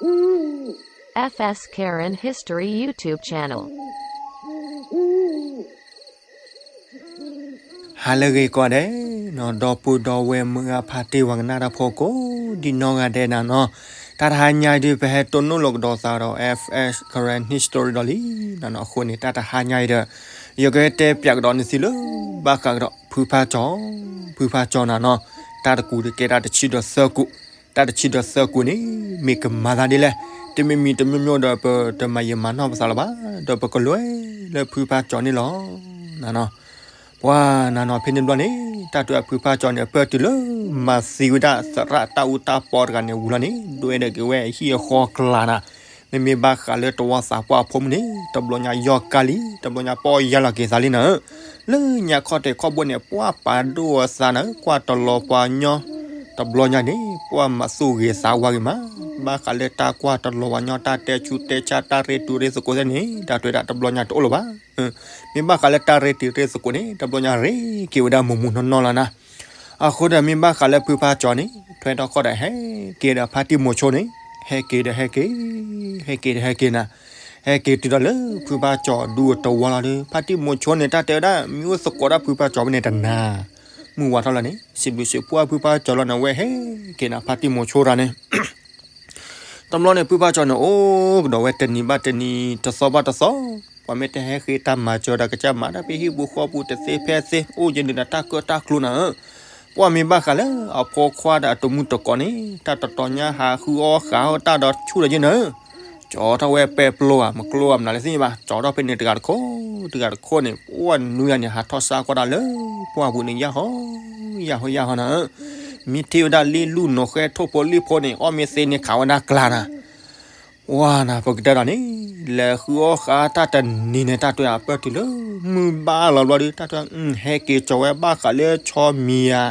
F S Karen History YouTube channel. ဟါလၢအဂ့ၤကိးဂၤဒဲး, ဒီပုၢ်ဒီဝဲၢ်မုၢ်ဂၤဖါတံၢ်ဝၤကနၣ်တၢ်ဖိကိးဒံးနီၢ်ဂၤဒဲးနၤနီၤ, တၢ်တဟါညါအံၤဒုး ပဟဲတိၢ်နီၣ်လိာ်ကဒီးသးဒီး F S Karen History ဒီးလံနၤနီၤ. အဃိန့ၣ် တၢ်တဟါညါအံၤဒီး ယကတဲပၠးကဒီးနသုလၢ ဘၣ်ဃးကဒီးဖုဖါကၠီ, ဖုဖါကၠီနၤနီၤ, တၢ်တကူးတကဲတၢ်တဆံဒီးသၢကူး, တၢ်တဆံဒီးသၢကူးန့ၣ် မ့ၢ်ကမၤသးဒ်လဲၣ်, တမ့ၢ်မံၤတမ့ၢ်မ့ၢ်ဒီး ပတမၤယံာ်မၤနီၢ်ပသးလၢၤဘၣ်, ဒီးပကလဲၤလၢဖုဖါကၠီန့ၣ်လီၤနၤနီၤ. ပှၤနၤနီၤ ဖဲန့ၣ်တဘျီန့ၣ် တၢ်တဲဖုဖါကၠီန့ၣ် အပၢၢ်တုၤလၢ မၤသံဝဲဒၣ်သရၣ်တၢ်အူတၢ်ပီတဂၤန့ၣ်ဝံၤလီၤန့ၣ် ဒွဲၣ်ဒီးက့ၤဝဲအဟံၣ်အဃီအကျါနၤ, မ့မ့ၢ်ဘၣ်ဃးလၢတဝီသးပှၢ်ဖိမုၣ်န့ၣ် တဘျီညါယီၢ်ကါလံ, တဘျီညါပီၢ်ယၢ်လီၤက့ၤသးလံနၤဧၢ. လၢညါခီၣ်ထံးခီၣ်ဘိန့ၣ် ပှၤပာ်ဒိၣ်အသးနၤဧၢ, ကွၢ်တလီၤပှၤညီ, တဘျီညါန့ၣ် ပှၤမၤသူၣ်ဂ့ၤသးဝါဂ့ၤမး, ဘၣ်ဃးလၢတၢ်ကွၢ်တလီၤပှၤညီ တၢ်တဲဆူးတဲဆါ တၢ်ရ့တူးရ့သကိးသ့ၣ်န့ၣ် တၢ်တဲဝဲဒၣ်တဘျီညါတအိၣ်လၢၤဘၣ်. မ့ၢ်ဘၣ်ဃးလၢတၢ်ရ့တူးရ့သကိးန့ၣ် တဘျီညါရ့က့ၤဝဲဒၣ်မူးမူးနီၢ်နီၢ်လီၤနၤ. အဃိဒီးမ့ၢ်ဘၣ်ဃးလၢဖုဖါကၠီန့ၣ် ထွဲထီၣ်ခီၣ်ဒီးဟဲက့ၤဒီးဖါတံၢ်မိၤဆိန့ၣ် ဟဲက့ၤဒီးဟဲက့ၤ, ဟဲက့ၤဒီးဟဲက့ၤနၤ, ဟဲက့ၤတုၤဒီးလၢဖုဖါကၠီဒူအတဝီလီၤဒီး ဖါတံၢ်မိၤဆိန့ၣ် တၢ်တဲဝဲဒၣ် မ့ၢ်အိၣ်သကိးဒၣ်ဖုဖါကၠီဖဲန့ၣ်တနၤ, မုၢ်ဝါထီၣ်လီၤန့ၣ် စံးဘျုးစံးဖှိၣ်ဖုဖါကၠီလီၤန့ၣ် အဝဲဟဲက့ၤနၤ ဖါတံၢ်မိၤဆိတၢ်န့ၣ် တဘျီန့ၣ် ဖုဖါကၠီန့ၣ် အိၣ်ကဒီးဝဲတနံၤဘၣ်တနံၤ တသီဘၣ်တသီ, ပှၤမ့ၢ်တဟဲဃ့တၢ်မၤစၢၤဒီး ကစၢ်မၤတၢ်ဖဲဟံၣ်ပူၤဃီပူၤတသ့ဖဲသ့ အိၣ်ယဲန့ၣ်ဒီးတၢ်ကၢၣ်တၢ်ကျူနၤဧၢ. ပှၤမ့ၢ်ဘၣ်ဃးလၢအဖိခွါဒီးအတမူတကိးန့ၣ် တၢ်တတီၤညါဟးဃုအီၣ်ဃာ်အီၣ်တၢ်ဒီးဆူၣ်ဒီးယဲန့ၣ်ဧၢ. ကၠီထီၣ်ဝဲပဲပျိဧါ မကျိဧါ မနုၤလဲၣ်သ့ၣ်ညါဘၣ်, ကၠီထီၣ်ဖဲန့ၣ်တဂၤတခိၣ် တဂၤတခိၣ်န့ၣ် ပှၤနွံဂၤန့ၣ် ဟးထီၣ်စၢ်ကွၢ်တၢ်လၢပှၢ်ပူၤန့ၣ် ယၢ်ဟီ ယၢ်ဟီ ယၢ်ဟီနၤဧၢ. မ့ၢ်ထံၣ်ဝဲဒၣ်လံၣ်လူၢ်နိာ်ဃဲထိၣ်ဖိလံၣ်ဖိန့ၣ် အီၣ်မ့ၢ်သ့န့ၣ်ခးဝဲဒၣ်ကျါနၤ. ဝါနၤ ပကတဲဒီးန့ၣ် လဲၤဃုအီၣ်ဃာ်တၢ်တနံၤန့ၣ် တၢ်တဲအပၢၢ်တုၤလၢ မုၢ်ဘၣ်လီၤဘျီဒီး တၢ်တဲ ဟဲက့ၤကၠီဝဲဘၣ်ဃးလၢဆီမံၤဧါ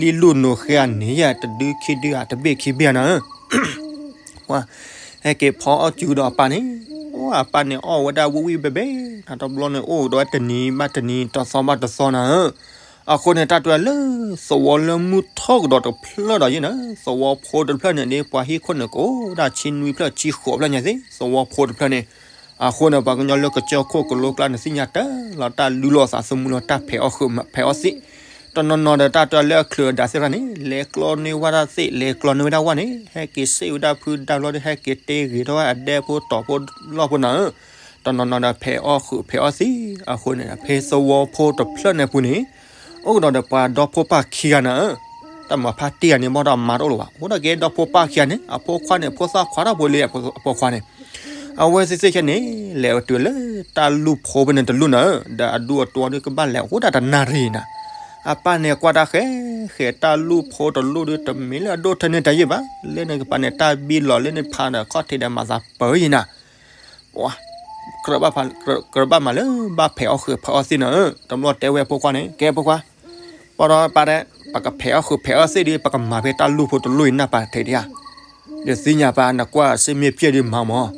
လံၣ်လူၢ်နိာ်ဃဲဧါန့ၣ် ယတဒုခံဒုဧါ တဘ့ၣ်ခံဘ့ၣ်ဧါနၤဧၢ. ပှၤဟဲက့ၤဖီအီၣ်စုဒီးအပၢ်န့ၣ်, အပၢ်န့ၣ်အီၣ်ဝဲဒၣ်ဝံၣ်ဝံၣ်ဘဲဘဲ, တဘျီန့ၣ်အိၣ်ကဒီးဝဲတနံၤဘၣ်တနံၤ တသီဘၣ်တသီနၤဧၢ. အဃိန့ၣ် တၢ်တဲလၢ သဝီလၢမုၢ်ထီၣ်ကဒီးတဖျၢၣ်ဒီးယဲန့ၣ်, သဝီဖိတဖျၢၣ်န့ၣ်ဒ် ပှၤဟံၣ်ခိၣ်န့ၣ်ကအိၣ်ဒၣ်ဆံနွံဖျၢၣ်ဆံဃိးဖျၢၣ်ညါသ့ၣ် သဝီဖိတဖျၢၣ်န့ၣ်. အဃိန့ၣ် ပှၤကညီလၢကစၢၢ်ခိၣ်ကလိကျါန့ၣ် သ့ၣ်ညါတၢ်လီၤတၢ်လုၢ်လီၤသးသမူလီၤ တၢ်ဖဲးအီၣ်ဃုာ်ဖဲးအီၣ်သ့ၣ် တနီၤနီၤဒီးတၢ်တဲလၢအချုးအဒးသ့ၣ်တဖၣ်န့ၣ် လဲၤကျီန့ၢ်ဝဲဒၣ်သ့ၣ် လဲၤကျီန့ၢ်ဝဲဒၣ်ဝၣ်န့ၣ် ဟဲက့ၤစ့ၢ်ဝဲဒၣ်ဖုဒါဘျီဒီး ဟဲက့ၤတ့ဂ့ၤထီၣ်ဝဲအဒဲဖိတီၤဖိလီၢ်ဖိနၤဧၢ. တနီၤနီၤဒီးဖဲးအီၣ်ဃုာ်ဖဲးအီၣ်သ့ၣ် အဃိန့ၣ် ဖဲသဝီဖိတဖျၢၣ်န့ၣ်ပူၤန့ၣ် အိၣ်ကဒီးဒီးပှၤဒီဖိပၢ်ခံဂၤနၤဧၢ. တၢ်မၤဖါတံၢ်ဂၤန့ၣ် ဘၣ်ဒီးမၤတအိၣ်လၢၤဘၣ်. အိၣ်ဒီးက့ၤဒီဖိပၢ်ခံဂၤန့ၣ် အဖိခွါန့ၣ် ဖိသၣ်ခွါထီၣ်ဖိလံ အဖိခွါန့ၣ် အဝဲသ့ၣ်သ့ၣ်ခဲန့ၣ် လဲၤတုၤလၢတၢ်လူၢ်ဖိဖဲန့ၣ်တလူၢ်နၤဧၢ, ဒီးအဒူအတဝီဒီးကဘၣ်လဲၤအိၣ်ဒၣ်တနၣ်ရံၣ်နၤ. အပၢ်န့ၣ်ကွၢ်တၢ်ဃဲ ဃဲတၢ်လူၢ်ဖိတလူၢ်ဒီး တမ့ၢ်လၢအဒိၣ်ထဲန့ၣ်တၢ်ယံၣ်ဘၣ်, လၢန့ၣ်ကပၤန့ၣ် တၢ်ဘံလီၤလၢန့ၣ်ဖးဒီးခီၣ်ထံးဒီးမၤသးပၢၤယံၤနၤ. ပှၤ ကြၢးဘၣ်မးလၢ ဘၣ်ဖဲးအီၣ်ဃုာ်ဖဲးအီၣ်သ့ၣ်နၤဧၢ. တဘျီတဲဝဲဖိခွါန့ၣ် ကဲဖိခွါ ပှၤဒီးပၢ်ဒဲး ပကဖဲးအီၣ်ဃုာ်ဖဲးအီၣ်သ့ၣ်ဒီး ပကမၤဖဲတၢ်လူၢ်ဖိတလူၢ်အံၤနၢ်ပာ်ထဲဒံးဧါ. ယသ့ၣ်ညါပၢ် နကွၢ်စ့မ့ၢ်ပျဲၢ်ဒီးမၤမး.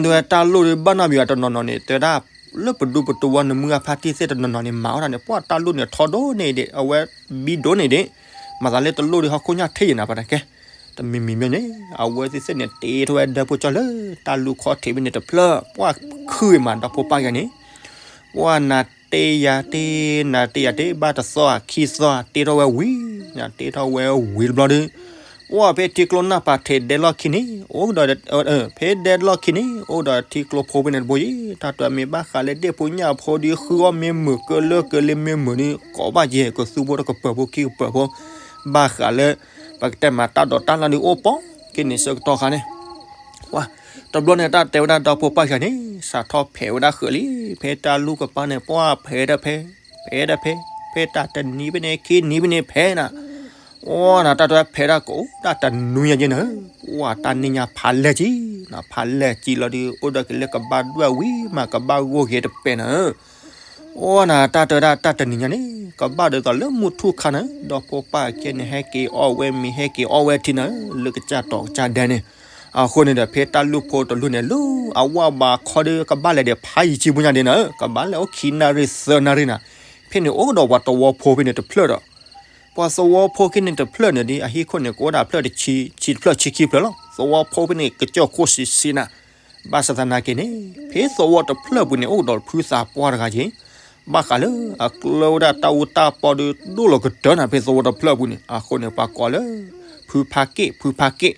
တဲဝဲတၢ်လူၢ်ဒီးဘၣ်နီတမံၤဘၣ် တနီၤနီၤန့ၣ် တဲဝဲဒၣ် လၢပဒူပတဝီနမုၢ်အဖါတံၢ်သ့ၣ်တနီၤနီၤန့ၣ် မၤအီၣ်တၢ်န့ၣ် ပှၤတၢ်လူၢ်န့ၣ်ထီဒိၣ်န့ၢ်ဒံး အဝဲဘံဒိၣ်န့ၢ်ဒံး မၤသးလၢတလူၢ်ဒီးဟီၣ်ခိၣ်ညၣ်ထံၣ်ယံၤနၤ ပှၤတကဲ တမံၤမံၤမ့ၢ်န့ၣ် အဝဲသ့ၣ်သ့ၣ်န့ၣ် တ့ထီၣ်ဝဲဒၢဖိကၠီလၢတၢ်လူၢ်ခီၣ်ထံးဖဲန့ၣ်တဖျၢၣ် ပှၤခုၣ်မးဒီဖိပၢ်ယၤန့ၣ် ပှၤနၤတ့ယၤတ့ နၤတ့ယၤတ့ ဘၣ်တသီဧါခံသီဧါ တ့ထီၣ်ဝဲဝံၤ နၤတ့ထီၣ်ဝဲဝံၤတဘျီဒီး ပှၤဖဲထံကျိနၢ်ပာ်ထဲးဒဲလီၢ်ခံန့ၣ် အိၣ်ဒီး ဖဲဒဲလီၢ်ခံန့ၣ် အိၣ်ဒီးထံကျိဖိဖဲန့ၣ်တဘိယံၤ တၢ်တဲမ့ၢ်ဘၣ်ဃးလၢဒ့ၣ်ဖိညၣ်ဖိဒီး ဃုအီၣ်မ့ၢ်မုာ် ကလၢကလ့မ့ၢ်မုာ်ဒီး ကိးဘၣ်ယဲၢ် ကသူဖိဒီးကပၢၤဖိခံကပၢၤဖိ ဘၣ်ဃးလၢ ပကတဲမးတၢ်ဒိးတၢ်လၢ်ဒီးအိၣ်ပိာ်က့ၤန့ၣ်ဆၢကတီၢ်ခါန့ၣ် ပှၤ တဘျီန့ၣ် တၢ်တဲဝဲဒၣ်ဒီဖိပၢ်ခံဂၤန့ၣ် စးထီၣ်ဖဲးဝဲဒၣ်ဃုာ်လံ ဖဲတၢ်လူၢ်ကပၤန့ၣ် ပှၤဖဲးတဖဲး ဖဲးတဖဲး ဖဲးတၢ်တနံၤဖဲန့ၣ် ခံနံၤဖဲန့ၣ်ဖဲးနၤ အိၣ်နၤ တၢ်တဲဖဲးဒၣ်ကအိၣ်ဒၣ်တနွံညါယဲၢ်နၤ ပှၤတၢ်နံၣ်ညါဖးလဲၢ်ကံ နၤဖးလဲၢ်ကံလီၤဒီး အိၣ်ဒီးက့ၤလၢကဘၣ်ဒွဲၣ်ဝံၤမး ကဘၣ်ဂိၢ်က့ၤတပဲာ်နၤ အိၣ်နၤ တၢ်တဲဒၣ်တၢ်တနံၤညါန့ၣ် ကဘၣ်ဒ်သိးလၢမုၢ်ထူၣ်ခါနၤ ဒီဖိပၢ်အကဲန့ၣ် ဟဲက့ၤအီၣ်ဝဲမ့ၤ ဟဲက့ၤအီၣ်ဝဲထံနၤ လၢကစၢ်တီၤကစၢ်ဒဲန့ၣ် အဃိန့ၣ်ဒီး ဖဲတၢ်လူၢ်ဖိတလူၢ်န့ၣ် လၢအဝၣ်ဘးခီဒီး ကဘၣ်လဲၤဒီးဖးယံၤကံဘိညါဒ်နၤ ကဘၣ်လဲၤအိၣ်ခံနၣ်ရံၣ်သၢနၣ်ရံၣ်နၤ ဖဲန့ၣ်အိၣ်ကဒီးပှၤသဝီဖိဖဲန့ၣ်တဖျၢၣ်ဒီး ပှၤသဝီဖိခဲန့ၣ်တဖျၢၣ်န့ၣ်ဒီး အဟံၣ်ခိၣ်န့ၣ် ကအိၣ်ဒၣ်ဖျၢၣ်တဆံ ဆံတဖျၢၣ်ဆံခံဖျၢၣ်လီၤ. သဝီဖိဖဲန့ၣ် ကစၢၢ်ခိၣ်ဆံးဆံးနၤ. ဘၣ်ဆၣ်သနာ်က့န့ၣ် ဖဲသဝီတဖျၢၣ်ပူၤန့ၣ် အိၣ်ဒီးဖုသးပှၢ်တဂၤက့ၤ ဘၣ်ဃးလၢအကျၢဝဲဒၣ်တၢ်အူတၢ်ပီဒီးဒိၣ်လီၤကတၢၢ်နၤ ဖဲသဝီတဖျၢၣ်ပူၤန့ၣ်. အဃိန့ၣ် ပှၤကိးလၢ ဖုဖါက့ၣ် ဖုဖါက့ၣ်.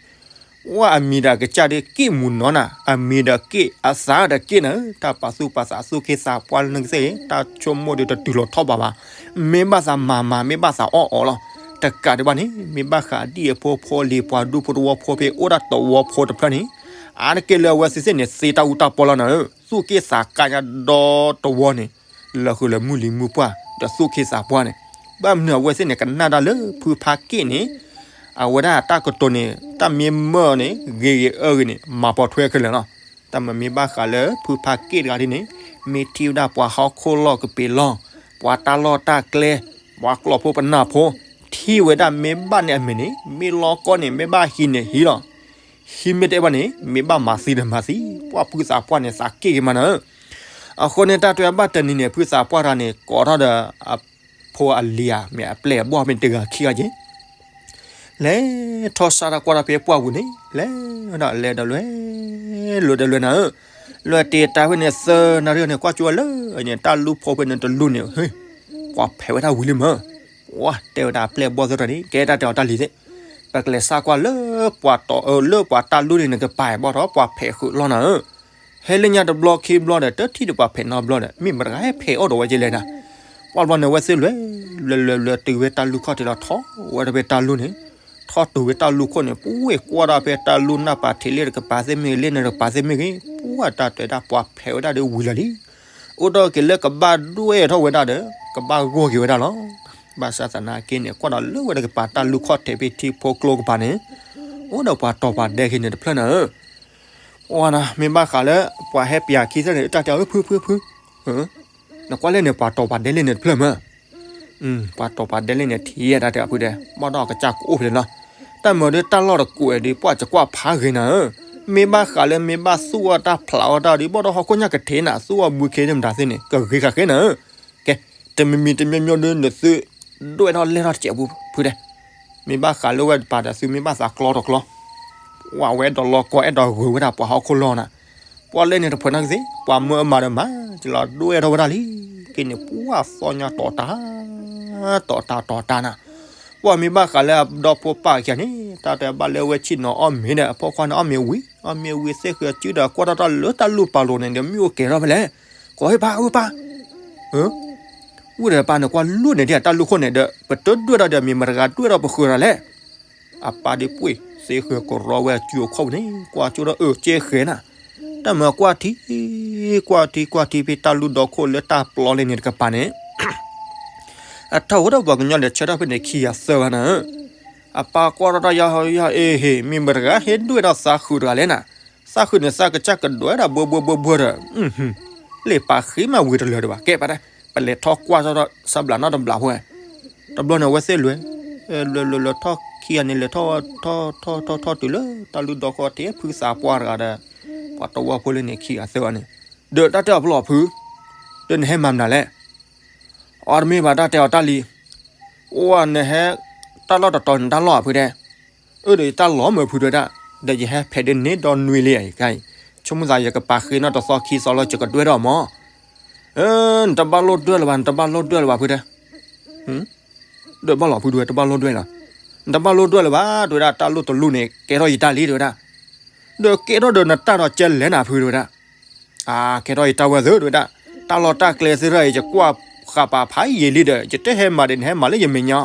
ဝဲအမံၤဒီးကစၢ်ဒ်က့ၣ်မူၤနီၤနၤ, အမံၤဒီးက့ၣ် အသးဒီးက့ၣ်နၤဧၢ, တၢ်ပာ်သူၣ်ပာ်သးသူၣ်က့ၣ်သးပှၢ်လၢနကသ့ၣ် တၢ်ဆိကမိၣ်ဒီးတတုၤလီၤထီၣ်ဘးဘၣ်. မ့ၢ်ဘၣ်သးမၤမၤ မ့ၢ်ဘၣ်သးအီၣ်အီၤလီၤ. တကးဒံးဘၣ်န့ၣ် မ့ၢ်ဘၣ်ဃးဒ်အဖိဖိလံၤ ပှၤဒူဖိတဝီဖိဖဲအိၣ်ဒၣ်သဝီဖိတဖျၢၣ်န့ၣ် အါတက့ၢ်လၢအဝဲသ့ၣ်သ့ၣ်န့ၣ် သ့တၢ်အူတၢ်ပီလီၤနၤဧၢ, သူၣ်က့ၣ်သးကါညါဒီတဝီန့ၣ် လၢာ်ဃုာ်လၢမုၢ်လံၤမုၢ်ပှၢ် ဒီးသူၣ်က့ၣ်သးပှၢ်န့ၣ်. ဘၣ်မနုၤအဝဲသ့ၣ်န့ၣ် ကနၣ်တၢ်လၢဖုဖါက့ၣ်န့ၣ် အဝဲဒၣ်တၢ်ကတိၤန့ၣ် တၢ်မ့ၢ်မၢန့ၣ် ဂ့ၤဂ့ၤအၢဂ့ၤန့ၣ် မၤပိာ်ထွဲခဲလၢာ်လီၤ. တၢ်မ့ၢ်မ့ၢ်ဘၣ်ဃးလၢဖုဖါက့ၣ်တဂၤဒ်န့ၣ် မ့ၢ်ထံၣ်ဝဲဒၣ်ပှၤဟီၣ်ခိၣ်လီၢ်ကပ့ၤလီၢ်, ပှၤတၢ်လီၢ်တၢ်ကျဲ, ပှၤကျီၢ်ဖိပနၢ်ဖိ, ထံၣ်ဝဲဒၣ်မ့ၢ်ဘၣ်န့ၣ်အမဲာ်န့ၣ် မ့ၢ်လီၤကီန့ၣ် မ့ၢ်ဘၣ်ဟံးန့ၣ်ဟံးလီၤ. ဟံးမ့ၢ်တအဲၣ်ဘၣ်န့ၣ် မ့ၢ်ဘၣ်မၤသံဒီးမၤသံ, ပှၤဖုသးပှၢ်န့ၣ် သးက့ၣ်က့ၤမးနၤဧၢ. အဃိန့ၣ် တၢ်တဲဘၣ်တနံၤန့ၣ် ဖုသးပှၢ်တဂၤန့ၣ် ကိးထီၣ်ဒီး အဖိအလံၤဧါ မ့ၢ်အပျဲၢ်အဘီၣ်မ့ၢ်တဂၤခံဂၤက့ၤ လဲၤထီၣ်စးထီၣ်ကွၢ်ထီၣ်ဖဲပှၢ်ပူၤန့ၣ် လဲၤဝဲဒၣ်လဲၤဒီးလွဲၢ် လွဲၢ်ဒီးလွဲၢ်နၤဧၢ, လွဲၢ်တ့ၢ်တၢ်ဖဲန့ၣ် သၢနၣ်ရံၣ်န့ၣ် ကွၢ်ကၠိဝဲလၢန့ၣ် တၢ်လူၢ်ဖိဖဲန့ၣ်တလူၢ်န့ၣ် ဟ့ၣ် ပှၤဖဲးဝဲဒၣ်ဝံၤလံမၢ်. ဝဲတဲဝဲဒၣ်အပျဲၢ်အဘီၣ်သ့ၣ်တဖၣ်န့ၣ် ကဲတၢ်တဲအီၤတၢ်လံၤသ့ၣ်, ပကလဲၤစးကွၢ်လၢပှၤတီၢ်အၢလၢပှၤတၢ်လူၢ်န့ၣ် နကပၤဘီၣ်ထီၣ်ပှၤဖဲးဃုာ်လီၤနၤဧၢ. ဟဲလၢညါတဘျီခံဘျီဒီး တထံၣ်ဒီးပှၤဖဲးနီတဘျီဒီး မ့ၢ်မတၤဂၤဟဲဖဲးအီၣ်ဒီးဝဲကလဲၣ်နၤ. ပှၢ်ဘျီန့ၣ် ဝဲသ့ၣ်လွဲၢ်လွဲၢ်လွဲၢ်တုၤဝဲတၢ်လူၢ်ခီၣ်ထံးလီၤ ထီၣ်ဝဲဒၣ်ဖဲတၢ်လူၢ်န့ၣ်, ထီၣ်တုၤဝဲတၢ်လူၢ်ခိၣ်န့ၣ် ပှၤကွၢ်ဒၣ်ဖဲတၢ်လူၢ်နၢ်ပၤထံးလၢတကပၤသ့ၣ်မ့ၢ်ဂ့ၤ လၢန့ၣ်တကပၤသ့ၣ်မ့ၢ်ဂ့ၤ ပှၤတၢ်တဲဒၣ်ပှၤဖဲးဝဲဒၣ်ဒီးဝံၤလီၤလံ. အိၣ်ဒီးက့ၤလၢကဘၣ်ဒွဲၣ်ထီၣ်ဝဲဒၣ်ဒီး ကဘၣ်ဂီၢ်က့ၤဝဲဒၣ်လီၤ. ဘၣ်ဆၣ်သနာ်က့န့ၣ် ကွၢ်ဒီးလၢဝဲတကပၤတၢ်လူၢ်ခီၣ်ထံးဖဲထံဖိကျိကပၤန့ၣ် အိၣ်ဒီးပှၤတီၢ်ပှၤဒဲက့ၤန့ၣ်တဖျၢၣ်နၤဧၢ. အဝဲဒၣ် မ့ၢ်ဘၣ်ဃးလၢ ပှၤဟဲပၠးခံသၢန့ၣ် တၢ်တဲအီၤ ဖု ဖု ဖု နကွၢ်လဲၣ်န့ၣ် ပှၤတီၢ်ပှၤဒဲလဲၣ်န့ၣ်တဖျၢၣ်မၢ်. ပှၤတီၢ်ပှၤဒဲလဲၣ်န့ၣ် ထံၣ်ယဲဒၣ်တၢ်ဖုဒဲး ဘၣ်ဒီးကစၢ်ကအိၣ်ဖဲန့ၣ်လီၤ. တၢ်မၤဒီးတၢ်လီၢ်တကိးဒီး ပှၤကကွၢ်ဖးဂ့ၤနၤဧၢ. မ့ၢ်ဘၣ်ဃးလၢမ့ၢ်ဘၣ်သူၣ်အီၣ်တၢ်ဖျးအီၣ်တၢ်ဒီး ဘၣ်ဒီးဟီၣ်ခိၣ်ညါကထံးနၤ သူၣ်အီၣ်ဘုခ့န့ၣ်မတၤသ့ၣ်န့ၣ် ကဂ့ၤဃာ်ဃဲနၤဧၢ. ကဲ တမံၤမံၤတမံၤမံၤဒီး နသုဒွဲၣ်ထီၣ်လဲၢ်ထီၣ်တစဲးပူၤဖုဒဲး. မ့ၢ်ဘၣ်ဃးလၢဝဲတပၤဒီး သုမ့ၢ်ဘၣ်သးကျီတကျီ ဝဲအဲၣ်ဒိးလီၤကီ အဲၣ်ဒိးဂုာ်ဝဲဒၣ်ပှၤဟီၣ်ခိၣ်လီၢ်နၤ. ပှၤလဲၣ်န့ၣ်တဖုနီတဂၤသ့ၣ် ပှၤမၢအမၤဒီးမၤ ကလီၤဒွဲၣ်ထီၣ်ဝဲဒၣ်လံ. က့န့ၣ် ပှၤသီၣ်ညါတီၤတၢ် တီၤတၢ်တီၤတၢ်နၤ. ပှၤမ့ၢ်ဘၣ်ဃးလၢအဒီဖိပၢ်ခံဂၤန့ၣ် တၢ်တဲဘၣ်လၢဝဲဆ့ၣ်နီၤအီၣ်မ့ၤဒီး အဖိခွါန့ၣ်အီၣ်မ့ၤဝံၤ အီၣ်မ့ၤဝံၤသ့ၣ်ဃုာ်စုဒီး ကွၢ်ထီၣ်တၢ်လၢတၢ်လူၢ်ပာ်လိာ်န့ၣ်ဒီး မ့ၣ်အူကဲၤထီၣ်ဖဲလဲၣ်. ကိးဟ့ၣ်ပၢ် အၢပၢ် ဝံၤဒီးပၢ်န့ၣ် ကွၢ်လူၢ်န့ၣ်ဒ်တၢ်လူၢ်ခိၣ်န့ၣ်ဒီး ပတဒွဲၣ်ထီၣ်ဒီး မ့ၢ်မတဂၤဒွဲၣ်ထီၣ်ပဃုာ်ဒီးလဲၣ်. အပၢ်ဒီးပှ့ၢ်သ့ဃုာ်ကရီဝဲအစုအခီၣ်ပူၤန့ၣ် ကွၢ်ကၠိဒီးအၢကၠ့ဃဲၤနၤ. တၢ်မၤကွၢ်ထံ ကွၢ်ထံ ကွၢ်ထံဖဲတၢ်လူၢ်ဒီခိၣ်လၢတၢ်ပျီလဲၣ်န့ၣ်တကပၤန့ၣ် အထီၣ်ဝဲဒၣ်ပှၤကညီလဲၤဆၢထၢၣ်ဖဲန့ၣ်ခံဂၤသၢဂၤနၤဧၢ. အပၢ်ကွၢ်ထီၣ်တၢ်ယါဟီယါ အ့ဟ့ၣ် မ့ၢ်မတဂၤဟဲဒွဲၣ်ထီၣ်သးဃုာ်တဂၤလဲၣ်နၤ. သးဃုာ်န့ၣ် သးကစၢ်ကဒွဲၣ်ဒၣ်ဘှီဘှီဘှီဘှီဒီး လ့ၣ်ပာ်ဃ့မးဝံၤတလၢာ်ဒံးဘၣ် ကဲပၢ်တဲ ပလဲၤထီၣ်ကွၢ်ထီၣ်ထီၣ် စၢဘျးနီတဘျးဖိဝဲ. တဘျီန့ၣ် အဝဲသ့ၣ်လဲၤ လဲၤလဲၤလဲၤထီၣ်ခံဂၤန့ၣ် လဲၤထီၣ်ထီၣ်ထီၣ်ထီၣ်ထီၣ်တုၤလၢ တၢ်လူၢ်ဒီခိၣ်ထံးဖုသးပှၢ်တဂၤဒီး ပှၤတဝီဖိလၢန့ၣ်ခံဂၤသၢဂၤန့ၣ် ဒီးတၢ်တဲအီၤဖျီဖု ဒီးနဟဲမၤမနုၤလဲၣ်. အီတမ့ၢ်ဘၣ် တၢ်တဲအီၤတၢ်လံၤ အိၣ်နဟဲ တၢ်လီၢ်တတီၤန့ၣ်တၢ်လီၢ်ဧါဖုတဲ. အၢ ဒီးယတၢ်လီၢ်မ့ၢ်ဖုတဲဒၣ် ဒီးယဟဲဖဲးဒ်န့ၣ်ဒီနွံလံဧါ ယကါအံၤ ဆိကမိၣ်သးယကပာ်ဃ့နီၣ်တသီခံသီလီၤ ယကဒွဲၣ်ထီၣ်မး. အၢ နတဘၣ်လိၣ်ဒွဲၣ်လၢၤဘၣ် နတဘၣ်လိၣ်ဒွဲၣ်လၢၤဘၣ်ဖုတဲ. ဒွဲၣ်ဘၣ်လီၤဖုတဲဝဲ တဘၣ်လိၣ်ဒွဲၣ်လီၤ. နတဘၣ်လိၣ်ဒွဲၣ်လၢၤဘၣ် တဲဝဲဒၣ် တၢ်လိၢ်တလိၢ်န့ၣ် ကဲထီၣ်ယတၢ်လံတဲဝဲဒၣ်. ဒီးကဲထီၣ်ဒီးနတၢ်ဒီးကဲလဲၣ်နၤဖုတဲဝဲဒၣ်. အါ ကဲထီၣ်ယတၢ်ဝဲသ့ၣ်တဲဝဲဒၣ်. တၢ်လီၢ်တၢ်ကျဲသ့ၣ်တဖၣ်အံၤ ယကွၢ်ဃာ်ပာ်ဖးယံာ်လံဒီး ယတဟဲမၤဒီး နဟဲမၤလၢယမဲာ်ညါ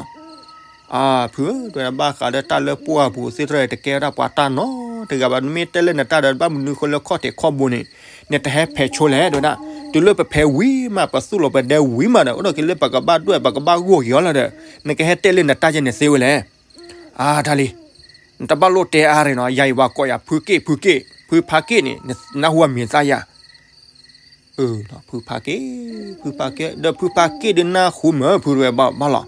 အါ ဖုဧၢ တဲဝဲဒၣ် ဘၣ်ဃးဒီးတၢ်လၢပှၢ်ပူၤသ့ၣ်တဖၣ်အံၤ တကဲဝဲဒၣ်ပှၤတၢ်နီတဂၤဘၣ် နမ့ၢ်တဲလၢနတၢ်ဒီး ဘၣ်မနုၤဃိလၢခီၣ်ထံးခီၣ်ဘိန့ၣ် နတဟဲဖဲးဆိလဲၣ် တဲဝဲဒၣ်. တုၤလၢပဖဲးဝံၤမး ပသူၣ်လီၤပဒဲဝံၤမးဒီး အိၣ်ဒီးက့ၤလၢပကဘၣ်ဒွဲၣ် ပကဘၣ်ဂီၢ်က့ၤအီၤလီၤဒီး နကဟဲတဲလၢနတၢ်ယဲန့ၣ်သ့ဝဲလဲၣ်. အါ တၢ်လံၤ နတဘၣ်လိၣ်တဲအါရ့ၣ်နီၤ ယၤအံၤပှၤကိးယၤ ဖုက့ၣ် ဖုက့ၣ် ဖုဖါက့ၣ်န့ၣ် နနၢ်ဟူအမံၤသၣ်ယၤ အၢ ဖုဖါက့ၣ် ဖုဖါက့ၣ် ဒီးဖုဖါက့ၣ်ဒုးနၢ်ဟူမ့ၢ်ဖုတဲဝဲဘၣ်လီၤ.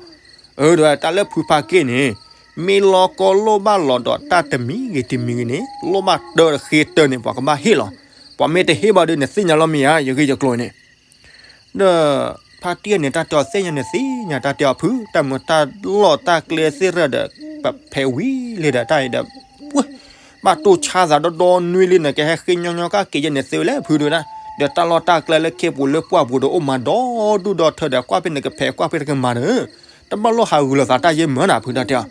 အၢ ဒီးတၢ်လၢဖုဖါက့ၣ်န့ၣ် မ့ၢ်လီၤကီလိၣ်ဘၣ်လီၤဒီးတၢ်တမံၤဂ့ၤတမံၤဂ့ၤန့ၣ် လိၣ်ဘၣ်တၢ်တဃ့တၢန့ၣ် ပှၤကဘၣ်ဟ့ၣ်လီၤ. ပှၤမ့ၢ်တဟ့ၣ်ဘၣ်ဒီး နသ့ၣ်ညါလီၤမ့ၢ်ဧါ ယဂ့ၢ်ယကျိၤန့ၣ် ဒီး ဖါတံၢ်န့ၣ် တၢ်တဲအီၤသ့ၣ်ညါန့ၣ်သ့ၣ်ညါ တၢ်တဲအီၤဖု တၢ်မၤတၢ်လီၢ်တၢ်ကျဲသ့ၣ်တဖၣ်ဒီး ပဖဲးဝံၤလံဒီး တၢ်အံၤဒီး ပှၤ ဘၣ်တိၢ်ဆါသးဒီဒီနွံလံ နကဟဲဃ့ညီညီကၣ်က့ၤယဲန့ၣ်သ့ဝဲလဲၣ်ဖုဒဝဲဒၣ်, ဒီးတၢ်လီၢ်တၢ်ကျဲလၢခ့ပူၤလၢပှၢ်ပူၤဒီးအိၣ်မးဒီဒူၣ်ဒီထၢဒီး ကွၢ်ဖဲနကဖဲးကွၢ်ဖဲနကမၤဒီး တဘၣ်လိၣ်ဟးဂုာ်လိာ်သးတၢ်ယဲမၢနၤဖုဒၣ်တဲအီၤ,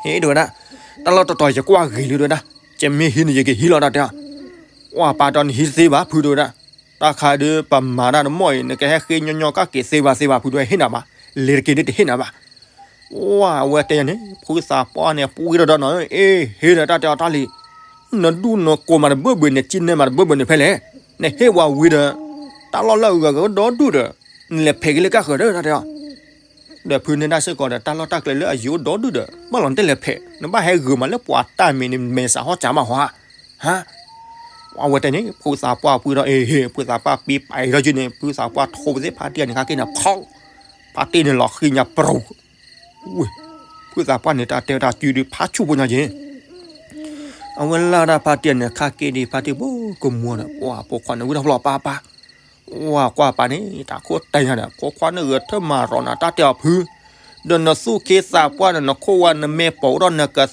ဟ့ၣ်ဒဝဲဒၣ်, တၢ်လီၢ်တတီၤယကွၢ်ဂ့ၤလံဒဝဲဒၣ်, ယမ့ၢ်ဟံးန့ၣ်ယကဟံးလီၤဒၣ်တဲအီၤ, ကွၢ်ပာ်ဒီးနဟံးတသ့ဘၣ်ဖုဒဝဲဒၣ်, တၢ်ခါဒုးပမၤတၢ်တမီၢ်အံၤ နကဟဲဃ့ညီညီကၣ်က့ၤသ့ဘၣ်သ့ဘၣ်ဖုဒဝဲဟ့ၣ်နၤဘၣ်, လဲၤတက့ၤဒ်တဟ့ၣ်နၤဘၣ် ဝဲတဲယၤန့ၣ် ဖုသးပှၢ်န့ၣ် ပှံထီၣ်ဒီးနီၤ အ့ၣ် ဟ့ၣ်ဒီးတၢ်တဲအီၤတၢ်လံ, နဒူၣ်နကိးမးတဘၢဘၢန့ၣ် ကံနဲမးတဘၢဘၢန့ၣ်ဖဲလဲၣ်, နဟ့ၣ်ဝဲဝံၤဒီး တၢ်လီၢ်လၢအဂၤကဒီဒူၣ်ဒီး နလဲၤဖဲးက့ၤလၢကၢ်ဃၢၤဒီးတၢ်တဲအီၤ, ဒီးဖုန့ၢ်ဒၣ်စ့ၢ်ကီးဒီး တၢ်လီၢ်တၢ်ကျဲလၢအယံၤအိၣ်ဒီဒူၣ်ဒီး ဘၣ်လီၤနတလဲၤဖဲး နဘၣ်ဟဲဂုာ်မးလၢပှၤတၢ်မဲာ်န့ၣ် မဲာ်စးဟီၣ်စးမးဟီဧါ ဟါ, အဝဲတဲန့ၣ် ဖုသးပှၢ်ပှံထီၣ်အ့ၣ်ဟ့ၣ် ဖုသးပှၢ်ပံပာ်အံၤထီၣ်က့ၤန့ၣ် ဖုသးပှၢ်ထိးပသ့ၣ်ဖါတံၢ်အန့ၣ်ခါက့ၤန့ၣ် ဖီ ဖါတံၢ်န့ၣ်လီၤဃံညါပရိၤ, ဝ့ၢ်, ဖုသးပှၢ်န့ၣ်တၢ်တဲတၢ်စုဒုးဖးဆူၣ်ဖိညါက့ၤ, အဝဲလၢဒၣ်ဖါတံၢ်အန့ၣ်ခါက့ၤဒံး ဖါတံၢ်ဘိကမူဒီး ပှၤဖိခွါန့ၣ်ဝံထီၣ်ဖျီၣ်ပၢ်ပၢ် ဝဲကွၢ်ပာ်န့ၣ် တၢ်ခိၣ်တဲညါဒီး ဖိခွါန့ၣ်ဂဲၤထၢၣ်မၤရီၤနၤတၢ်တဲအီၤဖု, ဒီးနသူၣ်က့သးပှၢ်ဒီးနခိၣ်ဝါနမဲာ်ပိာ်အိၣ်ဒီးနကသံ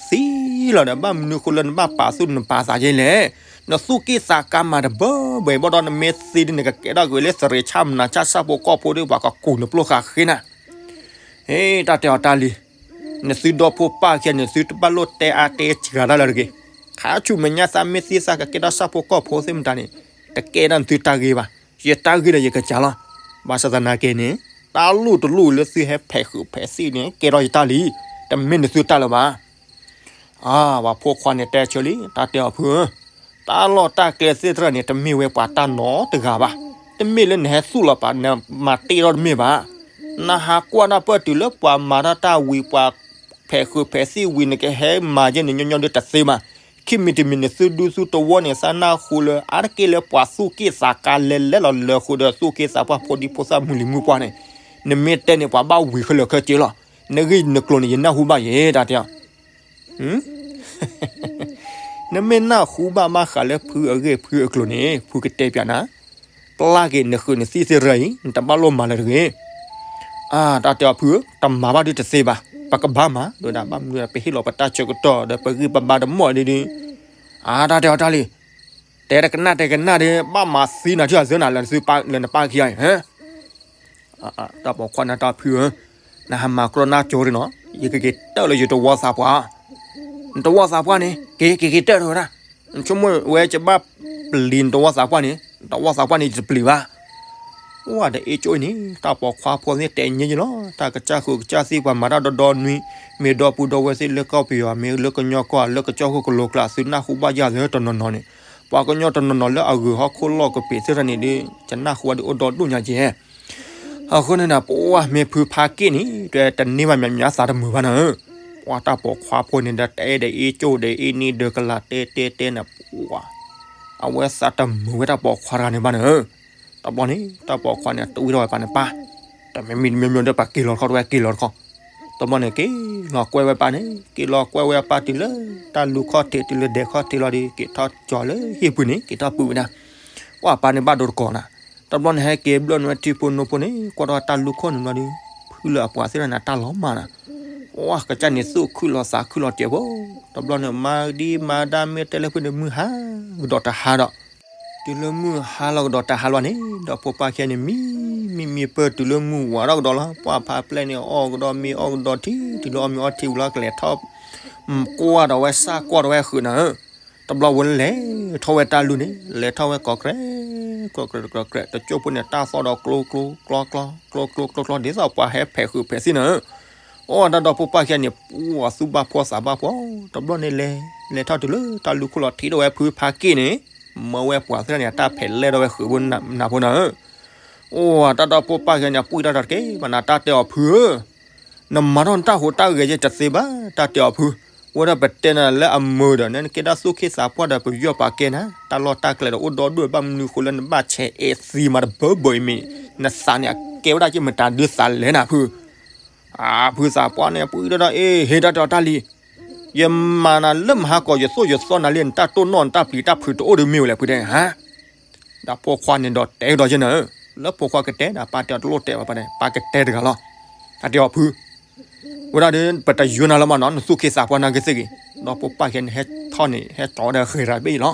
လီၤဒီး ဘၣ်မနုၤဃိလၢနဘၣ်ပာ်သူၣ်နပာ်သးယဲလဲၣ်, နသူၣ်က့သးကါမးတဘၢဘၢအံၤ ဘၣ်ဒီးနမ့ၢ်သံဒ်န့ၣ် ကကဲထီၣ်ကွံာ်လၢသရ့ၤဆၣ်မနၤဆၣ်ဆၣ်ဖိကီၢ်ဖိဒီး ပှၤကကူးနပျိၢ်ဃာ်ဃ့နၤ ဟ့ၣ် တၢ်တဲအီၤတၢ်လံ, နသုဒီဖိပၢ်ခံဂၤန့ၣ် သုတဘၣ်လိၣ်တဲအါတဲစှၤတၢ်လၢၤတဂ့ၤ, ခါဆူမဲာ်ညါသးမ့ၢ်သံသးကကဲထီၣ်ဆၣ်ဖိကီၢ်ဖိသ့ၣ်မတၤန့ၣ်, တကဲဒၣ်နသုတၢ်ဂ့ၤဘၣ်, ယတၢ်ဂ့ၤဒီးယကစၢ်လီၤ, ဘၣ်ဆၣ်သနာ်က့န့ၣ်, တၢ်လိၣ်တလိၣ်လၢသုဟဲဖဲးဃုာ်ဖဲးသံၣ်န့ၣ် ကဲထီၣ်ယတၢ်လံ, တမ့ၢ်နသုတၢ်လၢၤဘၣ် အါ ပှၤဖိခွါန့ၣ်တဲဆၢလံ တၢ်တဲအီၤဖုဧၢ, တၢ်လီၢ်တၢ်ကျဲသ့ၣ်တဖၣ်န့ၣ် တမ့ၢ်ဝဲပှၤတၢ်နီတဂၤဘၣ်, တမ့ၢ်လၢနဟဲသူၣ်လီၤပာ် နမၤတ့ထီၣ်တမ့ၢ်ဘၣ်, နဟးကွၢ်ဒၣ်ပၢၢ်တုၤလၢပှၤမၤတၢ်တၢ်ဝံၤ ပှၤဖဲးဃုာ်ဖဲးသံၣ်ဝံၤ နကဟဲမၤယဲန့ၣ်ညီညီဒုးတသ့ဘၣ်, ခံမံၤတမံၤန့ၣ် သုဒူသုတဝီန့ၣ် သးနၢ်ဟူလၢအါတက့ၢ်လၢပှၤသူၣ်က့ၣ်သးကါလဲၤလဲၤလီၤလၢဃုာ်ဒီးသူၣ်က့ၣ်သးပှၢ်ဖိဒံဖိသၣ်မုၢ်လံၤမုၢ်ပှၢ်န့ၣ်, နမ့ၢ်တဲန့ၣ် ပှၤဘၣ်ဝံၤခဲလၢာ်ခဲဆ့လီၤ, နဂ့ၢ်နကျိၤန့ၣ် ယနၢ်ဟူဘၣ်ယဲ တၢ်တဲအီၤ နမ့ၢ်နၢ်ဟူဘၣ်မးဃးလၢဖုအဂ့ၢ်ဖုအကျိၤန့ၣ် ဖုကတဲပၠးနၤ, ပျၢ်က့ၤနဃုာ်နသံၣ်သ့ၣ်ရၢအံၤ နတဘၣ်လိၣ်မၤလၢၤတဂ့ၤ, အါ တၢ်တဲအီၤဖုဧၢ, တမၤဘၣ်ဒုးတသ့ဘၣ်, ပကဘၣ်မၤ ဒဝဲဒၣ် ဘၣ်မနုၤ ပဟ့ၣ်လီၤပတၢ်ဆၢကတီၢ်ဒီးပဂံၢ်ပဘါတမီၢ်ဒ်ဒုး, အါ တၢ်တဲအီၤတၢ်လံ, တဲတကနၣ်တဲကနၣ်ဒီး ဘၣ်မၤသံနၤထံၣ်အသၢနၤလၢနပၢ်ခံဂၤအံၤ တၢ်ပိာ်ခွါန့ၣ်တၢ်ဖုဧၢ, နဟးမၤကြီနၢ်ကၠိတနီၤ, ယကက့ၤတၢၢ်လၢယတဝီသးပှၢ်, နတဝီသးပှၢ်န့ၣ် က့ၤက့ၤက့ၤတၢၢ်တဝဲဒၣ်, နဆိကမိၣ်ဝဲယဘၣ်ပျံၤနတဝီသးပှၢ်န့ၣ်, နတဝီသးပှၢ်န့ၣ်ယတပျံၤဘၣ် ဝဲဒီးအ့ၣ်ကၠိအံၤန့ၣ် တၢ်ပိာ်ခွါဖိသ့ၣ်တဲညါယလီၤ, တၢ်ကစၢ်ဃုာ်ကစၢ်သံပှၤမၤတၢ်ဒီဒီနွံ, မ့ၢ်ဒီပုၢ်ဒီဝဲၢ်သ့ၣ်လၢကီၢ်ပယီၤ မ့ၢ်လၢကညီကီၢ် လၢကစၢ်ခိၣ်ကလိကျါ သုနၢ်ဟူဘၣ်ယၤသၢတနီၤနီၤန့ၣ်, ပှၤကညီတနီၤနီၤလၢအဂုၤဟီၣ်ခိၣ်လီၢ်ကပ့ၤသ့ၣ်တဖၣ်န့ၣ်ဒီး ယနၢ်ဟူဘၣ်ဒီးအိၣ်ဒီဒူၣ်ညါက့ၤ အဃိန့ၣ်ဒီး ပဝဲမ့ၢ်ဖုဖါက့ၣ်န့ၣ် တန့ၢ်ဘၣ်မးမးသးတမုာ်ဘၣ်နၤဧၢ, ပှၤတၢ်ပိာ်ခွါဖိန့ၣ်ဒီး တဲဒီးအ့ၣ်ကၠိဒီးအ့ၣ်နံၣ်ဒီးကလၤတဲတဲတဲန့ၣ် ပှၤ အဝဲသးတမုာ်ဝဲတၢ်ပိာ်ခွါတဂၤန့ၣ်ဘၣ်နၤဧၢ, တဘျီန့ၣ် တၢ်ပိာ်ခွါန့ၣ် တဝံထီၣ်ဝဲပၢ်န့ၣ်ပၢ်, တမ့ၢ်မံၤတမံၤမံၤဒီးပှၤက့ၤလီၤတခီ တဝဲက့ၤလီၤတခီ, တဘျီန့ၣ်က့ၤလီၤကွဲဝဲပၢ်န့ၣ် က့ၤလီၤကွဲဝဲအပၢ်တုၤလၢတၢ်လူၤခီၣ်ထံး တုၤလၢဒဲးခီၣ်ထံးလီၤဒီး က့ၤထီၣ်ကၠီၤလၢဟံၣ်ပူၤန့ၣ် က့ၤထီၣ်ပုၢ်ဝဲဒၣ်, ပှၤပၢ်န့ၣ်ဘၣ်ဒိတကိးနၤ, တဘျီန့ၣ်ဟဲက့ၤဘျၢၣ်န့ၢ်ဝဲထံဖိနိဖိန့ၣ် ကွၢ်ထီၣ်တၢ်လူၤခီၣ်န့ၣ်ဘျီဒီး ဖုလၢအပှၤသ့ၣ်တဖၣ်န့ၣ် တၢ်လီၤမၢ်နၤ, ပှၤကစၢ်န့ၣ်သူၣ်ခုၣ်လီၤသးခုၣ်လီၤတ့ၢ်ဖိ, တဘျီန့ၣ် မၤဒံမၤဒါမ့ၢ်တဲလၢဖုန့ၣ် မုၢ်ဟါကဒီးတဟါဒီး တုၤလၢမုၢ်ဟါလီၤကဒီးတဟါလီၤန့ၣ် ဒီးဖိပၢ်ခံဂၤန့ၣ် မံမံမံပၢၢ်တုၤလၢမုၢ်ဝးထီၣ်ကဒီးလီၤ, ပှၤဖးပျဲၢ်န့ၣ် အီၣ်ကဒီးမ့ၤအီၣ်ကဒီးထံ တုၤလၢအီၣ်မ့ၤအီထံဝံၤလီၤ ကလဲၤထီၣ် ကွၢ်ဒီးဝဲစၢ်ကွၢ်ဒီးဝဲဃုာ်နၤဧၢ, တဘျီဝဲလဲၤထီၣ်ဝဲတၢ်လူၤန့ၣ် လဲၤထီၣ်ဝဲကိးကြဲး ကိးကြဲး ကိးကြဲး တကၠိဖိန့ၣ် တၢ်သီၣ်ဒီးကျိကျိကျီကျီကျိကျိကျိ ဒ်သိးပှၤဟဲဖဲးဃုာ်ဖဲးသံၣ်နၤဧၢ, အိၣ်တၢ်ဒီးဖိပၢ်ခံဂၤန့ၣ် ပှၤသူၣ်ဘၣ်ဖှီၣ်သးဘၣ်ဖှီၣ်, တဘျီန့ၣ်လဲၤ လဲၤထီၣ်တုၤလၢတၢ်လူၤခိၣ်လီၤ ထံၣ်ဒီးဝဲဖုဖါက့ၣ်န့ၣ် မၢဝဲပှၤသ့ၣ်တဖၣ်န့ၣ် အတၢ်ဖဲးလဲၢ်ထီၣ်ဝဲဃုာ်ဖိနၤဖိနၤဧၢ, အိၣ်တၢ်ဒီးဖိပၢ်ခံဂၤန့ၣ် ပှံၢ်တၢ်တက့ၢ် ဘၣ်နၤတၢ်တဲအီၤဖုဧၢ နမၤထီၣ်နတၢ်ဟူးတၢ်ဂဲၤယဲတသ့ဘၣ် တၢ်တဲအီၤဖု, ဝဲဒၣ်ပတဲနၤလၢအမုာ်ဒီး နကဲဒၣ်သူၣ်က့သးပှၢ်ဒီးပယီၢ်ပာ်ကဲနၤ တၢ်လီၢ်တၢ်ကျဲဒီးအိၣ်ဒီဒူၣ် ဘၣ်မနုၤဃိလၢနဘၣ်ဆဲးအဲၣ်သံမးတဘၢဘၢအံၤမ့ၢ် နသးန့ၣ် အကဲဝဲဒၣ်က့မတၤဒုးသးလဲၣ်နၤဖု, အဖုသးပှၢ်န့ၣ် ပှံၢ်ဒီး အ့ၣ် ဟ့ၣ်တၢ်တဲအီၤတၢ်လံ, ယမၤနၤလၢမဟါကီး ယသိၣ်ယသီနၤလံ နတၢ်တိၢ်နီၣ်နတၢ်ပျံၤတၢ်ဖုးတအိၣ်ဒီးမ့ၢ်ဝဲလဲၣ်ဖုတဲဟါ ဒီးဖိခွါန့ၣ်ဒီးတဲကဒီးယဲၢ်နၤဧၢ, လၢဖိခွါကတဲဒီး ပၢ်တဲအီၤတလိၣ်တဲဘၣ်ပၢ်န့ၣ် ပၢ်ကတဲတဂၤလီၤ, တၢ်တဲအီၤဖု, ဝဲဒၣ်ဒီး ပတယိၤနၤလၢမနီၤ နသူၣ်က့သးပှၢ်နာ်က့သ့ၣ်ဂ့ၤ, ဒီးဖိပၢ်ခံဂၤန့ၣ် ဟဲ ဟဲထီၣ်န့ၣ် ဟဲကၠီဝဲဒၣ်ဃဲၤရၤဘ့ၣ်အံၤလီၤ.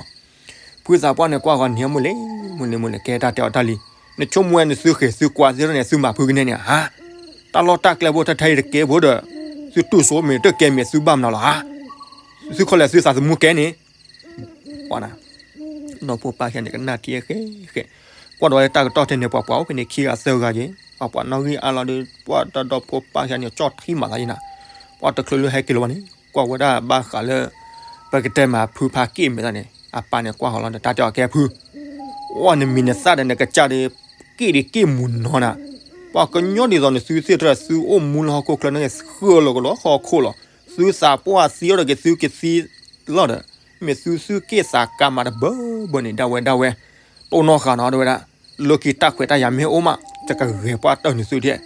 ဖုသးပှၢ်န့ၣ်ကွၢ်ဃီန့ၣ် မုၢ်လ့ မုၢ်လ့ မုၢ်လ့ ကဲတၢ်တဲအီၤတၢ်လံ, နဆိကမိၣ်ဝဲန့ၣ် သုဃဲၤသုကွၢ်သ့ၣ်ထီၣ်န့ၣ် သုမၤဖုကနဲန့ၣ်ဧါ. တၢ်လီၢ်တၢ်ကျဲဖိတၢ်ထဲအံၤတကဲဖိဒီး သုတူၢ်စိမ့ၢ်တကဲမ့ၢ်သုဘၣ်မနုၤလီၤဧါ. သုခီလဲၤသုသးသမူကဲန့ၣ် ပှၤနၤ, ဒီဖိပၢ်ခံဂၤန့ၣ် ကနၣ်ထံဃဲဃဲ, ကွၢ်ဒီးလၢတၢ်ကတီၢ်ထဲန့ၣ် ပှၤပှၤအိၣ်ဖဲန့ၣ်ခံဂၤသၢဂၤက့ၤ, ပှၤပှၤနီၣ်ဂံၢ်အါလီၤဒီး ပှၤတၢ်ဒီဖိပၢ်ခံဂၤန့ၣ် ကၠီၣ်ထံမးသးယံၤနၤ, ပှၤတချုးလၢဟဲက့ၤလၢၤဘၣ်န့ၣ် ကွၢ်ဝဲဒၣ်ဘၣ်ဃးလၢ ပကတဲမးဖုဖါက့ၣ်မဲာ်သးန့ၣ် အပၢ်န့ၣ်ကွၢ်ဃီလီၤဒီး တၢ်တဲအီၤကဲဖု အိၣ်နမံၤနသၣ်ဒီးနကစၢ်ဒီး က့ၣ်ဒံးက့ၣ်မူၤနီၤနၤ, ပှၤကညီဒ်သိးနသုသ့ၣ်တဖၣ် သုအိၣ်မူလၢဟီၣ်ခိၣ်ချၢန့ၣ် ဃၢလီၤကဒီးဟီၣ်ခိၣ်လီၤ, သုသးပှၢ်သံအီၤဒီးက့ၤသုကသံလီၤဒီး မ့ၢ်သုသုက့ၣ်သးကါမးတဘၢဘၢန့ၣ် ဒၣ်ဝဲဒၣ်ဝဲ, တိၢ်နီၣ်ဃာ်နီၤဒၣ်ဝဲဒၣ်, လၢခံတၢ်ခွဲးတၢ်ယာ်မ့ၢ်အိၣ်မး ယကဂဲၤပှၢ်တၢၢ်နသုဒဲး,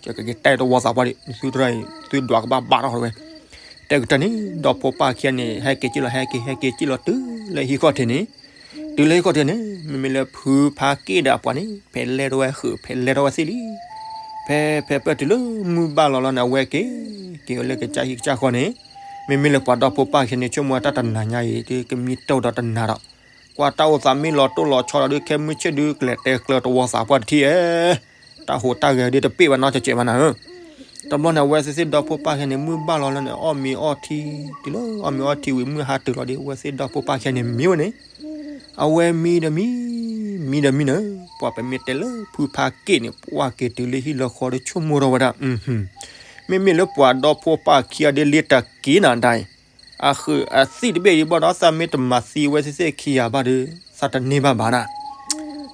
ယကက့ၤတဲတဝီသးပှၢ်ဒီး နသုတရၢ်အံၤ သုဒွးကဘၣ်ဘၣ်ထီၣ်ဝဲ တဲကတၢၢ်န့ၣ် ဒီဖိပၢ်ခံဂၤန့ၣ် ဟဲက့ၤက့ၣ်လီၤ ဟဲက့ၤ ဟဲက့ၤက့ၣ်လီၤတုၤလၢဟံၣ်ဃီၣ်ထံးန့ၣ်, တုၤလၢဟံၣ်ဃီၣ်ထံးန့ၣ် မ့မ့ၢ်လၢဖုဖါက့ၣ်ဒီးအပှၤန့ၣ် ဖဲလဲၣ်ထီၣ်ဝဲဃုာ် ဖဲလဲၣ်ထီၣ်ဝဲသ့ၣ်လံ, ဖဲဖဲပၢၢ်တုၤလၢမုၢ်ဘၣ်လီၤလီၤန့ၣ် အဝဲက့ၤ က့ၤဝဲလၢကစၢ်ဟံၣ်ကစၢ်ဃီန့ၣ်, မ့မ့ၢ်လၢပှၤဒီဖိပၢ်ခံဂၤန့ၣ် ဆိကမိၣ်ဝဲတၢ်တနၤညါအံၤ ဒုးကမံတိၢ်ဒီးတနၤဒီး ကွၢ်တၢ်အိၣ်သးမ့ၢ်လီၤတိၢ်လီၤဆီဒီး ဒုးခဲမုၢ်ဆ့ၣ်ဒုးကလဲၤတဲကျၢၤတဝီသးပှၢ်တထံၣ်ဧၢ တၢ်ဟူးတၢ်ဂဲၤဒုးတပ့ၢ်ဘၣ်နီတစဲးဘၣ်နၤဧၢ. တဘျီန့ၣ် အဝဲသ့ၣ်သ့ၣ်ဒီဖိပၢ်ခံဂၤန့ၣ် မုၢ်ဘၣ်လီၤလီၤန့ၣ် အီၣ်မ့ၤအီထံ, တုၤလၢအီၣ်မ့ၤအီထံဝံၤ မုၢ်ဟါတုၤလီၤဒီး အဝဲသ့ၣ်ဒီဖိပၢ်ခံဂၤန့ၣ် မံဝဲန့ၣ်, အဝဲမံဒီးမံ, မံဒီးမံနၤဧၢ, ပှၤပမ့ၢ်တဲလၢဖုဖါက့ၣ်န့ၣ် ပှၢ်က့ၤတုၤလၢဟံၣ်လၢဃီဒီး ဆိကမိၣ်ထီၣ်ဝဲဒၣ်, မ့မ့ၢ်လၢပှၤဒီဖိပၢ်ခံဂၤဒ်လံတက့ၢ်နၤဒၣ်အံၤ, အဃုာ်အသံၣ်တဘ့ၣ်ဒံးဘၣ်ဒီး သးမ့ၢ်တမၤသံဝဲသ့ၣ်သ့ၣ်ခံဂၤဘၣ်ဒီး သးတန့ၢ်ဘၣ်ဘၣ်နၤ,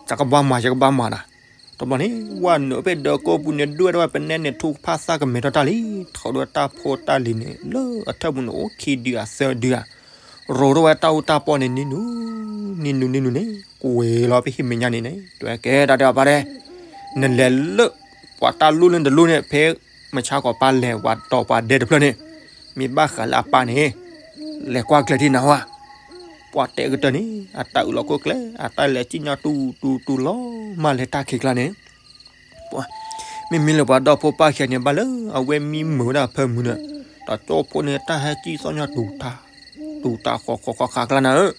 ယကဘၣ်မၤ ယကဘၣ်မၤနၤ. တဘျီန့ၣ် ဝဲနုာ်ဖဲဒၢးကိးပူၤန့ၣ် ဒွဲၣ်ထီၣ်ဝဲပနဲန့ၣ် ထူကဖၣ်သၣ်ကမဲာ်ထီၣ်တၢ်လံ, ထီၣ်ဒွဲၣ်တၢ်ဖိတၢ်လံၤန့ၣ် လၢအထၢၣ်ပူၤန့ၣ် အိၣ်ခံဒုဧါသၢဒုဧါ, ရိၤထီၣ်ဝဲတၢ်အူတၢ်ပီၢ်န့ၣ် နံၤနူၤ, နံၤနူၤနံၤနူၤန့ၣ် ကွဲၤလီၤဖဲဟံၣ်မဲာ်ညါန့ၣ်န့ၣ် တဲဝဲကဲတၢ်တဲအီၤပၢ်တဲ, နလဲၤလၢ ပှၤတၢ်လိၣ်လၢနတလိၣ်န့ၣ် ဖဲမုၢ်ဆါခီပၢ်လဲၤဝဲတီၤပှၤဒဲတဖျၢၣ်န့ၣ်, မ့ၢ်ဘၣ်ဃးလၢအပၢ်န့ၣ် လဲၤကွၢ်ကျဲၤထံနၤဝဲ, ပှၤတဲကတၢၢ်န့ၣ် အတၢ်အုးလီၤခိၣ်ကျဲ အတၢ်လဲၤစံၣ်ညီၣ်တူၢ်တူၢ်တူၢ်လီၤမၢ်လၢတၢ်ခံးကျါန့ၣ် မ့မ့ၢ်လၢပှၤဒီဖိပၢ်ခံဂၤန့ၣ် ဘၣ်လၢအဝဲမံမုာ်ဝဲဒၣ်ဖၢမုာ်ဒီး တၢ်ကၠိဖိန့ၣ် တၢ်ဟဲစံၣ်သီၣ်ညီၣ်တူာ်တၢ်, တူာ်တၢ်ဃီဃီဃီဃာ်ကျါနၤဧၢ,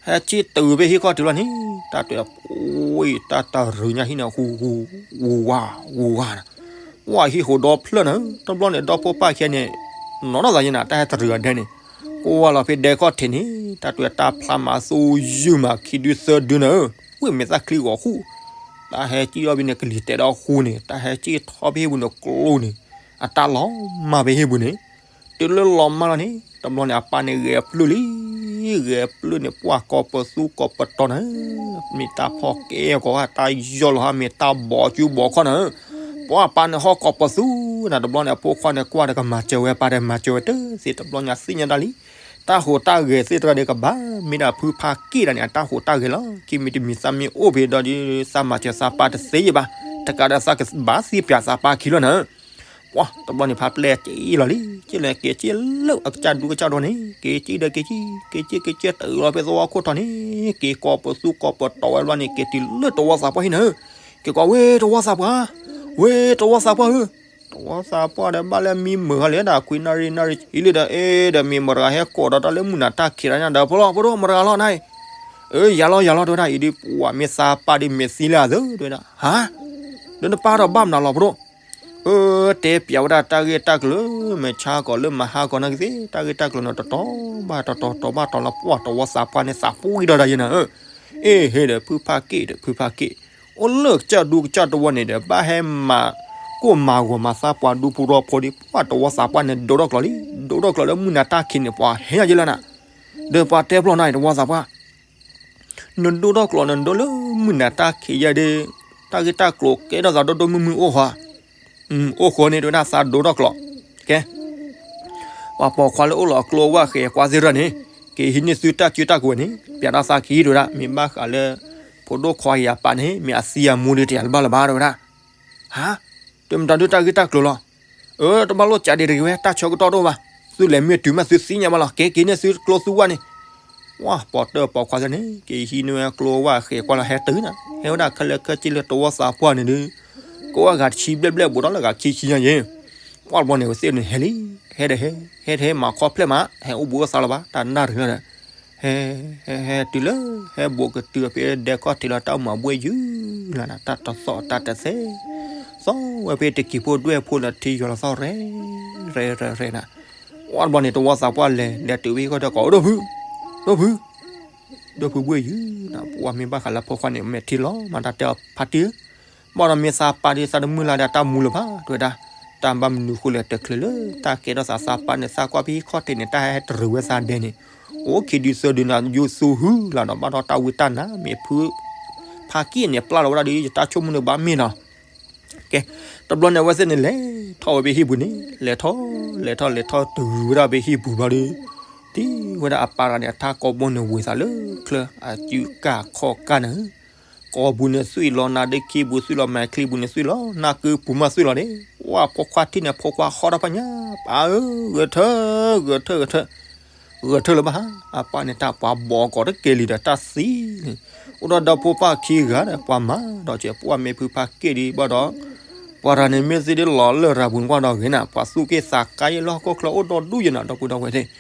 ဟဲစံၣ်တုၤဖဲဟံၣ်ခီၣ်ထံးလီၤန့ၣ် တၢ်တဲအီၤ တၢ်တရူးညါဟံၣ်န့ၣ် ဟူးဟူး ဝူၤဝါ ဝူၤဝါနၤ, ဝဲဟံၣ်ဟူးဒီဖျၢၣ်နၤဧၢ, တဘျီန့ၣ် ဒီဖိပၢ်ခံဂၤန့ၣ် နီၢ်နီၢ်သးယံၤနၤ တၢ်ဟဲတရူးအဒဲန့ၣ်, ကွၢ်လီၤဖဲဒဲခီၣ်ထံးန့ၣ် တၢ်တဲတၢ်ဖျါမးသူယုၢ်မးခံဒုသၢဒုနၤဧၢ, ဝ့ၢ်မဲာ်သၣ်ချံဂီၤဃူ, တၢ်ဟဲစံၣ်အီၤဖဲန့ၣ် ကလံၤတဲာ်ဒီးဃူန့ၣ် တၢ်ဟဲစံၣ်ထီၣ်ဖဲဟံၣ်ပူၤန့ၣ်ကျိန့ၣ်, အတၢ်လီၤမၢ်ဖဲဟံၣ်ပူၤန့ၣ်, တုၤလၢလီၤမၢ်လီၤန့ၣ် တဘျီန့ၣ် အပၢ်န့ၣ်ဂဲၤပျုၢ်လံ, ဂဲၤပျုၢ်န့ၣ် ပှၢ်ကိးပသူကိးပတီၤနၤဧၢ, မ့ၢ်တၢ်ဖီၣ်ကဲကီး တၢ်ယီၢ်လီၤဟါ မ့ၢ်တၢ်ဘီးကူဘီးခီၣ်နၤဧၢ, ပှၢ်ပၢ်န့ၣ်ဟီၣ်ကိးပသူနၤ, တဘျီန့ၣ် အဖိခွါန့ၣ်ကွၢ်ဒီးကမၤစၢၤဝဲ ပၢ်ဒီးမၤစၢၤဝဲတသ့, တဘျီညါသ့ၣ်ညါတၢ်လံ, တၢ်ဟူးတၢ်ဂဲၤသ့ၣ်တဖၣ်ဒီးကဘၣ်မ့ၢ်ဒၣ်ဖုဖါက့ၣ်ဒၣ်န့ၣ် အတၢ်ဟူးတၢ်ဂဲၤလီၤ, ခံမံၤတမံၤသးမ့ၢ်အိၣ်ဖဲဒီး သးမၤစၢၤသးပၢ်တသ့ယဘၣ်, တကးဒီးသးကဘၣ်သံပၠးသးပၢ်ခံလီၤနၤဧၢ, ပှၢ်တဘျီန့ၣ် ဖါပျဲၢ်က့ၤလီၤလံ, က့ၤလၢက့ၤက့ၤလၢအကစၢ်ဒူကစၢ်ဒီးန့ၣ် က့ၤက့ၤဒီးက့ၤက့ၤ က့ၤက့ၤက့ၤက့ၤတုၤလီၤဖဲသဝီခိၣ်ထီၣ်န့ၣ် က့ၤကိးပသူကိးပတီၤဝဲတဘျီန့ၣ် က့ၤတုၤလၢတဝီသးပှၢ်ဟံၣ်နၤဧၢ, က့ၤကွၢ်ဝဲတဝီသးပှၢ်, ဝဲတဝီသးပှၢ်ဧၢ, တဝီသးပှၢ်ဒီးဘၣ်လၢမံမုာ်ဃီလံဒီး ခွံနၣ်ရံၣ်နၣ်ရံၣ်ဆံလံဒီး အဲ ဒီးမ့ၢ်မတၤဂၤဟဲကိးဒီးတၢ်လၢမုၢ်နၤတၢ်ခံးတၢ်ညါဒီး ဖိလီၤ ဖိဒိၣ် မတၤဂၤလီၤနၤအံၤ, အၢ ယၤလီၤယၤလီၤ တဲဝဲဒၣ်အံၤဒုး ပှၤမ့ၢ်သးပၢ်ဒုးမ့ၢ်သံလၢအသၢ တဲဝဲဒၣ် ဟါ, ဒီးနပၢ်ထီၣ်ဘၣ်မနုၤလီၤ ဖိဒိၣ်, အၢ တဲပျးဝဲဒၣ်တၢ်ဂ့ၢ်တၢ်ကျိၤ မ့ၢ်ဆါကီးလၢမဟါကီးနာ်က့သ့ၣ် တၢ်ဂ့ၢ်တၢ်ကျိၤန့ၣ် တတီၤဘၣ်တတီၤတီၤဘၣ်တီၤလီၤ ပှၢ်တဝီသးပှၢ်န့ၣ် သးပှံၢ်ဒီးတၢ်ယဲနၤဧၢ, အ့ ဟ့ၣ်ဒီးဖုဖါက့ၣ်ဒီး ဖုဖါက့ၣ် အိၣ်လၢကစၢ်ဒူကစၢ်တဝီန့ၣ်ဒီး ဘၣ်ဟဲမၤကိၢ်မၤဂီၤမၤသးပှၢ်ဒူဖိရီဖိဒီး ပှၢ်တဝီသးပှၢ်န့ၣ် ဒိးထီၣ်ကျိးလံ ဒိးထီၣ်ကျိးလၢမုၢ်နၤတၢ်ခံးန့ၣ် ပှၤဟဲညါယဲလၢနၤ, ဒီးပှၤတဲပျီနၤအံၤ တဝီသးပှၢ် နဒိးထီၣ်ကျိး နဒိးလၢမုၢ်နၤတၢ်ခံးယဲဒီး တၢ်ဂ့ၢ်တၢ်ကျိၤကဲထီၣ်သးဒိၣ်ဒိၣ်မုၢ်မုၢ်အိၣ်ဃီ, အိၣ်ဃီန့ၣ် တဲဝဲဒၣ်သးဒိးထီၣ်ကျိး, ကဲ ပှၤပိာ်ခွါလၢအိၣ်လီၤအကျိဝၢ်ဃဲၤကွၢ်သ့ၣ်တဖၣ်န့ၣ် က့ၤဟံးန့ၢ်သုတၢ်စုတၢ်ကဝဲၤန့ၣ် ပျးထီၣ်သးခံ တဲဝဲဒၣ် မ့ၢ်ဘၣ်ဃးလၢ ဖိဒိၣ်ခွါအံၤအပၢ်န့ၣ် မ့ၢ်အသံအမူဒုးတယၤလၢၤဘၣ်လၢၤဘၣ် တဲဝဲဒၣ်, ဟါ, တမတၤဒုးတၢ်ဂ့ၢ်တၢ်ကျိၤလီၤ, အၢ တဘၣ်လိၣ်ကးဒံးတဂ့ၤဝဲ တၢ်ဆၢကတီၢ်တအိၣ်ဘၣ်, သုလဲၤမ့ၢ်တုၤမးသုသ့ၣ်ညါဘၣ်လီၤ က့ၤက့ၤန့ၢ်သုကျိသုဝၢ်န့ၣ် ဝဲ ပိာ်တၢၢ်ပိာ်ခွါသ့ၣ်န့ၣ် က့ၤဟံးန့ၢ်ဝဲကျိဝၢ်ဃဲၤကွၢ်လီၤ ဟဲတုၤနၤ ဟဲဝဲဒၣ်ခဲလၢာ်ခဲဆ့လၢတဝီသးပှၢ်န့ၣ်ဒုး ကဝဲဂၤတဆံဘျဲၣ်ဘျဲၣ်ဘူးဒီးလၢဂၤခံဆံညါယဲ, ပှၢ်တဘျီန့ၣ် ဝဲသ့ၣ်န့ၣ်ဟဲလံ, ဟဲဒီးဟဲ, ဟဲတဟဲမၤခီဖျိမး ဟဲအိၣ်ဘူးအိၣ်သးလၢၤဘၣ် တၢ်နၢ်တဂ့ၤလီၤဒီး ဟဲ ဟဲ ဟဲတုၤလၢ ဟဲဘိးကတုၤဖဲဒဲခီၣ်ထံးလီၤ တၢ်အိၣ်မးဘှ့ၣ်ယုၢ်လီၤနၤ တၢ်တသီၣ်တၢ်တသဲ သီၣ်ဝဲဖဲတကံၤဖိဒွဲၣ်ဖိလီၤ ထံယွၤလီၤသီၣ်ရဲၣ် ရဲၣ် ရဲၣ် ရဲၣ်နၤ. ဝံၤတဘျီန့ၣ် တဝီသးပှၢ်လဲၤ လဲၤတုၤဝဲဟံၣ်ခီၣ်ထံးကိး အိၣ်ဒီးဖု ဒီးဖု ဒီးဖုဘှ့ၣ်ယုၢ်နၤ ပှၤမ့ၢ်ဘၣ်ဃးလၢဖိခွါန့ၣ် မဲာ်ထံလီၤမၤတၢ်တဲအီၤ ဖါတံၢ်ဧၢ ဘၣ်ဒီးမ့ၢ်သးပၢ်ဒီး သးတမုၢ်လၢ်ဒီးတၢ်မူလၢၤဘၣ် တဲဝဲဒၣ်, တၢ်ဘၣ်မနုၤဃိလဲၣ် တချုးလၢတၢ်ကဲထီၣ်သးသးပၢ်န့ၣ် သးကွၢ်ဖဲဟံၣ်ခီၣ်ထံးန့ၣ် တၢ်ဟဲတရံးဝဲသးဒဲန့ၣ်, အိၣ်ခံဒုသၢဒုန့ၣ် ယိၤသူဟုလီၤဒီး ဘၣ်ဒီးတၢ်ဝံတၢ်နါ မ့ၢ်ဖု ဖါက့ၣ်န့ၣ် ပျၢ်လီၤဝဲဒၣ်ဒီး ယတၢ်ဆိကမိၣ်န့ၣ်ဘၣ်မ့ၢ်နီၤ. ကဲ, တဘျီန့ၣ် အဝဲသ့ၣ်န့ၣ် လဲၤထီၣ်ဝဲဖဲဟံၣ်ပူၤန့ၣ် လဲၤထီၣ် လဲၤထီၣ် လဲၤထီၣ်တုၤဝဲဒၣ်ဖဲဟံၣ်ပူၤဘျီဒီး ထံၣ်ဝဲဒၣ်အပၢ်တဂၤန့ၣ် အထါကိးဘိန့ၣ်ဝ့ၤသးလၢချၢ အစုကၢ်ခီၣ်ကၢ်န့ၣ် ကိာ်ပူၤန့ၣ်သွံၣ်လီၤ နါဒ့ခံပူၤသွံၣ်လီၤ မဲာ်ချံပူၤန့ၣ်သွံၣ်လီၤ နၢ်ကုပူၤမးသွံၣ်လီၤန့ၣ်, ဝဲဖိခွါထံၣ်န့ၣ် ဖိခွါဟီထီၣ်ဖးညါ, ပၢ်ဧၢ, ဂဲၤထၢၣ် ဂဲၤထၢၣ် ဂဲၤထၢၣ်, ဂဲၤထၢၣ်လၢၤဘၣ်ဧါ, အပၢ်န့ၣ်တၢ်ပှၤဘီကီးတကဲလံဒီးတၢ်သံလံ, အိၣ်ဒီးဒီဖိပၢ်ခံဂၤဒီး ပှၤမၤဒီးစဲး ပှၢ်မ့ၢ်ဖုဖါက့ၣ်ဒံးဘၣ်ဒီး ပှၤတဂၤန့ၣ်မ့ၢ်သ့ဒ်လီၤလၢၢ်ရၤပူၤန့ၣ်ကွၢ်ဒီးဂ့ၤနၤ ပှၤသူၣ်က့ၣ်သးကါယဲလၢဟီၣ်ခိၣ်ချၢအိၣ်ဒီဒူၣ်ယဲနၤ ဒီပုၢ်ဒီဝဲၢ်သ့ၣ်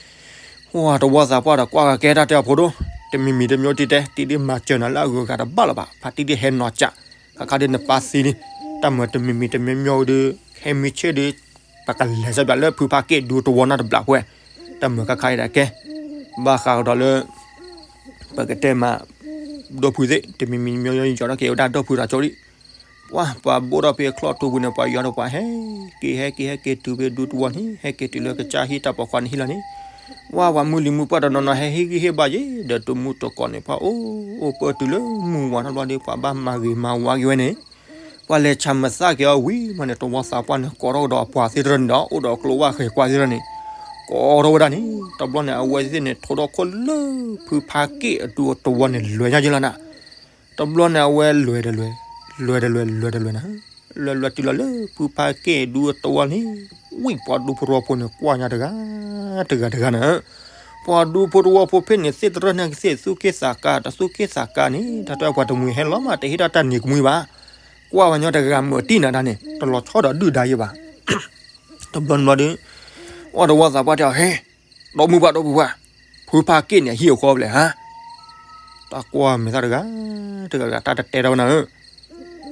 ဝဲတဝီသးပှၢ်ဒီးကွၢ်ကကဲတၢ်တဲအီၤဖိဒိၣ်, တမံၤမံၤတမံၤတံၢ်တဲ တံၢ်ဒ်မၤစၢၤနၤလၢအဂုၤအဂၤတဘၣ်လၢၤဘၣ်, ဖါတံၢ်ဒ်ဟဲနီၤကၠး, ခါခါဒ်နပၢ်သံန့ၣ်, တၢ်မၤတမံၤမံၤတမံၤမံၤဒ် ဟဲမံဆ့ၣ်ဒ် ပကလဲၤဆၢဘၣ်လၢဖုဖါက့ၣ်ဒူတဝီနၢ်တဘျီဝဲ, တၢ်မၤခါခါအံၤဒၣ်ကဲ, ဘၣ်ဃးကဒီးလၢ ပကတဲမး ဒီဖုသ့ၣ် တမံၤမံၤမံၤယီၤထီၣ်က့ၤဝဲဒၣ်ဒီဖုတၢ်ကၠိဒံး, ပှၤ ပှၤဘိၣ်ထီၣ်ဖဲချီၣ်ထူပူၤန့ၣ် ပှၤယွၤဒီးပှၤဟဲက့ၤ ဟဲက့ၤဟဲက့ၤတုၤဖဲဒူတဝီန့ၣ် ဟဲက့ၤတုၤလၢကစၢ်ဟံၣ်တၢ်ပိာ်ခွါန့ၣ်ဟံၣ်လီၤန့ၣ်, ပှၤ ပှၤမုၢ်လံၤမုၢ်ပှၢ်တနီၤနီၤဟဲဟ့ၣ်ဂံၢ်ဟ့ၣ်ဘါယဲ ဒီးတမူတကိးန့ၣ် ပှၤအိၣ်အိၣ်ပၢတုၤလၢမုၢ်ဝါထီၣ်ဘျီဒီး ပှၤဘၣ်မၤဂ့ၤမၤဝါက့ၤဝဲန့ၣ်, ပှၤလဲၤဆၣ်မၤသၣ်က့ၤအီၤဝံၤမးန့ၣ် တဝီသးပှၢ်န့ၣ် ကိးထီၣ်ကဒီးအပှၤသ့ၣ်တဖၣ်န့ၣ်ဒီး အိၣ်ဒီးကျိဝၣ်ဃဲၤကွၢ်သ့ၣ်တဖၣ်န့ၣ်, ကိးထီၣ်ဝဲဒၣ်န့ၣ် တဘျီန့ၣ် အဝဲသ့ၣ်န့ၣ် ထိးထီၣ်ခိၣ်လၢ ဖုဖါက့ၣ်အဒူတဝီန့ၣ် လဲၤညါယဲလီၤနၤ, တဘျီန့ၣ် အဝဲလဲၤတလဲၤ, လဲၤတလဲၤ လဲၤတလဲၤနၤ, လဲၤလဲၤတုၤလီၤလၢဖုဖါက့ၣ်အဒူတဝီန့ၣ်, ဝံၤ ပှၤဒူဖိတဝီဖိန့ၣ် ကွၢ်ညါတဂၤ, တဂၤတဂၤန့ၣ်, ပှၤဒူဖိတဝီဖိဖဲန့ၣ် သ့ၣ်တရၢၢ်န့ၣ်ကသ့ၣ် သူၣ်က့ၣ်သးကါ တသူၣ်က့ၣ်သးကါန့ၣ် တၢ်တဲပှၤတမှံၤဟဲလီၤမး တဟ့ၣ်တၢ်တၢ်နံၤကမှံဘၣ်, ကွၢ်ဝဲညီတဂၤမုာ်တံၢ်နၤတၢ်န့ၣ် တလီၤဆီဒီးဒုၣ်ဒါယဲဘၣ် တဘျီန့ၣ်ဘျီဒီး, အီၣ်တဝီသးပှၢ်တဲအီၤ ဟဲ, ဒီမုၢ်ပှၢ် ဒီပုၢ်ပှၢ်, ဖုဖါက့ၣ်န့ၣ် အဟံၣ်အဃီဖဲလဲၣ်ဟါ, တၢ်ကွၢ်မဲာ်သၣ်တဂၤ, တဂၤတဂၤ တၢ်တတဲထီၣ်ဝဲနၤဧၢ,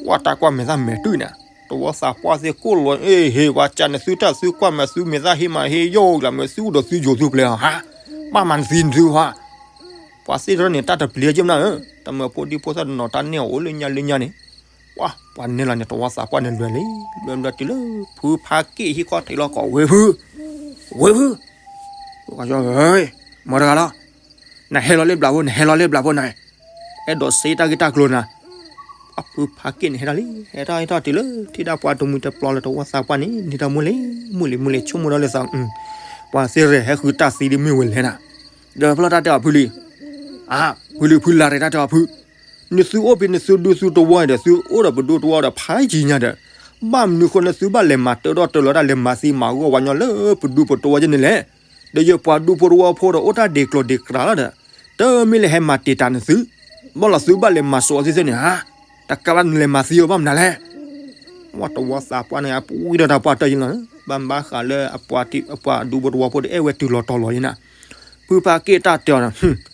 ကွၢ်တၢ်ကွၢ်မဲာ်သၣ်မဲာ်တုၤနၤ, တဝီသးပှၢ်သ့ၣ်ကိၣ်လီၤ အ့ၣ် ဟ့ၣ် ပှၤကၢ်န့ၣ်သုတၢ်သုကွၢ်မဲာ်သုမဲာ်သၣ်ဟ့ၣ်မးဟ့ၣ်ယိၣ်လီၤ မ့ၢ်သုအိၣ်ဒီးသုယိၤသုပျဲၤဟါ, ဘၣ်မၤနသံနသုဟါ, ပှၤသ့ၣ်တဖၣ်န့ၣ် တၢ်တပျံၤက့မနၤဧၢ, တၢ်မၤဖိဒံဖိသၣ်တနီၤတၢ်နဲၣ်အီၤအိၣ်လၢညါလၢညါန့ၣ် ပှၤ ပှၤနဲၣ်လီၤန့ၣ် တဝီသးပှၢ်န့ၣ်လဲၤလံ, လဲၤလဲၤတုၤလၢ ဖုဖါက့ၣ်ဟံၣ်ခီၣ်ထံးလီၤကိး ဝ့ၢ်ဖု, ဝ့ၢ်ဖု, မတၤတဂၤလီၤ, နဟဲလီၤလၢဘျးဖိ နဟဲလီၤလၢဘျးဖိနၤ, အဲၣ်ဒိးစ့တၢ်ဂ့ၢ်တၢ်ကျိၤနၤ, ဖုဖါက့ၣ်န့ၣ်ဟဲထီၣ်လံ, ဟဲထီၣ်ဟဲထီၣ်တုၤလၢ ထံၣ်ဒၣ်ပှၤတမှံၤတပျီလၢတဝီသးပှၢ်န့ၣ် န့ၢ်တၢ်မူလံ, မူလံ မူလံ ဆိကမိၣ်ဒီးလၢသး, ပှၤသ့ၣ်ရဲၣ်ဟဲဃုတၢ်သံဒ်မ့ၢ်ဝဲလဲၣ်နၤ, ဒီးဖျီၣ်တၢ်တဲအီၤဖုလံ, အါ, ဖုလံ ဖုလၢ်ရဲၣ်တၢ်တဲအီၤဖု နသုအိၣ်ဖဲနသုဒူသုတဝီအံၤဒီး သုအိၣ်ဒီးပဒူတဝီဒီးဖးယံၤညါဒီး, ဘၣ်မနုၤဃိနသုဘၣ်လဲၤမၤတၢထီၣ်တၢလီၤတၢ်လဲၤမၤသံမၤဂီၢ်ဝဲညီလၢပဒူပတဝီယဲန့ၣ်လဲၣ်, ဒီးယပှၤဒူဖိတဝီဖိဒီးအိၣ်တၢ်ဒ့ကျိၤဒ့ကျဲလီၤဒီး, တမ့ၢ်လၢဟဲမၤတံာ်တာ်နသု, ဘၣ်လီၤသုဘၣ်လဲၤမၤစိာ်အီၤသ့ၣ်သ့ၣ်န့ၣ်ဧါ, တကးဘၣ်နလဲၤမၤသံအီၤဘၣ်မနုၤလဲၣ် ဝဲတဝီသးပှၢ်န့ၣ် အပှံၢ်ဒီးတၢ်ပှၢ်တၢၢ်ယံလီၤ, ဘၣ်ဘၣ်ဃးလၢအပှၤဒူဖိတဝီဖိဒီးအဲၣ်ဝဲတုၤလီၤတီၤလီၤယဲနၤ, ဖုဖါက့ၣ်တၢ်တဲအီၤ,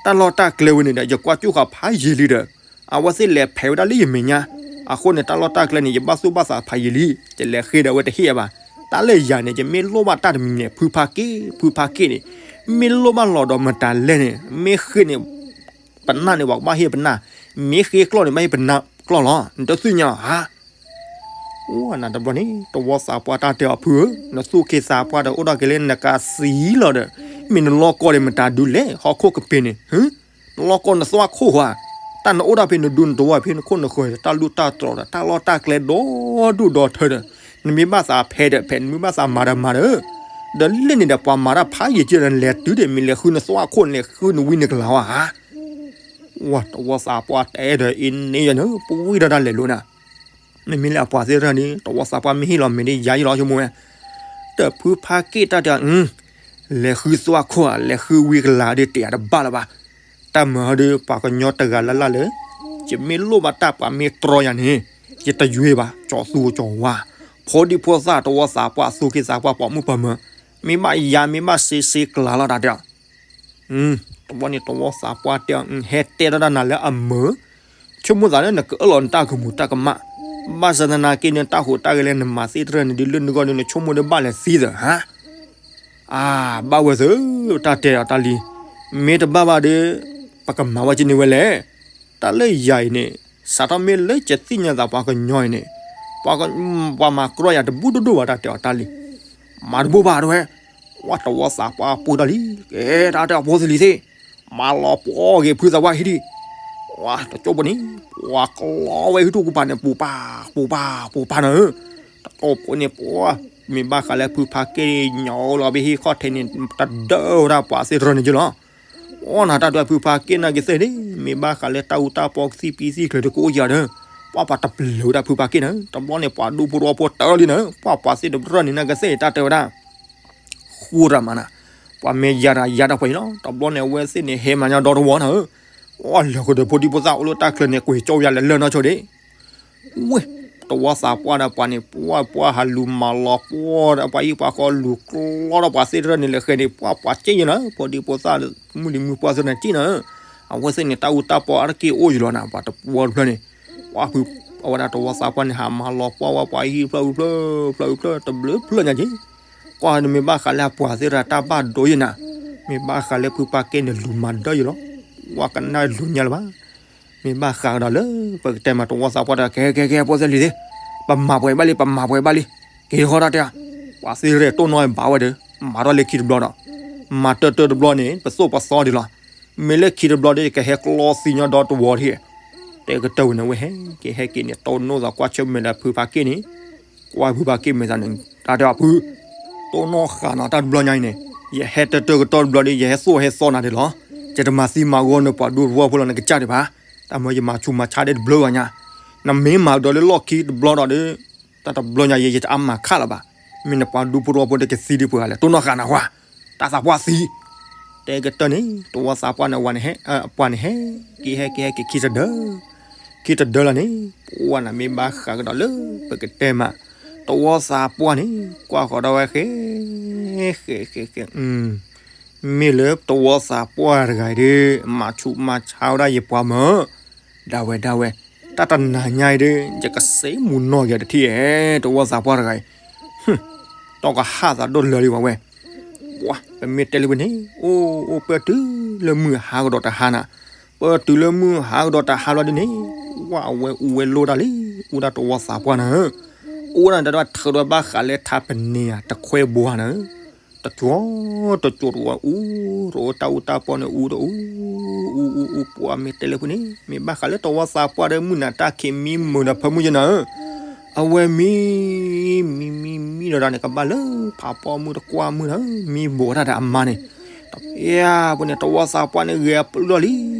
တၢ်လီၢ်တၢ်ကျဲဝဲန့ၣ်ဒီး ယကွၢ်ကၠိၣ်ဃာ်ဖးယံၤလံဒီး, အဝဲသ့ၣ်လဲၤဖဲးဝဲဒၣ်လၢယမဲာ်ညါ, အဃိန့ၣ် တၢ်လီၢ်တၢ်ကျဲန့ၣ် ယဘၣ်သူၣ်ဘၣ်သးဖးယံၤလံ, ယလဲၤဃ့ဒီးအဝဲတဟ့ၣ်အဘၣ်, တၢ်လၢယၤန့ၣ် ယမ့ၢ်လိၣ်ဘၣ်တၢ်တမံၤန့ၣ် ဖုဖါက့ၣ် ဖုဖါက့ၣ်န့ၣ်, မ့ၢ်လိၣ်ဘၣ်လီၤဒီးမတၤလဲၣ်န့ၣ် မ့ၢ်ဃ့န့ၣ် ပနၢ်န့ၣ် ပှၤကဘၣ်ဟ့ၣ်ပနၢ်, မ့ၢ်ဃ့ကျီၢ်န့ၣ် ဘၣ်ဟ့ၣ်ပနၢ်ကျီၢ်လီၤ, နတသ့ၣ်ညါဧါ ဝဲနၤတဘျီန့ၣ် တဝီသးပှၢ်တၢ်တဲအီၤဖုဧၢ, နသူၣ်က့သးပှၢ်ဒီးအိၣ်ဒီးက့ၤလၢနကးသံလီၤဒီး, မ့ၢ်နလီၢ်ကီၢ်ဒီးမတၤဒုးလဲၣ် ဟီၣ်ခိၣ်ကပ့ၤန့ၣ်, နလီၢ်ကီၢ်နသွၣ်ခိၣ်ဧါ, တၢ်နအိၣ်ဒၣ်ဖဲနဒူနတဝီဖဲနခိၣ်နဃၢၤ တၢ်လူၢ်တၢ်တြီၤဒီး တၢ်လီၢ်တၢ်ကျဲဒီဒူၣ်ဒီထၢဒီး, နမ့ၢ်ဘၣ်သးဖဲးဒီးဖဲး နမ့ၢ်ဘၣ်သးမၤဒီးမၤဒီး, ဒီးလၢန့ၣ်ဒီးပှၤမၤတၢ်ဖးယံၤက့ဒီး နလဲၤတုၤဒီး မ့ၢ်လဲၤဃုနသွၣ်ခိၣ် နလဲၤဃုနဝံနကလၤဝါဧါ ဝဲတဝီသးပှၢ်တဲဒီးအံၤန့ၣ်ယန့ၣ် ပဝံၢ်ဒီးတၢ်လဲၤလိၤနၤ, မ့မ့ၢ်လၢအပှၤသ့ၣ်တဖၣ်န့ၣ် တဝီသးပှၢ်မ့ၢ်ဟ့ၣ်လီၤမ့ၢ်ဒ်ယၤယလီၤဆိကမိၣ်ဝဲ, တဖုဖါက့ၣ်တၢ်တဲအီၤ, လဲၤဃုသွၣ်ခိၣ်ဧါ လဲၤဃုဝံကလၤဒီးတဲယၤတဘၣ်လၢၤဘၣ်, တၢ်မၤဟီဒီးပှၤကညီတဂၤလၢ်လၢ်လၢ ယမ့ၢ်လိၣ်ဘၣ်တၢ်ပှၤမ့ၢ်တြီယၤန့ၣ် ယတယွဲဘၣ် ကၠီၤသူကၠီၤဝါ, ဖိဒံဖိသၣ်တဝီသးပှၢ် သူၣ်က့သးပှၢ် ပိာ်မုၣ်ပိာ်မၢၤ, မ့ၢ်ဘၣ်ယၤမ့ၢ်ဘၣ်စ့စ့ကလၤလီၤတၢ်တဲအီၤ တဘျီန့ၣ် တဝီသးပှၢ်တဲအီၤ ဟဲတဲထီၣ်တၢ်နၤလၢအမုာ်, ဆိကမိၣ်သးလၢနကအၢၣ်လီၤနတၢ်ကမူၤတၢ်ကမၣ်, ဘၣ်ဆၣ်သနာ်က့န့ၣ် တၢ်ဟူးတၢ်ဂဲၤလၢနမၤသ့ၣ်တဖၣ်န့ၣ် ဒ်လၢနဂီၢ်န့ၣ် နဆိကမိၣ်ဒီးဘၣ်လဲၤသံသၢဟါ အါ, ဘၣ်ဝဲသၢ, တၢ်တဲအီၤတၢ်လံ, မ့ၢ်တဘၣ်ဘၣ်ဒီး ပကမၤဝဲကန့ၢ်ဝဲလဲၣ်. တၢ်လၢယၤအံၤန့ၣ် စးထီၣ်မ့ၢ်လၢယသ့ၣ်ညါသးပှၤကညီအံၤန့ၣ်, ပှၤမၤကြီယၤတဘူၣ်ဒိၣ်ဒိၣ်ဘၣ် တၢ်တဲအီၤတၢ်လံ. မၤတဘူၣ်ဘၣ်တဝဲ, ဝဲတဝီသးပှၢ်ပှ့ၤထီၣ်လံ, ကဲ တၢ်တဲအီၤဖိသ့ၣ်လံသ့ၣ်, မၤလီၤပှီၢ်ဂ့ၤဖုသးပှၢ်ဟံၣ်ဒံး, ဝဲတကၠိဖိန့ၣ် ပှၤကလီဝဲဟံၣ်ထူၣ်ကပၤန့ၣ် ပူၤပာ် ပူၤပာ် ပူၤပာ်နၤဧၢ, တကၠိဖိန့ၣ် ပှၤ မ့ၢ်ဘၣ်ဃးလၢဖုဖါက့ၣ်ညိးလီၤဘ့ၣ်ဟံၣ်ခီၣ်ထံးန့ၣ် တဒၢဝဲဒၣ်ပှၤသ့ၣ်တဖၣ်န့ၣ်က့လီၤ. အီၣ်နၤတၢ်ဒွဲၣ်ဖုဖါက့ၣ်နာ်က့သ့ၣ်န့ၣ် မ့ၢ်ဘၣ်ဃးလၢတၢ်အူတၢ်ပီကသံၣ်ပံသံၣ်ကျၢၤတကအိၣ်ယၤဒီး, ပှၤပှၤတပျၢၤဝဲဒၣ်ဖုဖါက့ၣ်နၤ, တဘျီန့ၣ် ပှၤဒူဖိတဝီဖိတၢၢ်လံနၤ, ပှၤပှၤသ့ၣ်တဖၣ်န့ၣ်နာ်က့သ့ၣ် တၢ်တဲဝဲဒၣ် ဃူတၢ်မးနၤ, ပှၤမ့ၢ်ယၤတၢ်ယၤတၢ်ပှဲၤအံၤလီၤ. တဘျီန့ၣ် အဝဲသ့ၣ်န့ၣ် ဟဲမၤညီဒီတဝီနၤဧၢ, အီၣ်လၢာ်ဃုာ်ဒီးဖိဒံဖိသၣ်အိၣ်လၢတၢ်ချၢန့ၣ် ကွံာ်ကၠီယၤလဲၤလၢနီၢ်ဆိဒံး ဝ့ၢ်, တဝီသးပှၢ်ဒီးပှၤန့ၣ် ပှၢ်ပှၢ်ဟးလူၤမၤလီၤပှီၢ် ပှၤဟံၣ်ပှၤဃီလူၤကျီဒီးပှၤသ့ၣ်တဖၣ်န့ၣ် လဲၤဃဲန့ၣ် ပှၢ်ပှၤက့ၣ်ယဲနၤ, ဖိဒံဖိသၣ် မုၢ်လံၤမုၢ်ပှၢ်သ့ၣ်န့ၣ်က့ၣ်နၤ, အဝဲသ့ၣ်န့ၣ် တၢ်အူတၢ်ပီအါတက့ၢ်အိၣ်ယံၤလီၤနၤ, ပှၤတဝီတဖျၢၣ်န့ၣ်, ပှၢ်ဖု အဝဲဒၣ်တဝီသးပှၢ်န့ၣ် ဟးမၤလီၤပှီၢ်ဝဲပှၤဟံၣ်ဖျၢၣ်ဖျၢၣ် ဖျၢၣ်ဖျၢၣ် တဘျုးဖျၢၣ်ညါက့ၤ, ကွၢ်နမ့ၢ်ဘၣ်ဃးလၢအပှၤသ့ၣ်တဖၣ်တၢ်ဘၣ်ဒိယဲနၤ, မ့ၢ်ဘၣ်ဃးလၢဖုဖါက့ၣ်န့ၣ်လူၤမၤဒၢယံၤလီၤ, ဝဲကနၣ်လူၤညါလၢၤဘၣ် မ့ၢ်ဘၣ်ဃးကဒီးလၢ ပကတဲမးတဝီသးပှၢ်ဒီး ကဲကဲကဲ ဖိသ့ၣ်လံၤသ့ၣ်, ပမၤပှဲၤဘၣ်လံ ပမၤပှဲၤဘၣ်လံ, က့ၤဃီတၢ်တဲ, ပှၤသ့ၣ်ရဲၣ်တိၢ်နီၣ်ဘၣ်ဝဲဒီး မၤထီၣ်လၢခံတဘျီဒီး, မၤတၢၢ်တၢၢ်တဘျီန့ၣ် ပသိၣ်ပသီဒံးလီၤ, မ့ၢ်လၢခံတဘျီဒီး ကဟဲကျီသံညီဒီတဝီထံၣ်, တဲကတၢၢ်ဝဲန့ၣ် ဝဲဟဲက့ၤဟဲက့ၤန့ၣ် တိၢ်နီၣ်သးကွၢ်ဆၢၣ်မဲာ်ဒီးဖုဖါက့ၣ်န့ၣ်, ကွၢ်ဖုဖါက့ၣ်မဲာ်သးန့ၣ် တၢ်တဲအီၤဖု တိၢ်နီၣ်ဃာ်နီၤ တၢ်တဘျီညါအံၤန့ၣ်, ယဟဲတၢၢ်တၢၢ်ကတီၢ်တဘျီဒီး ယဟဲသိၣ်ဟဲသီနၤဒံးလီၤ, ယတမၤသံမၤဂီၤနပှၤဒူဖိတဝီဖိလီၤ နကစၢ်ဒံးဘၣ်, တၢ်မ့ၢ်ယမၤဆူးမၤဆါဒံးတဘျီဘၣ်ညါ, နမ့ၢ်မၤကဒီးလၢလီၢ်ခံတဘျီဒီးဒီး, တၢ်တဘျီညါယဲ ယတအါမၤခးလၢၤဘၣ်, မ့ၢ်နပှၤဒူဖိတဝီဖိဒီးကသံဒံးပှၤလဲၣ် တိၢ်နီၣ်ဃာ်နၤဝဲ, တၢ်သးပှၢ်သံ တဲကတၢၢ်န့ၣ် တဝီသးပှၢ်န့ၣ် ဝဲန့ၣ်ဟဲ ပှၤန့ၣ်ဟဲက့ၤဟဲက့ၤဟဲက့ၤခံတဒၢ, ခံတဒၢလီၤန့ၣ် ပဝဲနၤမ့ၢ်ဘၣ်ဃးကဒီးလၢ ပကတဲမး တဝီသးပှၢ်န့ၣ် ကွၢ်ဃီၤဒီးဝဲဃဲ ဃဲဃဲဃဲ မ့ၢ်လၢတဝီသးပှၢ်တဂၤအံၤဒီး မၤဆူးမၤဆါဝဲဒၣ်ယပှၤမၢ်, ဒၣ်ဝဲဒၣ်ဝဲ, တၢ်တနၤညါအံၤဒီး ယကစဲးမူးနီၢ်ယၤတထံၣ်ဧဲ တဝီသးပှၢ်တဂၤအံၤ တီကဟၣ်သးဒိၣ်လၢာ်လံဝဲဝဲ, ပှၤ ပမ့ၢ်တဲလၢဝဲန့ၣ် အိၣ်အိၣ်ပၢၢ်တုၤလၢမုၢ်ဟါကဒီးတဟါနၤ, ပၢၢ်တုၤလၢမုၢ်ဟါကဒီးတဟါလီၤဒ်န့ၣ်, ဝဲအဝဲအူဝဲလိၣ်တၢ်လံ, အူဒၣ်တဝီသးပှၢ်နၤဧၢ, အူဒၣ်တၢ်ထုးဒီးဘၣ်ဃးလၢထးပနံၤဧါ တခွဲဘှါနၤဧၢ, တကၠိတကၠိတဝီအူ, တအိၣ်တၢ်အူတၢ်ပီန့ၣ်အူတအူ, အူအူအူ ပှၤမ့ၢ်တဲလၢဝဲန့ၣ် မ့ၢ်ဘၣ်ဃးလၢတဝီသးပှၢ်ဒီးမုၢ်နၤတၢ်ခံးမံမုာ်ဒီးဖၢမုၢ်ယဲနၤဧၢ အဝဲမံ မံမံမံဒီးဒၣ်န့ၣ် ကဘၣ်လၢဖးပီမုၢ်တကွၢ်မုၢ်ဒီး မံဘိးတၢ်ဒီးအမါန့ၣ်, တပျၢ်ဖိန့ၣ် တဝီသးပှၢ်န့ၣ် ဂဲၤပျုၢ်ထီၣ်လံ,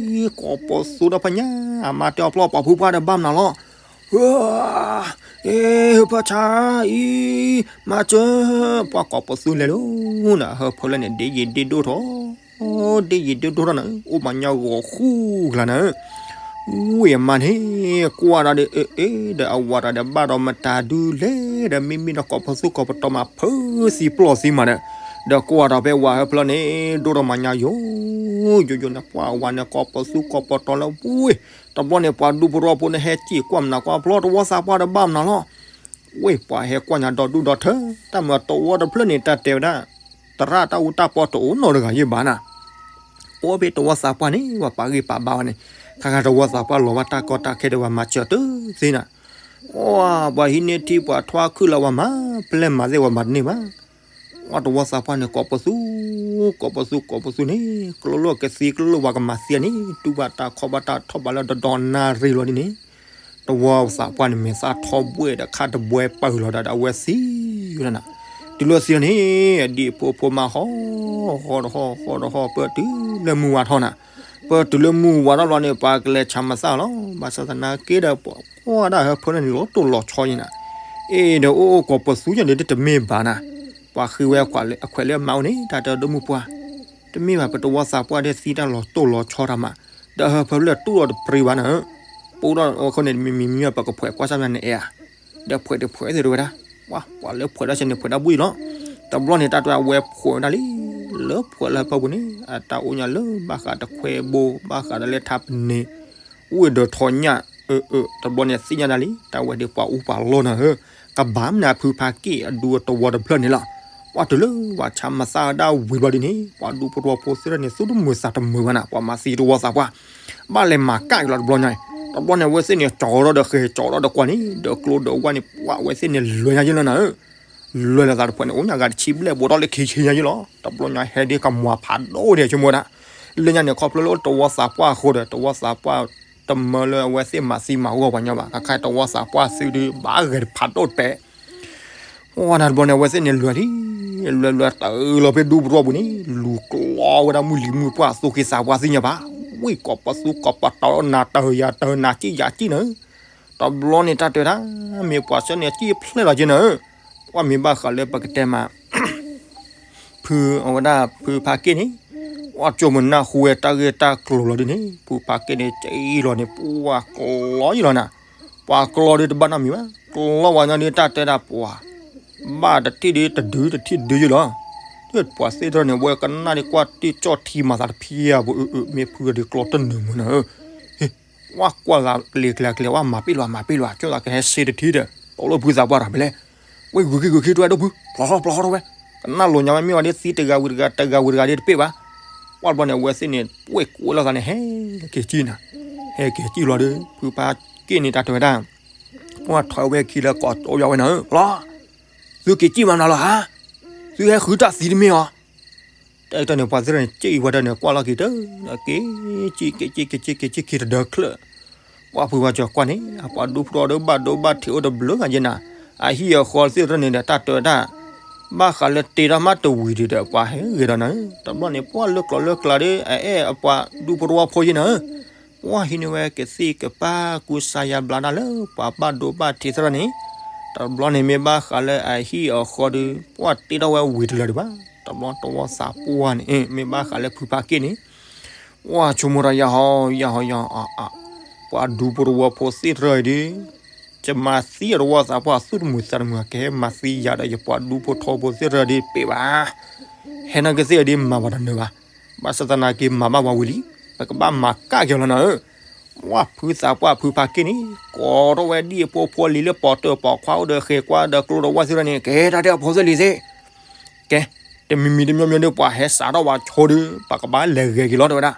ကိးပသူဒီးဖဲညါ, အမါတဲအီၤဖျီ ပှၤဖုပှၢ်ဒီးဘၣ်မနုၤလီၤ, ဟၢ ဟၢဖၢဆါအံၤ, မၤစၢၤ, ပှၤကိးပသူလဲၤလီၤ, နဟၢဖၢလၢန့ၣ် ဒ့ယံာ်ဒ့ဒိၣ်ထီၣ် ဒ့ယံာ်ဒ့ဒိၣ်ထီၣ်နၤ, အိၣ်မၤညီဂီၤဃူကျါနၤ, ဝံၤအမါန့ၣ် ကွၢ်ဒီးဒီး အ့ အ့ ဒီးအဝၤဒီးဒီး ဘၣ်ဒီးမတၤဒုလဲၣ်ဒီး မ့မ့ၢ်ဒီးကိးပသူကိးပတီၤ မၤဖုးသံပျီၢ်သံမးဒီး, ဒီးကွၢ်ဒီးဖဲဝၤဟၢဖၢလၢန့ၣ် ဒိၣ်ထီၣ်မၤညီယိာ်ယိာ်ယိာ်န့ၣ် ပှၤအဝၤန့ၣ် ကိးပသူကိးပတီၤလၢဝံၤ, တဘျီန့ၣ် ပှၤဒူဖိတဝီဖိန့ၣ် ဟဲစံၣ်ကွၢ်မနၤကွၢ်ဖျီ တဝီသးပှၢ်ဒီးဘၣ်မနုၤလီၤ ဝ့ၢ်ပှၤဟဲကွၢ်ညါဒီဒူၣ်ဒီထၢ, တၢ်မၤတဝီတဖျၢၣ်န့ၣ် တၢ်တဲဝဲဒၣ်, သရၣ်တၢ်အူတၢ်ပီတအိၣ်နီတဂၤယဲဘၣ်နၤ, အိၣ်ဖဲတဝီသးပှၢ်န့ၣ် ပှၤပာ်ဂံၢ်ပာ်ဘါဝဲန့ၣ်, ခါခါတဝီသးပှၢ်လီၤဘၣ်တၢ်ကီတၢ်ခဲဒီး ပှၤမၤစၢၤတသ့နၤ, အိၣ်ပှၤဟံးန့ၢ်ထံပှၤထွါခုၣ်လၢပှၤမၤပျဲၢ်မၤသ့ၣ် ပှၤမၤတန့ၢ်ဘၣ် အိၣ်တဝီသးပှၢ်န့ၣ် ကိးပသူ, ကိးပသူ ကိးပသူန့ၣ် ကျိလိာ်ကသံ ကျိလိာ်ပှၤကမၤသံန့ၣ် တူၢ်ဘၣ်တၢ်ခီၣ်ဘၣ်တၢ်ထီၣ်ဘၣ်လၢတဒီနၣ်ရံၣ်လီၤဒ်န့ၣ်, တဝီသးပှၢ်န့ၣ် မဲာ်သၣ်ထီဘှဲၣ်ဒီးခါတဘှဲပာ်လီၤဒီး အဝဲသံဝဲဒၣ်နၤ, တုၤလၢသံန့ၣ် အဒံၣ်ဖိဖိမါဟီၣ်, ဟီၣ်တဟီၣ် ဟီၣ်တဟီၣ် ပၢၢ်တုၤလၢမုၢ်ဝါထီၣ်နၤ, ပၢၢ်တုၤလၢမုၢ်ဝါထီၣ်လီၤန့ၣ် ပှၤကလဲၤဆၣ်မၤသၣ်လီၤ, ဘၣ်ဆၣ်သနာ်က့ဒီး ပှၤကွၢ်ဒၣ်ဟၢဖၢလၢန့ၣ် လီၤတိၢ်လီၤဆီယဲနၤ, အ့ၣ်ဒီးအိၣ်အိၣ်ကိးပသူယဲန့ၣ် တမ့ၢ်ဘၣ်နၤ, ပှၤဃ့ဝဲအခွဲးလၢအမါအိၣ်န့ၣ် တၢ်တဲဒိၣ်မုၢ်ပှၢ်, တမ့ၢ်ဘၣ် ပတဝီသးပှၢ်ဒီးသံတၢ်လီၤတိၢ်လီၤဆီတၢ်မး, ဒီးဟၢဖၢလၢတူၢ်လီၤတပြံဘၣ်နၤ, ပအိၣ်ဒီးအဃိန့ၣ် မ့မ့ၢ်မ့မ့ၢ် ပကဖှဲးကွၢ်ဆၣ်မးန့ၣ်အဲၣ်ဧါ, ဒီးဖှဲးတဖှဲးသ့ၣ်တဝဲဒၣ်, ပှၤလၢဖှဲးဒၣ်ဆဲန့ၣ် ဖှဲးဒၣ်ဘှံးလီၤ, တဘျီန့ၣ် တၢ်တဲအဝဲဖှဲးဝဲဒၣ်လံ, လၢဖှဲးလၢဟၢဖၢပူၤန့ၣ် အတၢ်အိၣ်ညါလၢဘၣ်ဃးတခွဲဘိ ဘၣ်ဃးဒီးလဲၤထါပန့ၢ် ဝ့ၢ်ဒီးထီညၣ် အၢ အၢ တဘျီန့ၣ်သ့ၣ်ညါဒၣ်လံ တၢ်ဝဲဒၣ်ပှၤအူပှၤလီၢ်နၤဧၢ, ကဘၣ်မနုၤအဖုဖးက့ၣ်အဒူအတဝီတဖျၢၣ်န့ၣ်လီၤ. ပှၤတုၤလၢပှၤဆါမၤသးဝဲဒၣ်ဝံၤဘျီဒ်န့ၣ် ပှၤဒူဖိတဝီဖိသ့ၣ်တဖၣ်န့ၣ် သူၣ်တမုာ်သးတမုာ်ဘၣ်နၤ ပှၤမၤသံတဝီသးပှၢ် ဘၣ်လဲၤမၤကၣ်က့ၤလီၤတဘျီညါအံၤ, တဘျီန့ၣ် အဝဲသ့ၣ်န့ၣ် ကၠီထီၣ်ဒီးဃဲၤ ကၠီထီၣ်ဒီးကွၢ်န့ၣ် ဒီးကျိဒီးဝါန့ၣ် ပှၤအဝဲသ့ၣ်န့ၣ် လဲၤညါယ့ၢ်လီၤနၤဧၢ, လဲၤလီၤသးတဖၣ်န့ၣ် အိၣ်ညါဂၤတဆံဘျဲၣ် ဘူးထီၣ်လၢခံဆံညါယ့ၢ်လီၤ. တဘျီညါဟဲဒ်ကမွၤဖးဒိၣ်ဒဲး ဆိကမိၣ်ဝဲဒၣ်, လၢညါန့ၣ် ခီဖျိလၢတဝီသးပှၢ်အဃိဒီး တဝီသးပှၢ်တမၢလၢအဝဲသ့ၣ်မၤသံမၤဝီပှၤညီဘၣ်, ခါခါတဝီသးပှၢ်သ့ၣ်ဒုး ဘၣ်ဂဲၤတဖးဒိၣ်တဲ ဝဲဒၣ်တဘျီန့ၣ် အဝဲသ့ၣ်န့ၣ်လဲၤလံ, လဲၤလဲၤတၢ်အၢလီၤဖဲဒူပတဝီပူၤန့ၣ် လူၤကျီဝဲဒၣ်မုၢ်လံၤမုၢ်ပှၢ် သူၣ်က့သးပှၢ်သ့ၣ်ညါဘၣ်, ဝံၣ်ကီးပသူကီးပတီၢ်နၤတၢ်ယၤတၢ်နၤကံၣ်ယၤကံၣ်နၤဧၢ, တဘျီန့ၣ်တၢ်တဲဝဲဒၣ် မ့ၢ်ပှၤဆၢန့ၣ်ကံၣ်ဖျဲၣ်လီၤက့နၤဧၢ, ပှၤမ့ၢ်ဘၣ်ဃးလၢပကတဲမး ဖုအဝဲဒၣ်ဖုဖးက့ၣ်န့ၣ် ပှၤကၠိမုၢ်နၢ်ဟူဝဲတၢ်ဂ့ၢ်တၢ်ကျိၤလီၤဒ်န့ၣ် ဖုဖးက့ၣ်န့ၣ် က့လီၤန့ၣ် ပှၤကျီယ့ၢ်လီၤနၤ, ပှၤကျီဒုးတဘၣ်နီတမံၤဘၣ်, ကျီဝဲညီဒုးတၢ်တဲဒၣ်ပှၤ ဘၣ်တထံၣ်ဒုးတဒုတထံၣ်ဒုးယ့ၢ်လီၤ, ပှၤသ့ၣ်တဖၣ်န့ၣ် ဝဲကနၣ်ဒုးကွၢ်တ့ၢ်ကၠီၣ်ထံမၤသးတဖၣ်အပူၤ အၢ အၢ မ့ၢ်ဖုဂၤဒုးကျီတနုာ်မုၢ်နၤဧၢ, ဟ့ၣ် ဝဲကွၢ်ဂၤကျဲၤကျဲၤကျဲၤ ဝဲမၤပ့ၢ်လီၤမၤပ့ၢ်လီၤ ကၠိသးကဟဲစ့တထံၣ်ဒီး တအိၣ်လၢဖုသးပှၢ်တၢ်ဖဲလဲၣ်, ဝဲဂုာ်ခံဂုာ်ခံတဝဲဒိၣ်ဖု ဖျိးထီၣ်ဖျိးထီၣ်တဝဲ, ကနၣ်လိာ်ညီမ့ၢ်ဝဲဒ်သံတဂၤဝံၤတဂၤ တဂၤဝံၤတဂၤဒ်တပ့ၢ်ဘၣ်, ပှၤတဘျီန့ၣ် အဝဲသ့ၣ်န့ၣ် ပှဲၤကိးလီၤသးန့ၣ် ဟဲက့ၤကံၣ်နၤ, ဟဲက့ၤကံၣ်လီၤဒီး ဖုဖးက့ၣ်န့ၣ်တၢ်တဲဝဲဒၣ် ပှၤထီၣ်ဝဲခံလၢကိးကၠိယါဝဲနၤဧၢ, ဖျိး သုက့ၤကံၣ်မးနၤလီၤဧါ, သုဟဲဃုတၢ်သံတမ့ၢ်အီၤ တၢ်အံၤတၢ်န့ၣ် ပှၤသ့ၣ်တဖၣ်န့ၣ် က့ၣ်အံၤဝဲတၢ်န့ၣ် ကွၢ်လီၤက့ၤတၢ် က့ၤကံၣ် က့ၤကံၣ် က့ၤကံၣ် က့ၤကံၣ်တဒၢချၢၣ်, ပှၤဖုပှၤကၠီၤကွၢ်န့ၣ် အပှၤဒူဖိတဝီဒီးဘၣ်ဒိဘၣ်ထံးအိၣ်တဘျုးဂၤယဲနၤ, အဟံၣ်အဃီသ့ၣ်တဖၣ်န့ၣ်ဒီး တၢ်တဲဝဲဒၣ် ဘၣ်ဃးလၢတ့ထီၣ်မးတဝံၤဒံးဒီး ပှၤဟဲဂ့ၤဒီးနၤဧၢ, တဘျီန့ၣ် ပှၤလၢကျိၤလၢကျါဒီး အအဲၣ်အပှၤဒူဖိတဝီဖိယဲနၤဧၢ, ပှၤဟံးန့ၢ်ဝဲကသံၣ်ကပၤကူစါယါဘျါဒၣ်လၢ ပှၤဘၣ်ဒိဘၣ်ထံးသ့ၣ်တဖၣ်န့ၣ်, တဘျီန့ၣ်မ့ၢ်ဘၣ်ဃးလၢအဟံၣ်အဃီဒီး ပှၤတ့ထီၣ်ဝဲဝံၤတလၢာ်ဒံးဘၣ်, တဘျီတဝီသးပှၢ်န့ၣ် မ့ၢ်ဘၣ်ဃးလၢဖုဖးက့ၣ်န့ၣ် ပှၤဆိကမိၣ်တၢ်ယါဟီယါဟီယါအါအါ, ပှၤဒူဖိတဝီဖိသ့ၣ်တဖၣ်အံၤဒီး ယမၤသံအတဝီသးပှၢ်သူၣ်တမုာ်သးတမုာ် ကဟဲမၤသံယၤဒီးယပှၤဒူဖိထီဖိသ့ၣ်တဖၣ်ဒီးတပ့ၢ်ဘၣ်, ဟဲနာ်က့သ့ၣ်အံၤဒီးမၤပှၤတနၢၤဘၣ်, ဘၣ်ဆၣ်သနာ်က့မၤဘၣ်ပှၤဝံၤလံ, ပကဘၣ်မၤကၣ်က့ၤလီၤနၤဧၢ, ပှၤဖုသးပှၢ်ဖုဖးက့ၣ်န့ၣ် ကိးထီၣ်ဝဲဒ်အဖိအဖိလံၤလၢပီၣ်တၢၣ်ပီၣ်ခွါအိၣ်ဒီးဃဲၤကွၢ်ဒီးကျိဒီးဝၣ်သ့ၣ်တဖၣ်န့ၣ် ကဲတၢ်တဲအဖိသ့ၣ်လံၤသ့ၣ် ကဲ, တမံၤမံၤတမံၤမံၤဒီး ပှၤဟဲစးထီၣ်ဝဲဆိဒီး ပကဘၣ်လဲၤဂဲၤက့ၤလီၤတဲဝဲဒၣ်,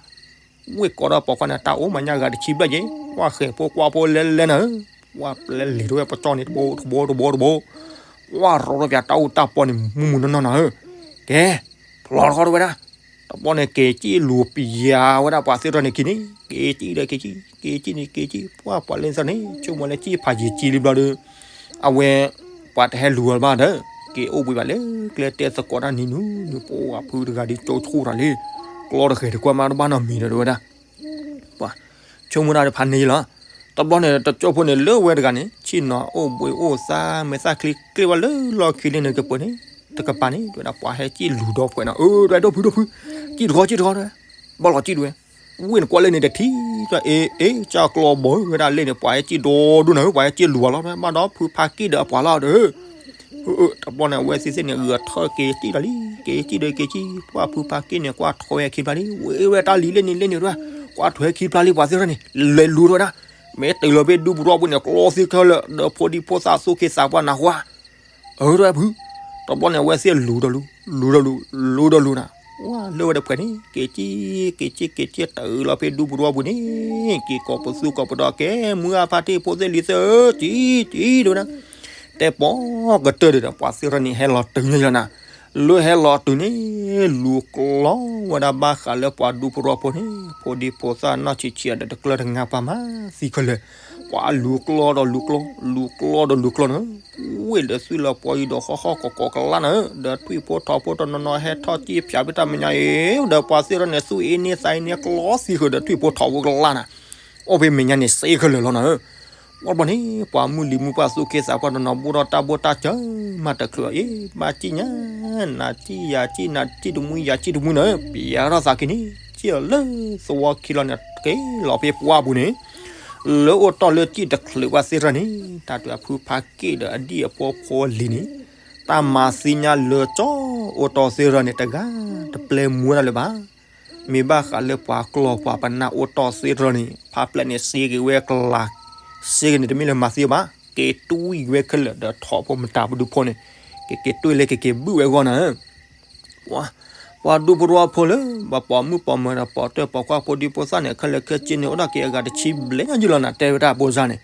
ဝ့ၢ်ကိးဒီးပိာ်ခွါန့ၣ် တၢ်အိၣ်မးညါဂၤတဆံဘျဲၣ်က့ၤ, ပှၤဃဲၤဖိကွၢ်ဖိလဲၤလဲၤနၤဧၢ, ပှၤပျဲလဲၤထီၣ်ဝဲပကၠီန့ၣ် တဘိတဘိတဘိတဘိ, ပှၤရီထီၣ်ပၠးတၢ်အူတၢ်ပီန့ၣ် မူမူနီၢ်နီၢ်နၤဧၢ, ကဲ, ဖျိးထီၣ်ထီၣ်တဲဝဲဒၣ်, တဘျီန့ၣ် က့ၤကံၣ်လူၤပျးဝဲဒၣ်ပှၤသ့ၣ်တဖၣ်န့ၣ်က့ၤန့ၣ် က့ၤကံၣ်ဒီးက့ၤကံၣ် က့ၤကံၣ်န့ၣ်က့ၤကံၣ် ပှၤပှၤလၢသ့ၣ်တဖၣ်န့ၣ် ဆိကမိၣ်လၢကံၣ်ဖးယံာ်ကံၣ်လံဘျီဒီး အဝဲ ပှၤတဟဲလူၤအီၤဘၣ်ဒီး က့ၤအိၣ်ဘှံးဘၣ်လၢကျဲတဲသကိးတၢ်နံၤနုၤနုၤ ပှၤဖုတဂၤဒ်ကၠိဆိၣ်တၢ်လံ, ကျီတဃဲၤတကွၢ်မးတဘၣ်နီတမံၤဒီးတဲဝဲဒၣ်, ပှၤ ဆိကမိၣ်တၢ်တဖးန့ၣ်လီၤ, တဘျီန့ၣ် တကၠိဖိန့ၣ်လၢဝဲတဂၤန့ၣ် ဆ့ၣ်နီၤအိၣ်ဘှံးအိၣ်သါ မဲာ်သၣ်ချံကျ့ဝဲလၢလီၢ်ခံလံန့ၣ် ကပၢၤန့ၣ် တကပၤန့ၣ် တဲဝဲဒၣ် ပှၤဟဲကံၣ်လူၤဒီးဖှဲးနီၤ အၢ တဲဝဲဒၣ် ဒိၣ်ဖုဒိၣ်ဖု ကံၣ်တခီကံၣ်တခီ ဘၣ်လီၤကံၣ်တဝဲ ဝ့ၢ်နကွၢ်လၢန့ၣ်တထံၣ် အ့ အ့ ကၢ်ကျီဘီဝဲဒၣ်လၢန့ၣ် ပှၤဟဲကံၣ်ဒီဒိၣ်နၤ ပှၤဟဲကံၣ်လူၤအလီၤ ဘၣ်ဒီးဖုဖးက့ၣ်ဒီးအပှၤလီၤဒီး တဘျီန့ၣ် အဝဲသ့ၣ်သ့ၣ်န့ၣ် ဂဲၤထီၣ်က့ၤကံၣ်လီၤလံ က့ၤကံၣ်ဒီးက့ၤကံၣ် ပှၤဖုဖးက့ၣ်န့ၣ် ကွၢ်ထွဲဝဲခံဖျါလံ ဝ့ၢ်ဝဲတၢ်လံၤလၢန့ၣ်လၢန့ၣ် ကွၢ်ထွဲခံဖျါလံပှၤသ့ၣ်ထီၣ်န့ၣ် လဲၤလူၤထီၣ်ဝဲဒၣ် မ့ၢ်တုၤလီၤဖဲဒူပူၤထီၣ်ပူၤန့ၣ် ကျီသံခဲလၢာ် ဒီးဖိဒံဖိသၣ်သူၣ်က့သးပှၢ်နၢ်ဟူဧါ အၢ တဲဝဲဖု တဘျီန့ၣ် အဝဲသ့ၣ်လူၤဒီးလူၤ လူၤဒီးလူၤ လူၤဒီးလူၤနၤ ဝဲလၢဝဲတဖှဲးန့ၣ် က့ၤကံၣ် က့ၤကံၣ် က့ၤကံၣ် တုၤလီၤဖဲဒူပူၤထီၣ်ပူၤန့ၣ် က့ၤကိးပသူကိးပဒီး ကဲ မုၢ်ဂၤဖါတံၢ်ဖိသ့ၣ်လံၤသ့ၣ်ဧၢ ကံၣ် ကံၣ် တဲဝဲဒၣ် တဲပိာ်ကတၢၢ်ဒီး ပှၤသ့ၣ်ထီၣ်န့ၣ် ဟဲလီၤတုၤညါလီၤနၤ လၢဟဲလီၤတုၤန့ၣ် လူၤကျီဝဲဒၣ်ဘၣ်ဃးလၢပှၤဒူဖိထီဖိန့ၣ် ဖိဒံဖိသၣ်နီၢ်ဆံးဆံးဒီးတကျၢၢ်တငါပှၤမၤသံခဲလၢာ် ပှၤလူၤကျီဒီးလူၤကျီ လူၤကျီဒီးလူၤကျီနၤ ဝ့ၢ်ဒီးသွံၣ်လီၤပှီၤအံၤဒီးဃီဃီကိးကိးကလါနၤ ဒီးထွံၣ်ဖိထိးဖိတနီၤနီၤ ဟဲထီၣ်ကံၣ်ဖျါဖဲတၢ်မဲာ်ညါအံၤ ဒီးပှၤသ့ၣ်ထီၣ်န့ၣ် သူၣ်အ့န့သးအ့န့ ကျီသံဃုာ်ဒီးထွံၣ်ဖိထိးဖိကလါနၤ အိၣ်ဖဲမဲာ်ညါန့ၣ်စ့ခဲလၢာ်လီၤနၤဧၢ ဝဲဘျီန့ၣ် ပှၤမုၢ်လံၤမုၢ်ပှၢ်သူၣ်က့သးပှၢ်တနီၤ ဘူးထီၣ်တၢ်ဘိၣ်တၢ်စၢၤ မၤတချုးအီၤအ့ ဘၣ်ကံၣ်ညါ နၤကံၣ်ယၤကံၣ် နၤကံၣ်တမှံယၤကံၣ်တမှံနၤဧၢ ပျဲထီၣ်သးက့ၤန့ၣ် ကံၣ်အီၤလၢသဝီခံလီၤန့ၣ် က့ၤလီၤဖဲပှၢ်ပူၤန့ၣ် လၢအိၣ်တီၢ်လၢကံၣ်တချုးပှၤသ့ၣ်ထီၣ်န့ၣ် တၢ်တုၤအဖုဖးက့ၣ်ဒီးအဒံၣ်အဖိဖိလံၤန့ၣ် တၢ်မၤသ့ၣ်ညါလၢကၠီ အိၣ်တီၢ်သ့ၣ်ရၢန့ၣ် တဂၤတပျဲမူဝဲဒၣ်လၢၤဘၣ်. မ့ၢ်ဘၣ်ဃးလၢပှၤကျီၢ်ပှၤပနၢ်အိၣ်တီၢ်သ့ၣ်ရၢန့ၣ် ဖးဖျဲးန့ၣ်စ့က့ၤဝဲကလၤ, စ့က့ၤန့ၣ်တမ့ၢ်လၢမၤသ့ဘၣ်, က့ၤတွံၢ်ဝဲခဲလၢာ်ဒီးထိးဖိမတၤပဒူဖိန့ၣ်, က့ၤက့ၤတွံၢ်လၢက့ၤက့ၤဘုၣ်ဝဲအဂီၢ်နၤ ပှၤဒူဖိတဝီဖိလၢ ပှၤပိာ်မုၣ်ပိာ်မၢၤဒီးပိာ်တၢၢ်ပိာ်ခွါဖိဒံဖိသၣ်န့ၣ် ခဲလၢာ်ခဲဆ့န့ၣ် အိၣ်ဒၣ်က့ၤအဂၤတဆံဘျဲၣ်ညါယုၢ်လီၤနၤ တဲဝဲဒၣ်အဖိစါန့ၣ်.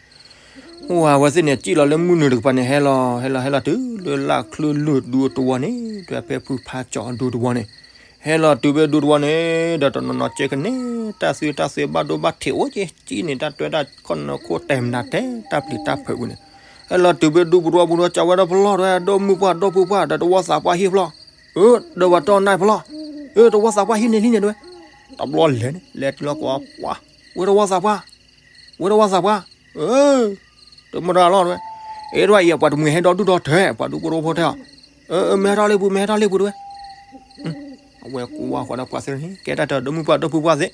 အဝဲသ့ၣ်န့ၣ် စံၣ်လီၤလၢမုၢ်နုာ်တကပၤန့ၣ် ဟဲလီၤ ဟဲလီၤဟဲလီၤတုၤလၢလၢ်ချၢလုၢ်ဒူတဝီန့ၣ် တဲဖဲဖုဖးကၠီဒူတဝီန့ၣ်, ဟဲလီၤတုၤဖဲဒူတဝီန့ၣ် ဒီးတနီၤနီၤကဲကန့ၢ် တၢ်သုတၢ်သ့ဘၣ်ဒိဘၣ်ထံးအိၣ်က့ၤ စံၣ်န့ၣ်တၢ်တွဲတၢ်ခီၣ်နၢခိၣ်တဲာ်မနုၤတဲ တၢ်ပျံၤတၢ်ဖုးပူၤန့ၣ်, ဟဲလီၤတုၤဖဲဒူပူၤတဝီပူၤဒီး ကးဝဲဒၣ်ပလီၢ်တဲဝဲ ဒိၣ်မုၢ်ပှၢ်ဒိၣ်ပူၤပှၢ်ဒီးတဝီသးပှၢ်ဟံၣ်ပလီၢ်, အၢ ဒီးပှၤတီၢ်နၢ်ပလီၢ်, အၢ တဝီသးပှၢ်ဟံၣ်န့ၣ်လံန့ၣ်တဲဝဲ, တဘျီလဲၤန့ၣ် လဲၤတုၤလီၤကွၢ်ပှၢ်, ဝဲတဝီသးပှၢ်, ဝဲတဝီသးပှၢ်, အၢ တမ့ၢ်တၢ်လီၢ်တဲဝဲ, အ့ တဝဲအံၤ ပှၤတမှံၤဟဲဒီဒူၣ်ဒီထၢ ပှၤဒူဖိတဝီဖိတဲအီၤ, အၢ မ့ၢ်ဟဲထီၣ်လၢပူၤ မ့ၢ်ဟဲထီၣ်လၢပူၤတဲဝဲ အဝဲကွၢ်ဃီဒီးပှၤသ့ၣ်န့ၣ် ကဲတၢ်တဒိၣ်မုၢ်ပှၢ်ဒိၣ်ပူၤပှၢ်သ့ၣ်,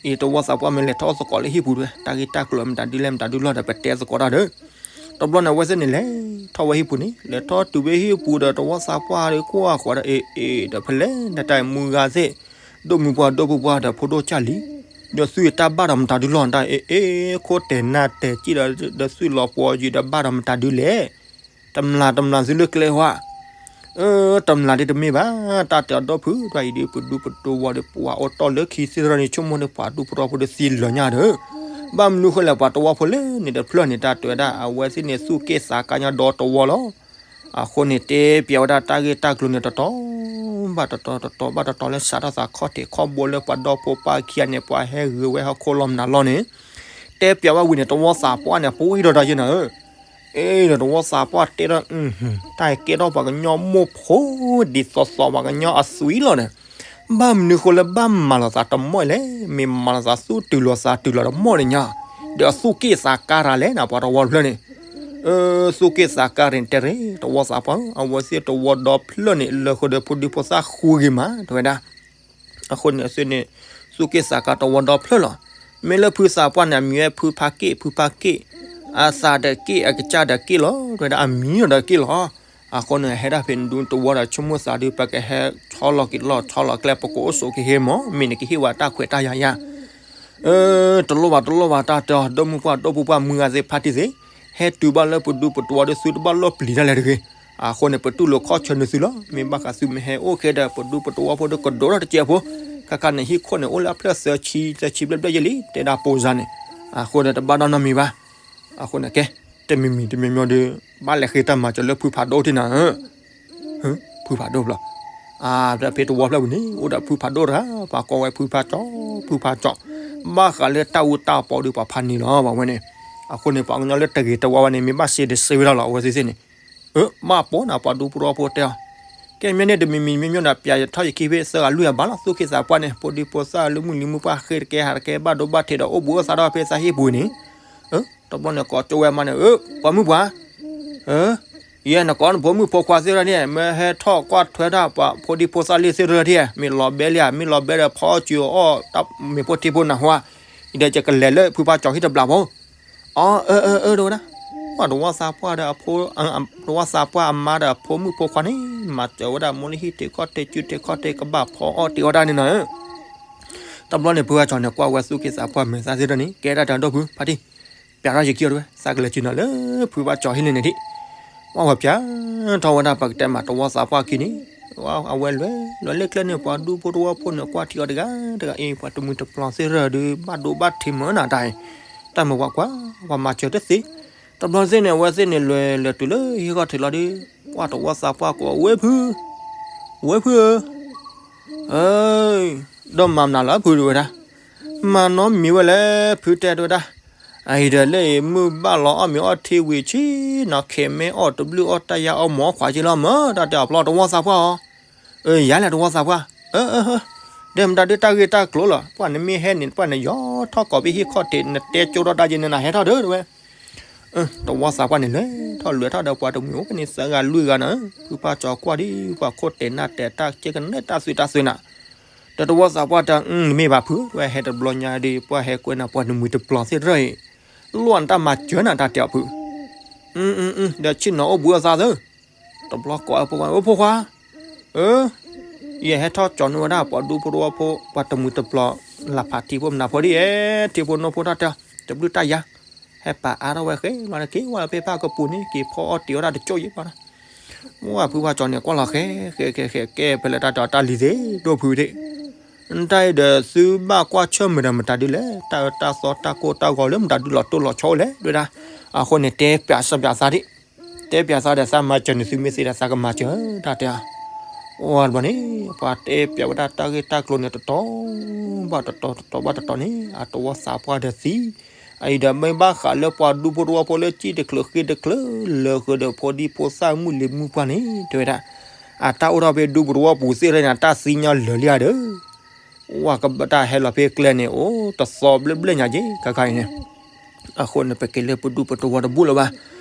အံၤတဝီသးပှၢ်မ့ၢ်လဲၤထီၣ်အိၣ်သကိးလၢဟံၣ်ပူၤတဲဝဲ တၢ်ဂ့ၢ်တၢ်ကျိၤမတၤဒုလဲၣ်မတၤဒုလီၤဒီး ပတဲသကိးတၢ်ဒီး, တဘျီန့ၣ် အဝဲသ့ၣ်န့ၣ်လဲၤထီၣ်ဝဲဟံၣ်ပူၤန့ၣ် လဲၤထီၣ်တုၤဝဲဟံၣ်ပူၤဒီးတဝီသးပှၢ်ဒီးကွၢ်ဃီဒီး အ့ အ့ ဒီးဖဲလဲၣ်နတၢ်မုၢ်ဂၤသ့ၣ်, ဒိၣ်မုၢ်ပှၢ်ဒိၣ်ပူၤပှၢ်ဒီးဖိဒိၣ်ကၢ်လံ, ဒီးသုတၢ်ဘၣ်ဒီးမတၤဒုလီၤတၢ် အ့ အ့ ခိၣ်တဲာ်နၢ်တဲာ်စံၣ်ဒီး ဒီးသုလီၤပှီၤယံၤဒီးဘၣ်ဒီးမတၤဒုလဲၣ် တမျးတမျးသုလၢကျဲဟါ, အၢ တမျးဒ်တမ့ၢ်ဘၣ်, တၢ်တဲအီၤဒီဖု တၢ်အံၤဒ်ပဒူပတဝီဒီးပှၤအိၣ်တီၢ်လၢခံသ့ၣ်တဖၣ်န့ၣ် ဆိကမိၣ်ဒီးပှၤဒူဖိတဝီဖိဒီးသံလၢာ်ညါဒီး, ဘၣ်မနုၤဃိလဲၣ် ပှၤတဝီဖိလၢန့ၣ်တဖျၢၣ်န့ၣ် တၢ်တဲဝဲဒၣ် အဝဲသ့ၣ်န့ၣ်သူၣ်က့ၣ်သးကါညါဒီတဝီလီၤ. အဃိန့ၣ်တဲပျးဝဲဒၣ်တၢ်ဂ့ၢ်တၢ်ကျိၤန့ၣ် တတီၤဘၣ်တတီၤ တတီၤဘၣ်တတီၤလၢ စးထီၣ်သးခီၣ်ထံးခီၣ်ဘိလၢပှၤဒီဖိပၢ်ခံဂၤန့ၣ် ပှၤဟဲဂုာ်ဝဲဟီၣ်ခိၣ်လီၤမနုၤလီၤန့ၣ်, တဲပျးဝဲဝံၤန့ၣ် တဝီသးပှၢ်န့ၣ် ပှံၢ်ဒီးတၢ်ယဲၢ်နၤဧၢ, အ့ဒီးတဝီသးပှၢ်တဲဒီး, တၢ်ကဲထီၣ်ပှၤကညီမိၢ်ဖိဒ်သိးသိးပှၤကညီအသွံလီၤဒီး, ဘၣ်မနုၤဃိလၢဘၣ်မၤလီၤသးတမီၢ်လဲၣ်, မ့ၢ်မၤလီၤသးသူၣ်တုၤလီၤသးတုၤလီၤတမီၢ်န့ၣ်ညါ, ဒီးသူၣ်က့ၣ်သးကါရၤလဲၣ်နၤ ပှၤတဝီတဖျၢၣ်န့ၣ်, အၢ သူၣ်က့ၣ်သးကါရၤန့ၣ်တဲရ့ၣ် တဝီသးပှၢ်ဧၢ, အဝဲသ့ၣ်တဝီဒီဖျၢၣ်န့ၣ် လၢဃိဒီးဖိဒံဖိသၣ်ဃုဂ့ၤမး တဲဝဲဒၣ် အဃိန့ၣ် အဝဲသ့ၣ်န့ၣ် သူၣ်က့ၣ်သးကါတဝီဒီဖျၢၣ်လီၤ. မ့ၢ်လၢဖုသးပှၢ်န့ၣ် အမံၤဝဲဖုဖါက့ၣ် ဖုဖါက့ၣ်, အသးဒီးက့ၣ် အကစၢ်ဒီးက့ၣ်လီၤ တဲဝဲဒၣ် အမံၤဒီးက့ၣ်လီၤ. အဃိန့ၣ် ဟဲဒၣ်ဖဲန့ၣ်ဒုးတဝီဒီးဆိကမိၣ်သးဒုး ပကဟဲဆီလီၤက့ၤလီၢ်ဆီလီၤကျဲ ပကအိၣ်ဆိးက့ၤဟ့ၣ်မး မ့ၢ်န့ၣ်ကဟ့ၣ်ဝဲတၢ်ခွဲးတၢ်ယာ်ယၤ အၢ တလိၣ်ဘၣ်တလိၣ်ဘၣ် တၢ်တဲအီၤ ဒိၣ်မုၢ်ပှၢ်ဒိၣ်ပူၤပှၢ် မုၢ်ဂၤသ့ၣ်ဖါတံၢ်သ့ၣ်, ဟဲတုၤဘၣ်လၢပဒူပတဝီဒီး သုတဘၣ်လီၢ်ပျံၤတၢ်လဲၣ်တဂ့ၤ. အဃိန့ၣ် ပတူၢ်လိာ်ခီၣ်ဆၢနုာ်သုလီၤ. မ့ၢ်ဘၣ်ဃးသုမ့ၢ်ဟဲအိၣ်ခဲဒီး ပဒူပတဝီဖိဒီးကဒိၣ်ထီၣ်တစဲးဖိ, ခါခါန့ၣ် ဟံၣ်ခိၣ်န့ၣ် အိၣ်လၢအဖျၢၣ်သၢဆံ သၢဆံဘျဲၣ်ဘျဲၣ်ယဲၢ်လံ တဲဒၣ်ပိစါန့ၣ်, အဃိန့ၣ် တဘၣ်ဒီနီတမံၤဘၣ်. အဃိန့ၣ် ကဲ တမံၤမံၤတမံၤမံၤဒီး ဘၣ်လဲၤဃ့တၢ်မၤစၢၤလၢဖုဖးဒိၣ်ထံနၤ ဖုဖးဒိၣ်ဘျီ, အဖဲတဝီဖျၢၣ်ပူၤန့ၣ် အိၣ်ဒီးဖုဖးဒိၣ်တဂၤ ပှၤကိးဝဲဖုဖးကၠီ, ဖုဖးကၠီ, ဘၣ်ဃးလၢတၢ်အူတၢ်ပီဒီးပှၤဖးန့ၢ်လီၤ ပှၤဝဲန့ၣ်, အဃိန့ၣ် ပှၤကညီလၢတဂ့ၤတဝါဝဲန့ၣ် မ့ၢ်ဘၣ်စ့ဒီးစ့ဝဲဒၣ်လီၤ အဝဲသ့ၣ်သ့ၣ်န့ၣ်, အၢ ဘၣ်ပိာ်နၤ ပှၤဒူဖိတဝီဖိတဲအီၤ, ကဲမ့ၢ်န့ၣ် တမံၤမံၤမံၤမံၤဒီး ပျးယထီၣ်ယခံဖဲသၢဂၤလွံၢ်ဂၤဘၣ်လီၤ သူၣ်က့သးပှၢ်န့ၣ် ဖိဒံဖိသၣ်လၢမုၢ်လံၤမုၢ်ပှၢ် ဃ့တကဲဟးတကဲ ဘၣ်ဒိဘၣ်ထံးဒီး အိၣ်ဘှံးအိၣ်သါထီၣ်ဖဲသးဟ့ၣ်ပူၤန့ၣ်, တဘျီန့ၣ် ကိးကၠိဝဲမးန့ၣ် အၢ ပှၤမုၣ်ပှၢ် အၢ ယဲနကိးနဖိမုၣ်ဖိခွါသ့ၣ်ရၢန့ၣ် မ့ၢ်ဟဲထီၣ်ကွၢ်ထွဲတၢ်ပှၤဖိဒံဖိသၣ်လံသ့ၣ်ရၢထံၣ်, မ့ၢ်လီၤဘဲလံဧါ, မ့ၢ်လီၤဘဲဒီးဖီအီၣ်စုအီၣ်တၢ်မ့ၤဖိထံဖိနၢ်ဟူဧါ, အံၤဒီးယကလဲၤလၢဖုဖးကၠီဟံၣ်တဘျီဖိ, အၢ အၢ အၢ တဲဝဲဒၣ်, ပှၤတဝီသးပှၢ်ဒီးအဖိ, တဝီသးပှၢ်အမါဒီးအဖိမုၣ်ဖိခွါန့ၣ် မၤစၢၤဝဲဒၣ်မိၢ်လၢဟံၣ်တ့ခီၣ်တ့စုတ့ခီၣ်တ့ကဘၣ်ဖီအီၣ်တ့အီၣ်တၢ်န့ၣ်နီၤ, တဘျီန့ၣ် ဖုဖးကၠီန့ၣ် ကွၢ်ဝဲသူၣ်က့သးပှၢ်မဲာ်သၣ်သ့ၣ်တဖၣ်န့ၣ် ကဲဒၣ်တၢ်ဒိၣ်ဖု ဖါတံၢ်, ပျးထီၣ်ယခံအီၤတဝဲ သးကလဲၤစုနီၤလၢဖုဖးကၠီဟံၣ်လၢန့ၣ်ဒံး, ဝဲပျးထီၣ်ဝဲဒၣ်ပကတဲမး တဝီသးပှၢ်ခံန့ၣ်, အဝဲလဲၤလီၤလၢကျဲန့ၣ် ပှၤဒူဖိတဝီဖိန့ၣ် ကွၢ်ထံအီၤတဂၤတဂၤအံၤ ပှၤတမှံၤတပျီၤသ့ၣ်ရၢဒီး ဘၣ်ဒိဘၣ်ထံးမုာ်နၤတၢ်အံၤ, တၢ်မုာ်ပှၤကွၢ် ပှၤမၤစၢၤတသ့, တဘျီသ့ၣ်န့ၣ် အဝဲသ့ၣ်န့ၣ် လဲၤလဲၤတုၤလၢဟံၣ်ခီၣ်ထံးလီၤဒီး ကွၢ်တဝီသးပှၢ်ကိးဝဲဖု, ဝဲဖုဧၢ အၢ ဒီးမၤမနုၤလၢဖုတဲဝဲဒၣ်, မၤနီတမံၤဝဲလဲၣ် ဖုတဲတဲဝဲဒၣ်, အအံၤဒီးလၢအံၤ မုၢ်ဘၣ်လီၤအီၣ်မ့ၤအီၣ်ထံဝံၤဆံးနီၤ ခဲမ့ၢ်အီၣ်တဘျုးအီၣ်တၢ်ယါအီၣ်မ့ၤအီၣ်ခွါ က့လီၤမၢ် တၢ်တဲအီၤဖျီတဝီသးပှၢ်အီၤ, အၢ ယၤလဲၣ်တဝီသးပှၢ်, အၢ အၢ အၢ ဒီးမတၤဒုးတၢ်ဂ့ၢ်တၢ်ကျိၤလီၤ ပှၤနမ့ၢ်ဟဲန့ၣ် ပှၤနယီၤထီၣ်ကိးဖဲဟံၣ်ခီၣ်ထံး နတဲကၠိထီၣ်တၢ်ယဲန့ၣ်နၤဟဲထီၣ်ဒီးတဲဝဲ တဝီသးပှၢ်န့ၣ် လဲၤထီၣ်လဲၤထီၣ်ဒီးပှၤတမှံၤအိၣ်ဖဲန့ၣ်သၢဂၤလွံၢ်ဂၤနၤ, ဖုဖးကၠီကွၢ်ဒ်ပှၤခိၣ်တဲာ်နၢ်တဲာ်တၢ်ကဲကနဲတၢ်သွံၣ်တၢ်သွဲနၤ, ဒီးတဝီသးပှၢ်တဲ မ့ၢ်ဘၣ်ဖု ဝဲဟဲတဘျီညါဒီး ပှၤဟဲကွဲနၤပှၤတမှံၤတပျီၤသ့ၣ်တဖၣ်အံၤ, လီၢ်နတၢ်မၤစၢၤနၤတၢ်တဲအီၤဖု, ဒီးဆ့ၣ်နီၤအိၣ်ဘှံးအိၣ်သါသၢ, တ တဘျီကိးအဖိခွါ, အိ ဖိခွါ, အၢ, ယဟဲထီၣ်ကၠီၤနုာ်ဝဲဒၣ်ပှၤဒူဖိတဝီဖိ ပှၤတမှံၤတပျီၤ လၢဖးထံဖိမနၤဖိဒ်အံၤ, ထံဖိနီၢ်ဖိတၢ်တဲအီၤ တဘျုးတၢ်ယၤ, ဟဲပာ်အါထီၣ်ဝဲဃဲလီၤန့ၣ် က့ၤဝဲလၢဖဲဖၣ်ကပူၤန့ၣ် က့ၤဖီအီၣ်တ့ၤအီၣ်တၢ်တကၠိၣ်ယံၤဘၣ်ဒီး, မ့ၢ်ဝဲဖုဖါကၠီၤန့ၣ် ကွၢ်လီၤဃဲဃဲဃဲဃဲ ကဲဖဲလဲၣ်တၢ်တဲအီၤ တၢ်လံၤသ့ၣ်ဒိၣ်ဖုသ့ၣ် တၢ်အံၤဒီးသုဘၣ်ကွၢ်ဆၢၣ်မဲာ်ဒီးမတၤဒုလဲၣ်, တၢ်အၢတၢ်သီတၢ်ကိၢ်တၢ်ဂီၤလၢမတၤဒုလီၤတိၢ်လီၤဆီအိၣ်လဲၣ် ဒ်ဝဲဒၣ်, အဃိန့ၣ် တဲပၠးစၢပၠးသးဒၣ်, တဲပၠးသးဒီးသးမၤစၢၤန့ၣ် သုမ့ၢ်သ့ဒီးသးကမၤစၢၤ တၢ်တဲအီၤ, အိၣ်တဘျီန့ၣ် ပှၤတဲပၠးဝဲဒၣ်တၢ်ဂ့ၢ်တၢ်ကျိၤန့ၣ် တတီၤဘၣ်တတီၤ တတီၤဘၣ်တတီၤန့ၣ် အတဝီသးပှၢ်ဒီးသံ အအံၤဒီးမ့ၢ်ဘၣ်ဃးလၢပှၤဒူဖိတဝီဖိလၢစံၣ်တချုးဃ့တချုး လၢာ်ဃုာ်ဒီးဖိဒံဖိသၣ်မုၣ်လံၤမုၣ်ပှၢ်န့ၣ် တဲဝဲဒၣ်, အတၢ်အိၣ်ထီၣ်ဖဲဒူပူၤတဝီပူၤသ့ၣ်တဖၣ်န့ၣ် အတၢ်သံညီလၢာ်လံဧါဒီး, ဝဲကဘၣ်တၢ်ဟဲလီၤဖဲကျဲန့ၣ် အိၣ်တသီဘျဲၣ်ဘျဲၣ်ညါက့ၤ ခါခါအံၤန့ၣ် အဃိန့ၣ် ပက့ၤလၢပဒူပတဝီတဘူၣ်လၢၤဘၣ်,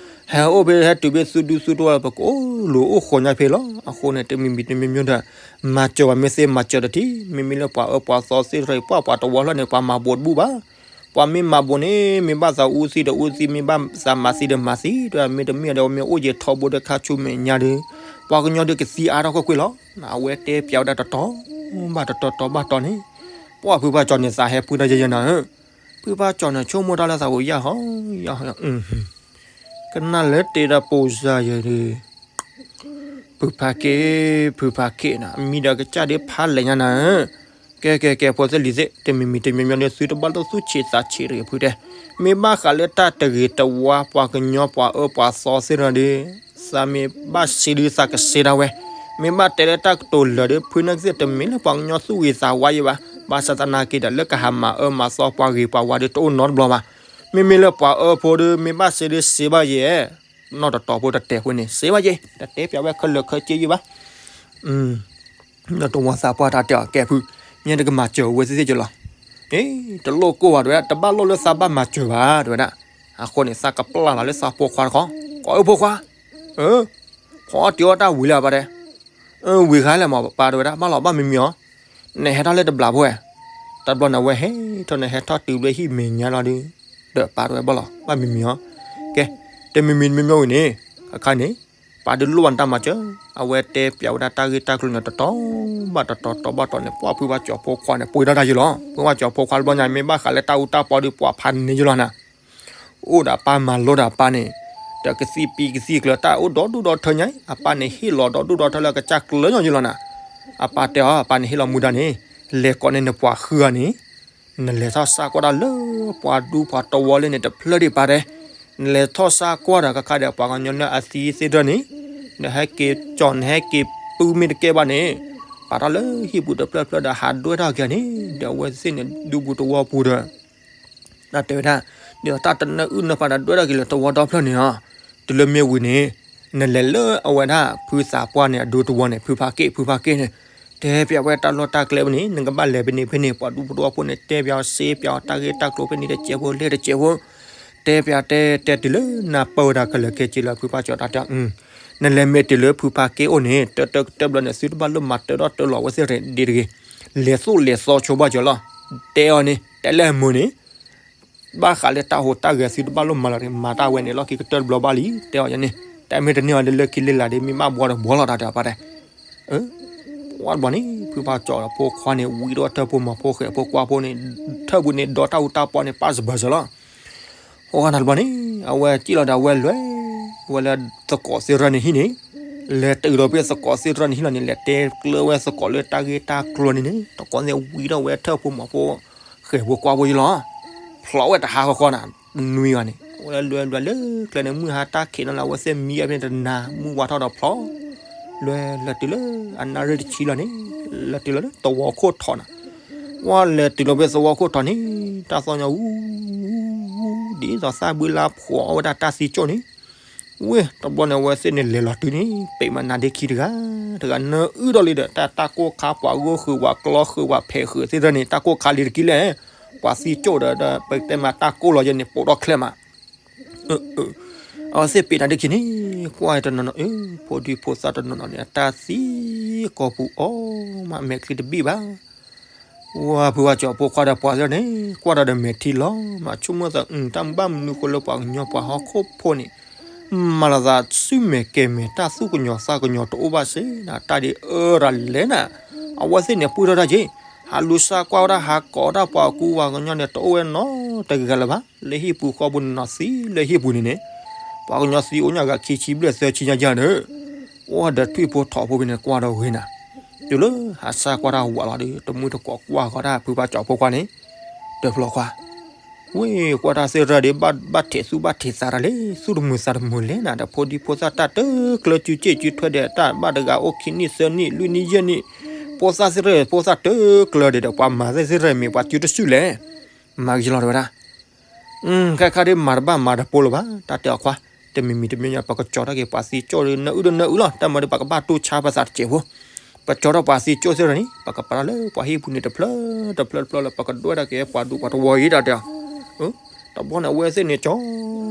ဟဲအိၣ်ဖဲဟဲတုၤဖဲသုဒူသုတဝီလၢ ပကအိၣ်လူၤအိၣ်ဃီညါဖဲလီၤ. အဃိန့ၣ် တမံၤမံၤတမံၤမံၤဒီး မၤစၢၤပှၤမ့ၢ်သ့မၤစၢၤတထံၣ်, မ့မ့ၢ်လၢပှၤအၢပှၤသီသ့ၣ်တဖၣ်အံၤ ပှၤပှၤတဝီလီၤန့ၣ် ပှၤမၤဘိးတဘူၣ်ဘၣ် ပှၤမ့ၢ်မၤဘိးန့ၣ် မ့ၢ်ဘၣ်သးအူသံဒီးအူသံ, မ့ၢ်ဘၣ်သးမၤသံဒီးမၤသံ, ဒီးမ့တမ့ၢ်ဒီးမ့ၢ်အိၣ်ယံာ်ထီဘိဒီးခါဆူမဲာ်ညါဒီး ပှၤကညီဒုးကသံအါထီၣ်ကွ့ၢ်ကွ့ၢ်လီၤ. အဝဲတဲပၠးဝဲဒၣ်တတီၤ ဘၣ်တတီၤတီၤဘၣ်တီၤန့ၣ်, ပှၤဖုဖါကၠီၤန့ၣ်သးဟဲပှ့ၤတၢ်ယဲယဲနၤဧၢ, ဖုဖါကၠီၤန့ၣ်ဆိကမိၣ်တၢ်လၢသးပူၤယၢ်ဟီယၢ်ဟီ, ကနၣ်လၢတဲဒၣ်ပိစါယဲဒီး ဖုဖါက့, ဖုဖါက့နၤ မံဒီးကစၢ်ဒ်ဖးလဲၣ်ညါနၤဧၢ, ကဲကဲကဲ ဖိသ့ၣ်လံၤသ့ၣ် တမံၤမံၤတမံၤမံၤဒီး သုတဘၣ်လိၣ်သူၣ်ဆံးသးဆံးတဂ့ၤဖုတဲ, မ့ၢ်ဘၣ်ဃးလၢတၢ်တဂ့ၤတဝါ ပှၤကညီပှၤအၢပှၤသီသ့ၣ်တဖၣ်ဒီး သးမ့ၢ်ဘၣ်စံးဒုးသးကစံးဒၣ်ဝဲ, မ့ၢ်ဘၣ်တဲလၢတၢ်ကတိၤလၢာ်ဒီး ဖုနာ်က့သ့ၣ်တမ့ၢ်လၢပှၤကညီသူၣ်ဂ့ၤသးဝါယဲဘၣ်, ဘၣ်ဆၣ်သနာ်က့ဒီး လၢကဟးမၤအၢမၤသီပှၤဂ့ၤပှၤဝါဒီးတအိၣ်နီတဘျီဘၣ်, မ့မ့ၢ်လၢပှၤအၢဖိဒီး မ့ၢ်ဘၣ်စံးဒုးစံးဘၣ်ယဲ နီၢ်တတီၤဖိတတဲာ်ဖိန့ၣ် စံးဘၣ်ယဲ, တတဲပၠးဝဲခဲလၢာ်ခဲဆ့ယဲဘၣ်, ဒီးတဝီသးပှၢ်တၢ်တဲအီၤ ကဲဖု, မ့ၢ်တကမၤစၢၤဝဲသ့ၣ်သ့ၣ်ကလီၤ, အ့ တလိၣ်ကိၢ်ဘၣ်တဲဝဲဒၣ်, တဘၣ်လိၣ်လၢသးဘၣ်မၤစၢၤဘၣ် တဲဝဲဒၣ်, အဃိန့ၣ် သးကပျၢ်လီၤလၢသးဖိခွါတခီ, ကိးအၢဖိခွါ, ဖီအီၣ်တ့ၤအီၣ်တၢ်ဝံၤလၢအပၢ်တဲ, ဝံၤခါလဲၣ်မးပၢ်တဲဝဲဒၣ်, ဘၣ်လီၤဘၣ်မံမံၤအီၤ, နဟဲထီၣ်လၢတဘျီဖိဝဲ, တဘျီန့ၣ် အဝဲဟဲထီၣ်န့ၣ် ဟဲထီၣ်တုၤလၢဟံၣ်မဲာ်ညါလီၤဒီး, ဒီးပၢ်တဲဝဲဘၣ်လီၤဘၣ်မံမံၤအီၤ, ကဲ, တမံၤမံၤတမံၤမံၤဝံၤန့ၣ်, အခါန့ၣ်, ပၢ်ဒုးလိၣ်ဘၣ်နတၢ်မၤစၢၤ, အဝဲတဲပၠးဝဲဒၣ်တၢ်ဂ့ၢ်တၢ်ကျိၤန့ၣ် တတီၤဘၣ်တတီၤတီၤဘၣ်တီၤန့ၣ် ပှၤဖုဖါကၠီၤဖိခွါန့ၣ် ပှ့ၤထီၣ်တၢ်ယဲလီၤ, ဖုဖါကၠီၤဖိခွါတဘျီညါ မ့ၢ်ဘၣ်ဃးလၢတၢ်အူတၢ်ပီဒီး ပှၤဖးန့ၢ်ယဲလီၤနၤ အိၣ်ဒီးအပၢ်မၤလိဒီးအပၢ်န့ၣ်, ဒီးကသံၣ်ပံကသံၣ်ကျၢၤ တၢ်အိၣ်ဒီဒူၣ်ဒီထၢညါ, အပၢ်န့ၣ်ဟ့ၣ်လီၤဒီဒူၣ်ဒီထၢလၢကစၢ်ကျၢၤညီညီလီၤနၤ, အပၢ်တဲအီၤ အပၢ်န့ၣ်ဟ့ၣ်လီၤမူဒါန့ၣ်, လဲၤကိးန့ၢ်နပှၤဃုဂၤန့ၣ်, နလဲၤထီၣ်စးကွၢ်တၢ်လၢပှၤဒူပှၤတဝီလၢန့ၣ်တဖျၢၣ်ဒံးပၢ်တဲ, နလဲၤထီၣ်စးကွၢ်ဒီးကခါဒီးပှၤကညီနၢ်အသံသ့ၣ်တဖၣ်န့ၣ်, နဟဲက့ၤကၠီၤနဟဲက့ၤပုၢ်မ့ၢ်တကဲဘၣ်န့ၣ်, ပာ်ထီၣ်လၢဟံၣ်ပူၤတဖျၢၣ်ဖျၢၣ်ဒီးဟးဒွဲၣ်ထီၣ်က့ၤန့ၣ်, ဒီးအဝဲသ့ၣ်န့ၣ်ဒူပူၤတဝီပူၤဒီး တၢ်တဲဝဲဒၣ်, ဒီးတၢ်တနၢအုၣ်နၢဖးဒီးဒွဲၣ်ထီၣ်က့ၤလၢတဝီဒီဖျၢၣ်န့ၣ်လီၤ, တုၤလၢမ့ၢ်ဝံၤန့ၣ်, နလဲၤလၢအဝဲဒၣ်ဖုသးပှၢ်န့ၣ် အဒူတဝီန့ၣ် ဖုဖါက့ၣ် ဖုဖါက့ၣ်န့ၣ်, တဲပၠးဝဲတၢ်လီၢ်တၢ်ကျဲဝဲန့ၣ် နကဘၣ်လဲၤဖဲန့ၣ်ဖဲန့ၣ် ပှၤဒူဖိတဝီဖိန့ၣ် တဲပၠးစ့ပၠးတၢ်ဂ့ၢ်တၢ်ကျိၤဖဲန့ၣ်တစဲးဖိလဲၣ်တစဲးဖိ, တဲပၠးတဲတဲတုၤလၢနၢ်ပၢၢ်ဝဲဒၣ်ခဲလၢာ်ခဲဆ့လၢဖုဖါကၠီၤတၢ်တဲ နလဲၤမ့ၢ်တုၤလၢဖုဖါက့ၣ်အိၣ်န့ၣ် တၢတၢကတၢၢ်ဘျီန့ၣ် သုတဘၣ်လိၣ်မၤတၢထီၣ်တၢလီၤဝဲသ့ၣ်ဒ်တဂ့ၤ, လဲၤသိၣ်လဲၤသီဆိဘၣ်ကၠီၤလီၤ, တဲအီၤန့ၣ် တဲလၢအမုာ်န့ၣ် ဘၣ်ဃးလၢတၢ်ဟူးတၢ်ဂဲၤသုတဘၣ်လိၣ်မၤလီၤတဂ့ၤ, မၤတၢ်ဝဲန့ၣ်လီၢ်ခံကတၢၢ်တဘျီဘၣ်လံ, တဲအီၤန့ၣ်, တၢ်မ့ၢ်တန့ၢ်အီၤလၢလၢခံလၢလာ်ဒီး မ့ၢ်ဘၣ်ဘှီဒီးဘှီလီၤတၢ်တဲအီၤပၢ်တဲ ပှၤတဘျီန့ၣ် ဖုဖါကၠီၤဖိခွါန့ၣ် ဝံထီၣ်ထၢၣ်ဖိမၤဖိဃဲၤဖိကွၢ်ဖိန့ၣ်, ထၢၣ်ပူၤန့ၣ်ဒီးတၢ်အူတၢ်ပီန့ၣ် ပၢ်စၢၤဘၢစၢၤလီၤ, အဃိန့ၣ်တဘျီန့ၣ် အဝဲစံၣ်လီၤဒီးအဝဲလဲၤ, ဝဲလၢသကိးသ့ၣ်တဖၣ်န့ၣ်ဟံၣ်န့ၣ်, လဲၤတုၤဒီးဖဲသကိးသ့ၣ်တဖၣ်န့ၣ်ဟံၣ်လီၤန့ၣ် လဲၤတဲကျၢၤဝဲသကိးလၢတၢ်ဂ့ၢ်တၢ်ကျိၤန့ၣ်န့ၣ် သကိးန့ၣ်ဝံထီၣ်ဝဲထၢၣ်ဖိမၤဖိ ဃဲၤဖိကွၢ်ဖိယလီၤ, ဖျိးဝဲတဟါဃီဃီနၤ, နွံဂၤန့ၣ် ဝဲလဲၤလဲၤလၢကျဲန့ၣ် မုၢ်ဟါတၢ်ခံးနီၤလၢအဝဲသ့ၣ်မံအဖဲန့ၣ်တနၤ မုၢ်ဝါထီၣ်ဒီးဖျိး, လဲၤလဲၤတုၤလၢအနၣ်ရံၣ်တဆံလီၤန့ၣ်, လဲၤတုၤလီၤလၢသဝီခိၣ်ထီးနၤ, ဝဲလဲၤတုၤလီၤဖဲသဝီခိၣ်ထီးန့ၣ် တၢ်သီၣ်ညီဝူ ဒ်သိးသၣ်ဘုလါဖှီၣ်အီၣ်ဝဲဒၣ်တၢ်သံကၠိၣ်န့ၣ်, ဝ့ၢ်တဘျီန့ၣ် အဝဲသ့ၣ်န့ၣ်လဲၤလီၤတုၤန့ၣ် ပ့းမးနါဒ့ခံတဂၤ, တဂၤနၢအုၣ်ထီၣ်လံဒီး တၢ်တၢ်ကိၢ်ခါပှၤဂိၢ်ဃုာ်ပှၤကျီဃုာ်ပှၤဖဲးဃုာ်သ့ၣ်တဖၣ်န့ၣ် တၢ်ကိၢ်ခါလံတကံၢ်လဲၣ်, ပှၤသံကၠိၣ်ဒီး ပတဲမးတၢ်ကိၢ်လီၤယဲန့ၣ် ပိာ်ထီၣ်ချဲမး အဝဲသ့ၣ်ပ့းနါဒ့ခံန့ၣ် ကွၢ်တနီၤနီၤ အၢ ဖိဒံဖိသၣ်တနီၤနီၤန့ၣ် အတၢ်သံကိာ်ပူၤအီၣ်မး မဲာ်ချံတဘံၣ်ဘၣ်. ဝဲဖုဝဲကၠီၤဖိခွါဒီးပှၤသ့ၣ်န့ၣ် ကွၢ်ဒီးဒီးမဲာ်ထံလီၤမး ဆိကမိၣ်သး တၢ်ဘၣ်မနုၤဃိလၢပှၤကညီပှၤဟီၣ်ခိၣ်ဖိန့ၣ် မၤလီၤသးဆူၣ်မဲာ်ကဲၤမဲာ် တၢ်သူၣ်ကညီၤသးကညီၤတအိၣ်ဘၣ်စ့ၢ်နီၤ, တၢ်ဒ်အၢတၢ်လဲၣ်နၤ, အဝဲသ့ၣ်န့ၣ်ပှ့ၢ်ထီၣ်တၢ်က့ၤ, ဟးလူၤစါကွၢ်ဝဲဒၣ် ဟးကိးတၢ်ပှၤကူပှၤကညီန့ၣ် တအိၣ်ဝဲနီတဂၤလၢၤဘၣ်, လၢဟံၣ်ပူၤဃီပူၤန့ၣ်နီၤ သံလၢဟံၣ်ပူၤန့ၣ်န့ၣ်, ပှၤကညီသံအိၣ်ညါဂၤခံဆံဘျဲၣ်သၢဆံညါယါန့ၣ်, အိၣ်ဒီးထွံၣ်ဖိထိးဖိဖဲန့ၣ်ကွၢ်ဒီးဂ့ၤနၤ, တုၤလၢဟးစါကွၢ်တၢ်ဝးလီၤဒီး တမုၢ်တကိးကွၢ်ဃီတၢ်ဖုဖါကၠီၤဖိခွါန့ၣ်, တဖျီခွါ ဝ့ၢ်ကွၢ်တၢ်သ့ၣ်ရၢၢ်ဒီး ဘၣ်ထံးသူၣ်ဘၣ်ထံးသးတၢ်လံ, သူၣ်တမုာ်သးတမုာ်လဲၣ်နၤ, ဒီးဖိဒံဖိသၣ်တၢ်တကျၢၤစုစ့ၣ်စုထွဲဒီး တၢ်ဘၣ်တဂၤအိၣ်ခံနံၣ်သၢနံၣ်လွံၢ်နံၣ်ယဲၢ်နံၣ်, ဖိသၣ်သ့ၣ်ရၢၢ်ဖိသၣ်တကျၢၤဒီး ပှၤမၤသ့ၣ်သ့ၣ်ရၢၢ်မ့ၢ်ပှၤစုတစုလဲၣ်, မၤကယလီၤတဝဲဒၣ် ခဲခါဒ်မၤတဘၣ်မၤတပိလၢၤဘၣ် တၢ်တဲအီၤခွါ, တမံၤမံၤတမံၤညီ ပကကၠီၤတၢ်က့ၤ ပှၤသံကၠိၣ်ဒီး နၢအုၣ်ဒီးနၢအုၣ်လီၤ, တၢ်မၤဒီးပကဘၣ်တူၢ်ဆါပသးတစဲးဖိ, ပကကၠီၤထီၣ်ပှၤသံကၠိၣ်သ့ၣ်ရၢၢ်န့ၣ် ပကပာ်ထီၣ်လၢပှၤဟံၣ်ပူၤန့ၣ်တဖျၢၣ်တဖျၢၣ်တဖျၢၣ်လၢ ပကဒွဲၣ်တၢ်က့ၤပှၤဒူပှၤတဝီအံၤ တၢ်တဲအီၤ, တဘျီန့ၣ် အဝဲသ့ၣ်န့ၣ်ကၠီ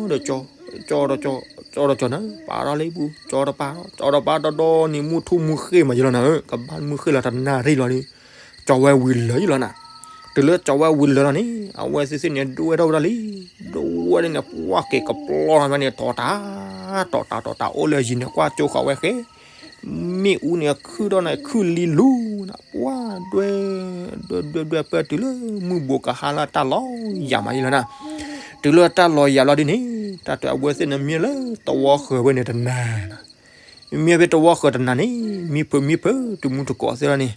ၤဒီးကၠီၤ, ကၠီၤဒီးကၠီၤ, ကၠီၤဒီးကၠီၤနၤ, ပာ်ထီၣ်လၢဟံၣ်ပူၤ ကၠီၤတပာ်, ကၠီၤတပာ်ဒီးဒီနံၤမုၢ်ထူၣ်မုၢ်ဃ့ၢ်မးယလီၤနၤ, ကဘၣ်မုၢ်ဃ့ၢ်လီၤတနၣ်ရံၣ်လီၤဒီး ကၠီၤဝဲဝံၤလၢာ်ယလီၤနၤ, တုၤလၢကၠီၤဝဲဝံၤလၢာ်လီၤန့ၣ် အဝဲသ့ၣ်သ့ၣ်န့ၣ် ဒွဲၣ်ထီၣ်ဝဲဒၣ်လံ, ဒွဲၣ်ဝဲဒၣ်န့ၣ် ပှၢ်က့ၤကပျီထီၣ်ဝဲန့ၣ် တီၤတၢ်, တီၤတၢ်တီၤတၢ်အိၣ်လၢယံၤန့ၣ် ကွၢ်ကၠိဃီၤဝဲဃဲ, မ့ၣ်အူန့ၣ် ခုၣ်ထီၣ်န့ၣ် ခုၣ်လံလူနၤ, ပှၢ်ဒွဲၣ်, ဒွဲၣ်ဒွဲၣ်ဒွဲၣ်ပၢၢ်တုၤလၢမုၢ်ဘိးကဟါလၢတၢ်လီၤယၤမးယလီၤနၤ, တုၤလၢတၢ်လီၤယၤလီၤဒ်န့ၣ် တၢ်တဲအဝဲသ့ၣ်န့ၣ်မံလၢတဝီဃၢၤဝဲန့ၣ်တနၤနၤ မံဖဲတဝီဃၢၤတနၤန့ၣ် မံဖုးမံဖုး တမူတကိးသ့ၣ်လီၤန့ၣ်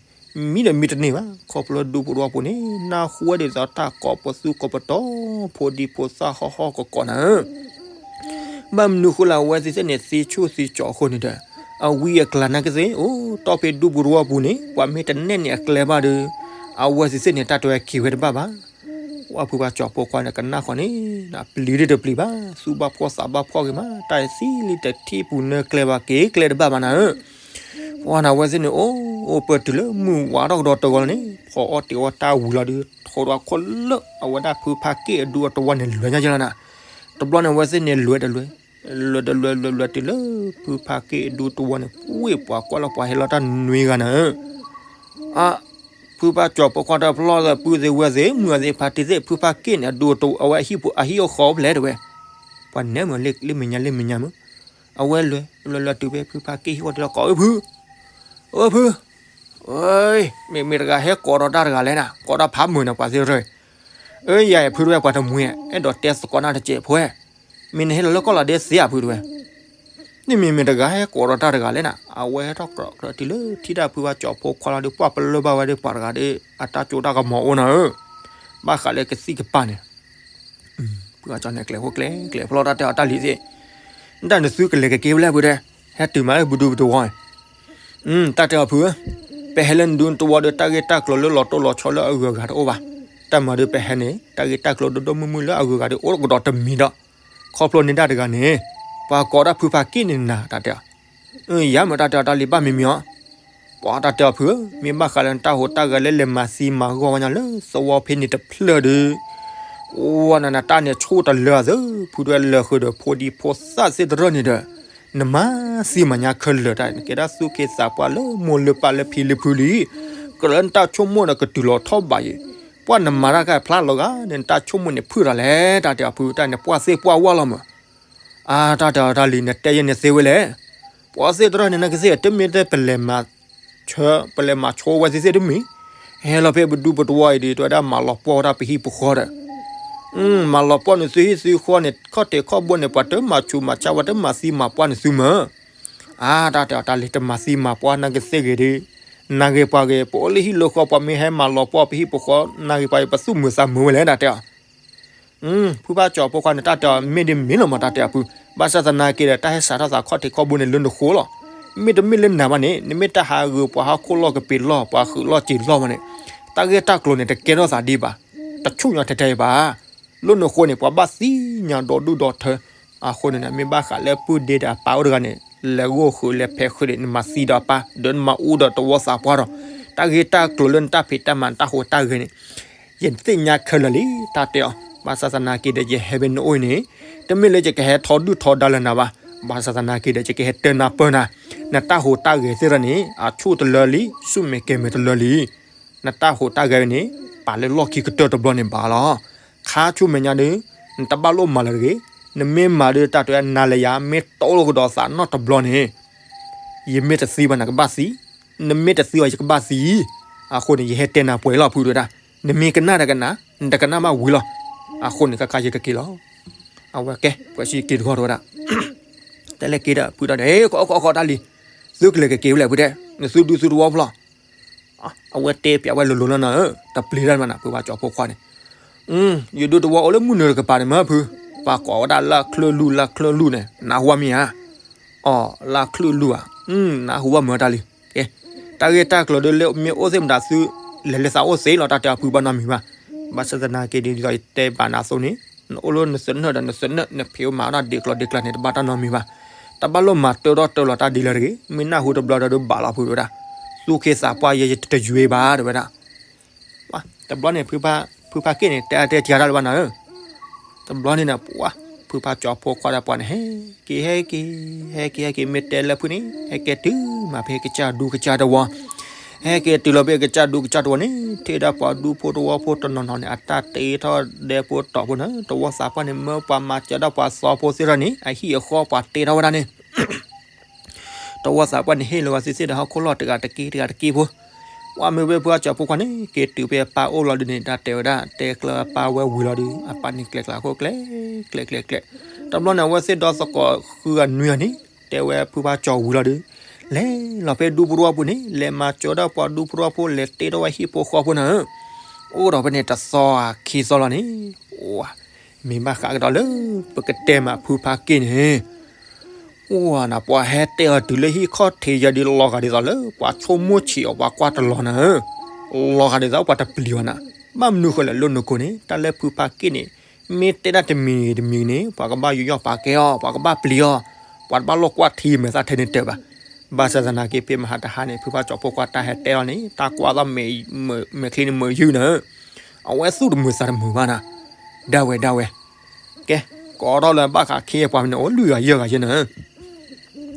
မံဒီးမံတန့ၢ်ဘၣ် ခီဖျိဒူပူၤတဝီပူၤန့ၣ် နၢ်ဟူဝဲဒ်သိးတၢ်ကိးပသူကိးပတီၤ ဖိဒံဖိသၣ်ဟီၣ်ဟီၣ်ကကိးနၤဧၢ, ဘၣ်မနုၤဃိလၢအဝဲသ့ၣ်သ့ၣ်န့ၣ် သ့ဆူၣ်သ့ကၠီၤအဃိန့ၣ်ဒီး အဝံအကျါနာ်က့သ့ၣ် အိၣ်တီၢ်ဖဲဒူပူၤတဝီပူၤန့ၣ် ပှၤမ့ၢ်တနဲၣ်န့ၢ်အကျဲဘၣ်ဒီး အဝဲသ့ၣ်သ့ၣ်န့ၣ် တၢ်တဲဝဲက့ၤဝဲတဘၣ်ဘၣ် ပှၢ်ဖုဖါကၠီၤဖိခွါန့ၣ် ကနၣ်ဃီန့ၣ် ပျံၤဒ်တပျံၤဘၣ် သူၣ်ဘၣ်ဖှီၣ်သးဘၣ်ဖှီၣ်ဂ့ၤမး တၢ်သံလံတထံၣ်ပူၤနၢကျဲဘၣ်က့ၤကျဲတဘၣ်ဘၣ်နၤဧၢ, ပှၢ်န့ၣ်အဝဲသ့ၣ်န့ၣ် အိၣ်အိၣ်ပၢၢ်တုၤလၢမုၢ်ဝါထီၣ်ကဒီးတဂီၤလီၤန့ၣ် ဖီအီၣ်တ့ၤအီၣ်တၢ်ဝံၤလီၤဒီး ထိးဒီးခိၣ်လၢအဝဲဒၣ်ဖုဖါက့ၣ်အဒူအတဝီန့ၣ် လွဲညါယလီၤနၤ, တဘျီန့ၣ် အဝဲသ့ၣ်န့ၣ် လွဲတလွဲ လွဲတလွဲလွဲလွဲတုၤလၢ ဖုဖါက့ၣ်အဒူတဝီန့ၣ် ဝ့ၢ်ပှၤကွၢ်လီၤပှၤဟဲလီၤတၢ်နွံဂၤနၤဧၢ, အ ဖုဖါကၠီၤဖိခွါတဖျီသး ပုၢ်သ့ၣ်ဝဲၢ်သ့ၣ် မုၢ်အသ့ၣ်ဖါတံၢ်သ့ၣ် ဖုဖါက့ၣ်န့ၣ် အဒူအတဝီ အဝဲအဟံၣ်ဖိ အဟံၣ်အိၣ်ဃီဖဲလဲၣ်တဝဲ, ပှၤနဲမုာ်လၢမ့ၢ်ညါလၢမ့ၢ်ညါမုၢ်, အဝဲလွဲလွဲလွဲတုၤဖဲဖုဖါက့ၣ်ဟံၣ်အိၣ်တ့ၢ်လီၤ ကိးအၢဖု အၢဖု, မ့ၢ်မ့ၢ်တဂၤဟဲကိးဒီးတၢ်တဂၤလဲၣ်နၤ ကိးဒီးဖးမုာ်န့ၣ် ပှၤသ့ၣ်ရၢၢ်, အၢ ယၤအံၤဖုတဝဲ ပှၤတမှံၤ အဲၣ်ဒိးတဲသကိးနၤတစဲးဖိဧၢ, မ့ၢ်နဟဲလီၤလၢကီၢ်လီၤဒဲသ့ဧါဖုတဝဲ န့ၣ်မ့ၢ်မ့ၢ်တဂၤဟဲကိးဒီးတၢ်တဂၤလဲၣ်နၤ အဝဲဟဲထီၣ်ကြၢးကြၢးတုၤလၢထံၣ်တၢ်ဖုဖါကၠီၤဖိခွါလီၤဒီး ပှၢ်ပလၢၢ်ဘၣ်ဝဲဒီးပှၤတဂၤဒီး အတၢ်ကၠိတၢ်ကမီၤအိၣ်နၤဧၢ, ဘၣ်ဃးလၢကသံၣ်ကပၤန့ၣ် ဖုဖါကၠီၤန့ၣ် ကျဲၤဖိကျဲၤကျဲၤဖျီတၢ်တဲအီၤတၢ်လံၤသ့ၣ်, တၢ်နသုကလဲၤကက့ၤဖဲလဲၣ်ဖုတဲ, ဟဲတုၤမးလၢပဒူပတဝီန့ၣ် တၢ်တဲအီၤဖုဧၢ, ပဟဲလၢနဒူတဝီဒီး တၢ်ဂ့ၢ်တၢ်ကျိၤလၢလီၤတိၢ်လီၤဆီလၢအဂုၤအဂၤတအိၣ်ဘၣ်, တၢ်မၤဒီးပဟဲန့ၣ် တၢ်ဂ့ၢ်တၢ်ကျိၤဒိၣ်ဒိၣ်မုၢ်မုၢ်လၢအဂုၤအဂၤဒီးအိၣ်ကဒီးတမံၤဒီး, ခီဖျိန့ၢ်ဒၣ်တဂၤန့ၣ်, ပှၤကိးဒၣ်ဖုဖါက့ၣ်န့ၣ်နၤ တၢ်တဲအီၤ, ယၤမ့ၢ်တၢ်တဲအီၤတၢ်လံၤဘၣ်မံၤမံၤအီၤ, ပှၤတၢ်တဲအီၤဖုဧၢ, မ့ၢ်ဘၣ်ဃးလၢနတၢ်ဟူးတၢ်ဂဲၤလၢလဲၤမၤသံမၤဂီၢ်ဝဲညါလၢသဝီဖဲန့ၣ်တဖျၢၣ်ဒီး အိၣ်နၤနတၢ်န့ၣ်ဆိၣ်တလၢအသး, ဖုတဝဲလၢာ်ဃုာ်ဒီးဖိဒံဖိသၣ်သ့ၣ်တရၢၢ်န့ၣ်ဒီး, နမၤသံမၤညါခဲလၢာ်တၢ် နကဲဒၣ်သူၣ်က့သးပှၢ်လၢမိၢ်လၢပၢ်လၢဖံလၢဖုလံ, ကြၢးလၢနတၢ်ဆိကမိၣ်ဒီးကတုၤလီၤထီၣ်ဘးယံၤ, ပှၢ်နမၤတၢ်ခါဖျါလီၤဂာ်ဒီး နတၢ်ဆိကမိၣ်န့ၣ်ဖုၣ်တၢ်လဲၣ် တၢ်တဲအီၤဖု တၢ်န့ၣ်ပှၢ်သ့ၣ်ပှၢ်ဝါလီၤမး အါ တၢ်တဲအီၤတၢ်လံၤ နတဲယဲန့ၣ်သ့ဝဲလဲၣ်. ပှၤသ့ၣ်တရၢၢ်န့ၣ် နကသ့ၣ် တမ့ၢ်တပလဲၤမၤ ဆၢ ပလဲၤမၤဆိဝဲသ့ၣ်သ့ၣ်တမ့ၢ်, ဟဲလီၤဖဲပဒူပတဝီအံၤဒီး တဝဲဒၣ်မၤလီၤပှီၢ်ဝဲဒၣ်ပဟံၣ်ပဃီဒီး, မၤလီၤပှီၢ်နသုဟံၣ်သုဃီန့ၣ် ခီၣ်ထံးခီၣ်ဘိန့ၣ် ပှၤတမၤဆူးမၤဆါ ပှၤတမၤသံမၤပှၢ်နသုမၢ်. အါ တၢ်တဲအီၤတၢ်လံၤ တမၤသံမၤပှၢ်နကသ့ၣ်ဂ့ၤဒီး, နၢ်ဂ့ၤပှၤဂ့ၤ ပအိၣ်လၢဟံၣ်လၢဃီ ပှၤမ့ၢ်ဟဲမၤလီၤပှီၢ်ပဟံၣ်ပဃီ နၢ်ဂ့ၤပှၤဂ့ၤပသူၣ်မုာ်သးမုာ်ဝဲလဲၣ် တၢ်တဲအီၤ ဖုဖးကၠီၤဖိခွါန့ၣ် တၢ်တဲအီၤမ့ၢ်ဒ်မ့ၢ်လီၤမး တၢ်တဲအီၤဖု, ဘၣ်ဆၣ်သနာ်က့ဒီး တၢ်ဟဲစးထီၣ်သးခီၣ်ထံးခီၣ်ဘိန့ၣ်လၢနဃိလီၤ. မ့တမ့ၢ်လၢနၤဘၣ်န့ၣ် နမ့ၢ်တၢ်ဟးဂုာ်ပှၤဟီၣ်ခိၣ်လီၢ်ကပ့ၤလီၢ် ပှၤဟုးလီၢ်စ့ၤလီၢ်ဘၣ်န့ၣ်, တၢ်ဂ့ၢ်တၢ်ကျိၤန့ၣ် တကဲထီၣ်သးဒံးဘၣ်, တဆူၣ်ညီထဲထဲအံၤဘၣ်. လၢနဃိန့ၣ် ပှၤဘၣ်သ့ၣ်ညါဒီဒူၣ်ဒီထၢ, အဃိန့ၣ် မ့ၢ်ဘၣ်ဃးလၢပုၢ်ဒ့ဒီးအပၢ်အိၣ်တဂၤန့ၣ် လဲၤဂိၢ်ဃုာ်လဲၤဖဲးဃုာ်ဒီး နမၤသံဒီးအပၢ် ဒီးနမၤအူဒီးတဝီသးပှၢ်ဒီး, တၢ်ဂ့ၢ်တၢ်ကျိၤလၢနတၢ်ဖံးတၢ်မၤ နတၢ်ဟူးတၢ်ဂဲၤန့ၣ် ယသ့ၣ်ညါခဲလၢာ်လံ တၢ်တဲအီၤ, ဘၣ်ဆၣ်သနာ်က့ဒီး ယဟဲဖဲနအိၣ်အံၤန့ၣ်, တမ့ၢ်လၢယကဟဲထီဒုၣ်ထီဒါလၢနၤဘၣ်, ဘၣ်ဆၣ်သနာ်က့ဒီး ယကဟဲတဲနၢ်ပၢၢ်နၤ, နတၢ်ဟူးတၢ်ဂဲၤသ့ၣ်တဖၣ်န့ၣ် အဆူၣ်တလၢလံ ဆူၣ်မဲာ်ကဲၤမဲာ်တလၢလံ. နတၢ်ဟူးတၢ်ဂဲၤန့ၣ် ပာ်လၢလီၢ်ခံကတၢၢ်တဘျီန့ၣ်ဘၣ်လီၤ. ခါဆူမဲာ်ညါဒီး နတဘၣ်လိၣ်မၤလၢၤတဂ့ၤ, နမ့ၢ်မၤဒီးတၢ်တဲဝဲဒၣ် နၤလၢယၤ မ့ၢ်တီလိာ်ကဒီးသးနီတဘျီန့ၣ် ယမ့ၢ်တသံဘၣ်နၤကဘၣ်သံ, နမ့ၢ်တသံဘၣ်ယကဘၣ်သံ, အဃိန့ၣ် ယဟဲတဲနၤပှဲၤလီၤဖုတဲဝဲဒၣ်, နမ့ၢ်ကနၣ်ဒီးကနၣ်, နတကနၣ်ဘၣ်ဝံၤလီၤ, အဃိန့ၣ် ခဲခါယကက့ၤလီၤ. အဝဲကဲ ပှဲၤစံက့ၤတဂီၢ်တဲဝဲဒၣ်, တဲလဲၣ်က့ၤဒီးဖုတဲဒီး ဟဲကီးကီးကီးတၢ်လံ, သုကလဲၤကက့ၤဖဲလဲၣ်ဖုတဲ, နသုဒူသုသဝီဖျီ အဝဲတဲပျးဝဲလိၤလိၤလီၤနၤဧၢ, တပျံၤတၢ်မးနၤ ဖုဖါကၠီၤဖိခွါန့ၣ်, ယဒူသဝီအိၣ်လၢမုၢ်နုာ်တကပၤန့ၣ်မ့ၢ်ဖု, ပှၤကိးဝဲဒၣ်လၢချၢၣ်လူၢ် လၢချၢၣ်လူၢ်န့ၣ် နၢ်ဟူဝဲမ့ၢ်ဧါ, အိ လၢချၢၣ်လူၢ်ဧါ, နၢ်ဟူဝဲမ့ၢ်တၢ်လံ, ကဲ, တၢ်ဂ့ၢ်တၢ်ကျိၤဒီးလၢမ့ၢ်အိၣ်သ့ၣ်မတၤသု, လဲၤလၢသးအိၣ်သ့လီၤ တၢ်တဲအဖုဘၣ်နီတမံၤဘၣ်, ဘၣ်ဆၣ်သနာ်က့ဒ်သိးယတဲဘၣ်နၤအသိးန့ၣ်, နအိၣ်လၢနသနၢၣ်ဒီးနသနၢၣ် နဖံးမၤအီၣ်ဒ့ကျိၤဒ့ကျၢၤန့ၣ် တဘၣ်တၢ်နီတမံၤဘၣ်, တဘၣ်လိၣ်မၤတၢထီၣ်တၢလီၤတၢ်ဒ်လဲၣ်တဂ့ၤ, မ့ၢ်နၢ်ဟူတဘျီဒီးဘၣ်လီၤဖုတဲဝဲဒၣ်, သူၣ်က့သးပှၢ်ယဲယတယွ့ဘၣ်တဲဝဲဒၣ် တဘျီန့ၣ် ဖုဖါက့ၣ်န့ၣ် တဲအတဲကၢ်တၢ်လၢၤဘၣ်နၤဧၢ, တဘျီန့ၣ်နၤ ပှၤ ဖုဖါကၠီၤဖိခွါဒီးပှၤန့ၣ် ဟဲက့ၤ ဟဲက့ၤ ဟဲက့ၤ ဟဲက့ၤ မ့ၢ်တဲလၢဖုန့ၣ် ဟဲက့ၤတုၤမးဖဲကစၢ်ဒူကစၢ်တဝီ, ဟဲက့ၤတုၤလီၤဖဲကစၢ်ဒူကစၢ်တဝီန့ၣ် ထံၣ်ဒၣ်ပှၤဒူဖိတဝီဖိတနီၤနီၤန့ၣ် အတၢ်တ့ထီၣ်ဒဲဖိတီၤဖိန့ၣ်, တဝီသးပှၢ်န့ၣ် မၢပှၤမၤစၢၤဒၣ်ပှၤသီဖိသ့ၣ်ထီၣ်န့ၣ် အဟံၣ်အဃီပှၤတ့ထီၣ်ဝဲဒၣ်န့ၣ် တဝီသးပှၢ်န့ၣ် ဟ့ၣ်လီၤဝဲသ့ၣ်သ့ၣ်ဒီးဟီၣ်ခိၣ်လီၢ်တဂၤတက့ၢ်တဂၤတက့ၢ်ဖိ, ပှၤမ့ၢ်ဝဲဖုဖါကၠီၤဖိခွါန့ၣ် က့ၤတုၤဖဲအပၢ်အိၣ်လီၤဒုးန့ၣ် တၢ်တဲဝဲဒၣ် တဲကျၢၤအပၢ်ဝဲဝံၤလီၤဒုး အပၢ်န့ၣ်ကျဲကျဲအဃိ ကျဲ ကျဲ ကျဲ ကျဲ, တဘျီန့ၣ် အဝဲသ့ၣ်ဒီသကိးဃုဂၤနွံဂၤန့ၣ် တဲဝဲဖုဖါကၠီၤဝံၤလီၤဒုး လဲၤလီၤဖဲဒူဖိတဝီဖိန့ၣ် လဲၤမၤစၢၤဒၣ်ပှၤဒူဖိတဝီဖိ လဲၤတ့ထီၣ်ဝဲဟံၣ်ဖိဃီဖိနၤဧၢ, အိၣ်ဒီးဖဲန့ၣ်တသီခံသီလီၤန့ၣ်, မ့ၢ်ဘၣ်ဃးကဒီးလၢ ပကတဲမးဖုဖါက့ၣ်န့ၣ် အိၣ်နၤ ပှၤဟဲတဲအီၤတုၤလၢဟံၣ်ခီၣ်ထံးယၤဒုး လီၤဂာ်ဒ်သိးလၢ ပှၤဆိကမိၣ်ဆံးအီၤ ပှၤကွၢ်တလီၤနၤဧၢ, လီၤဂာ်ဒ်သိးပှၤတပျံၤဘၣ်နၤ, ဘၣ်မနုၤဃိလဲၣ် လၢနကိးန့ၣ် တၢ်လၢဖုဖါက့ၣ်န့ၣ် မ့ၢ်တဲဒၣ်တမံၤတမံၤန့ၣ် ပှၤကဘၣ်ယူးယီၣ်ပာ်ကဲအီၤ ပှၤကဘၣ်ပျံၤအီၤ, ပှၤတဘၣ်လိၣ်ကွၢ်ထံမဲာ်သၣ်ထဲန့ၣ်တၢၢ်ဘၣ်, ဘၣ်ဆၣ်သနာ်က့ ဖဲမဟါတဟါန့ၣ် ဖုဖါကၠီၤဖိခွါတၢ်ဟဲတဲလီၤန့ၣ် တၢ်ကွၢ်သီၣ် မဲာ်ချံန့ၣ်မုာ်ယုၢ်နၤဧၢ, အဝဲသူၣ်တမုာ်သးတမုာ်ဘၣ်နၤ, ဒၣ်ဝဲဒၣ်ဝဲ, ကဲ, ကိးထီၣ်လၢဘၣ်ဃးခံပှၤန့ၣ် အိၣ်လွံၢ်ဂၤယဲၢ်ဂၤယဲၢ်နၤဧၢ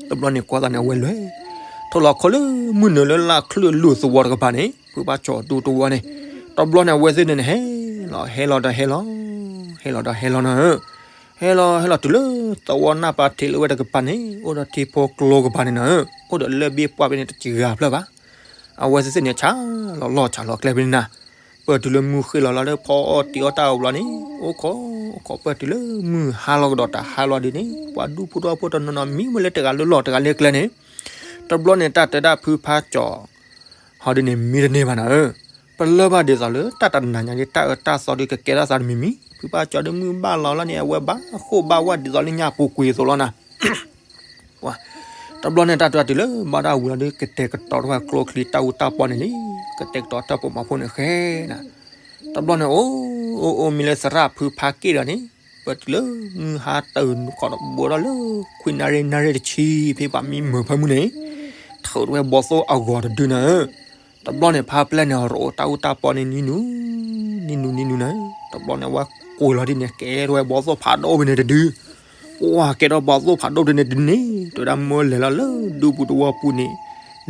တဘျီန့ၣ်ကွၢ်သးန့ၣ် အဝဲလဲၤ ထီၣ်လီၤခီလၢမုၢ်နုာ်လၢလၢ်ချၢၣ်လူၢ်သဝီတကပၤန့ၣ် ဖုဖါကၠီၤဒူတဝီန့ၣ်, တဘျီန့ၣ် အဝဲသ့ၣ်န့ၣ် ဟဲလီၤ ဟဲလီၤဒီးဟဲလီၤ, ဟဲလီၤဒီးဟဲလီၤနၤဧၢ, ဟဲလီၤ ဟဲလီၤတုၤလၢသဝီနၢ်ပၤထံးလၢဝဲတကပၤန့ၣ် အိၣ်ဒီးထံဖိကျိကပၤန့ၣ်နၤဧၢ, အိၣ်ဒီးလၢၢ်ဘ့ၣ်ပှၢ်ဘ့ၣ်န့ၣ် တစှၤဖျၢၣ်ဘၣ် အဝဲသ့ၣ်သ့ၣ်န့ၣ် ဆးလီၤလီၢ်ဆးလီၤကျဲဖဲန့ၣ်နၤ, ပၢၢ်တုၤလၢမုၢ်ဃ့ၢ်လီၤလီၤလၢဖီအီၣ်တံၤအီၣ်တၢ်အဘျီန့ၣ် အိၣ်ခိး အိၣ်ခိးပၢၢ်တုၤလၢမုၢ်ဟါလီၤကဒီးတဟါလီၤဒုးန့ၣ် ပှၤဒူဖိတဝီဖိတနီၤနီၤ မံမ့ၢ်လၢတဂၤလၢလီၢ်တဂၤလၢကျဲန့ၣ်, တဘျီန့ၣ် တၢ်တဲဒၣ်ဖုဖါကၠီၤ ဟီဒုးန့ၣ် မံတန့ၢ်ဘၣ်နၤဧၢ, ပလၢၢ်ဘၣ်ဒ်သိးလၢတၢ်တနၤညါဒ်တၢ်အၢတၢ်သီဒုးကကဲထီၣ်သးတမံၤမံၤ, ဖုဖါကၠီၤဒုးမုၢ်ဘၣ်လီၤလီၤန့ၣ် အဝဲဘၣ်ဃိၣ်ဘၣ်ဝါဒ်သိးလၢညၣ်ပူၤကွံာ်အသိးလီၤနၤ တဘျီန့ၣ် တၢ်တဲတုၤလၢဘၣ်တၢ်ဝံၤလီၤဒုး ကတဲာ်ကတီၤထီၣ်ဝဲကျိချံတၢ်အူတၢ်ပီန့ၣ်လံ, ကတဲာ်ကတီၤတၢ်ပိာ်မၤဖိန့ၣ်ဃဲနၤ, တဘျီန့ၣ် အိၣ်အိၣ်အိၣ်မံလၢသရၣ်ဖုဖါက့ၣ်ဒီးန့ၣ်, ပၢၢ်တုၤလၢမုၢ်ဟါတၢ်နုာ်ခီၣ်ဒီး ဘူးထီၣ်လၢ ခွံနၣ်ရံၣ်နၣ်ရံၣ်တဆံ ဖဲပှၤမံမုာ်ဖၢမုၢ်န့ၣ်, ထုးထီၣ်ဝဲဘီသိၣ်အဂီၤတဒုနၤဧၢ တဘျီန့ၣ် ဖါပျဲၢ်န့ၣ် ရိးတၢ်အူတၢ်ပီန့ၣ် နံၤနူၤ နံၤနူၤ နံၤနူၤနၤ, တဘျီန့ၣ် အဝဲကွံာ်လီၤဒ်န့ၣ် ကဲထီၣ်ဝဲဘီသိၣ်ဖးဒိၣ်ဖဲန့ၣ်တဒု, ပှၤကဲထီၣ်ဘီသိၣ်ဖးဒိၣ်ဖဲန့ၣ်တဒုန့ၣ် တဲဝဲဒၣ်မၢလဲၤလီၤလၢဒူပူၤတဝီပူၤန့ၣ်,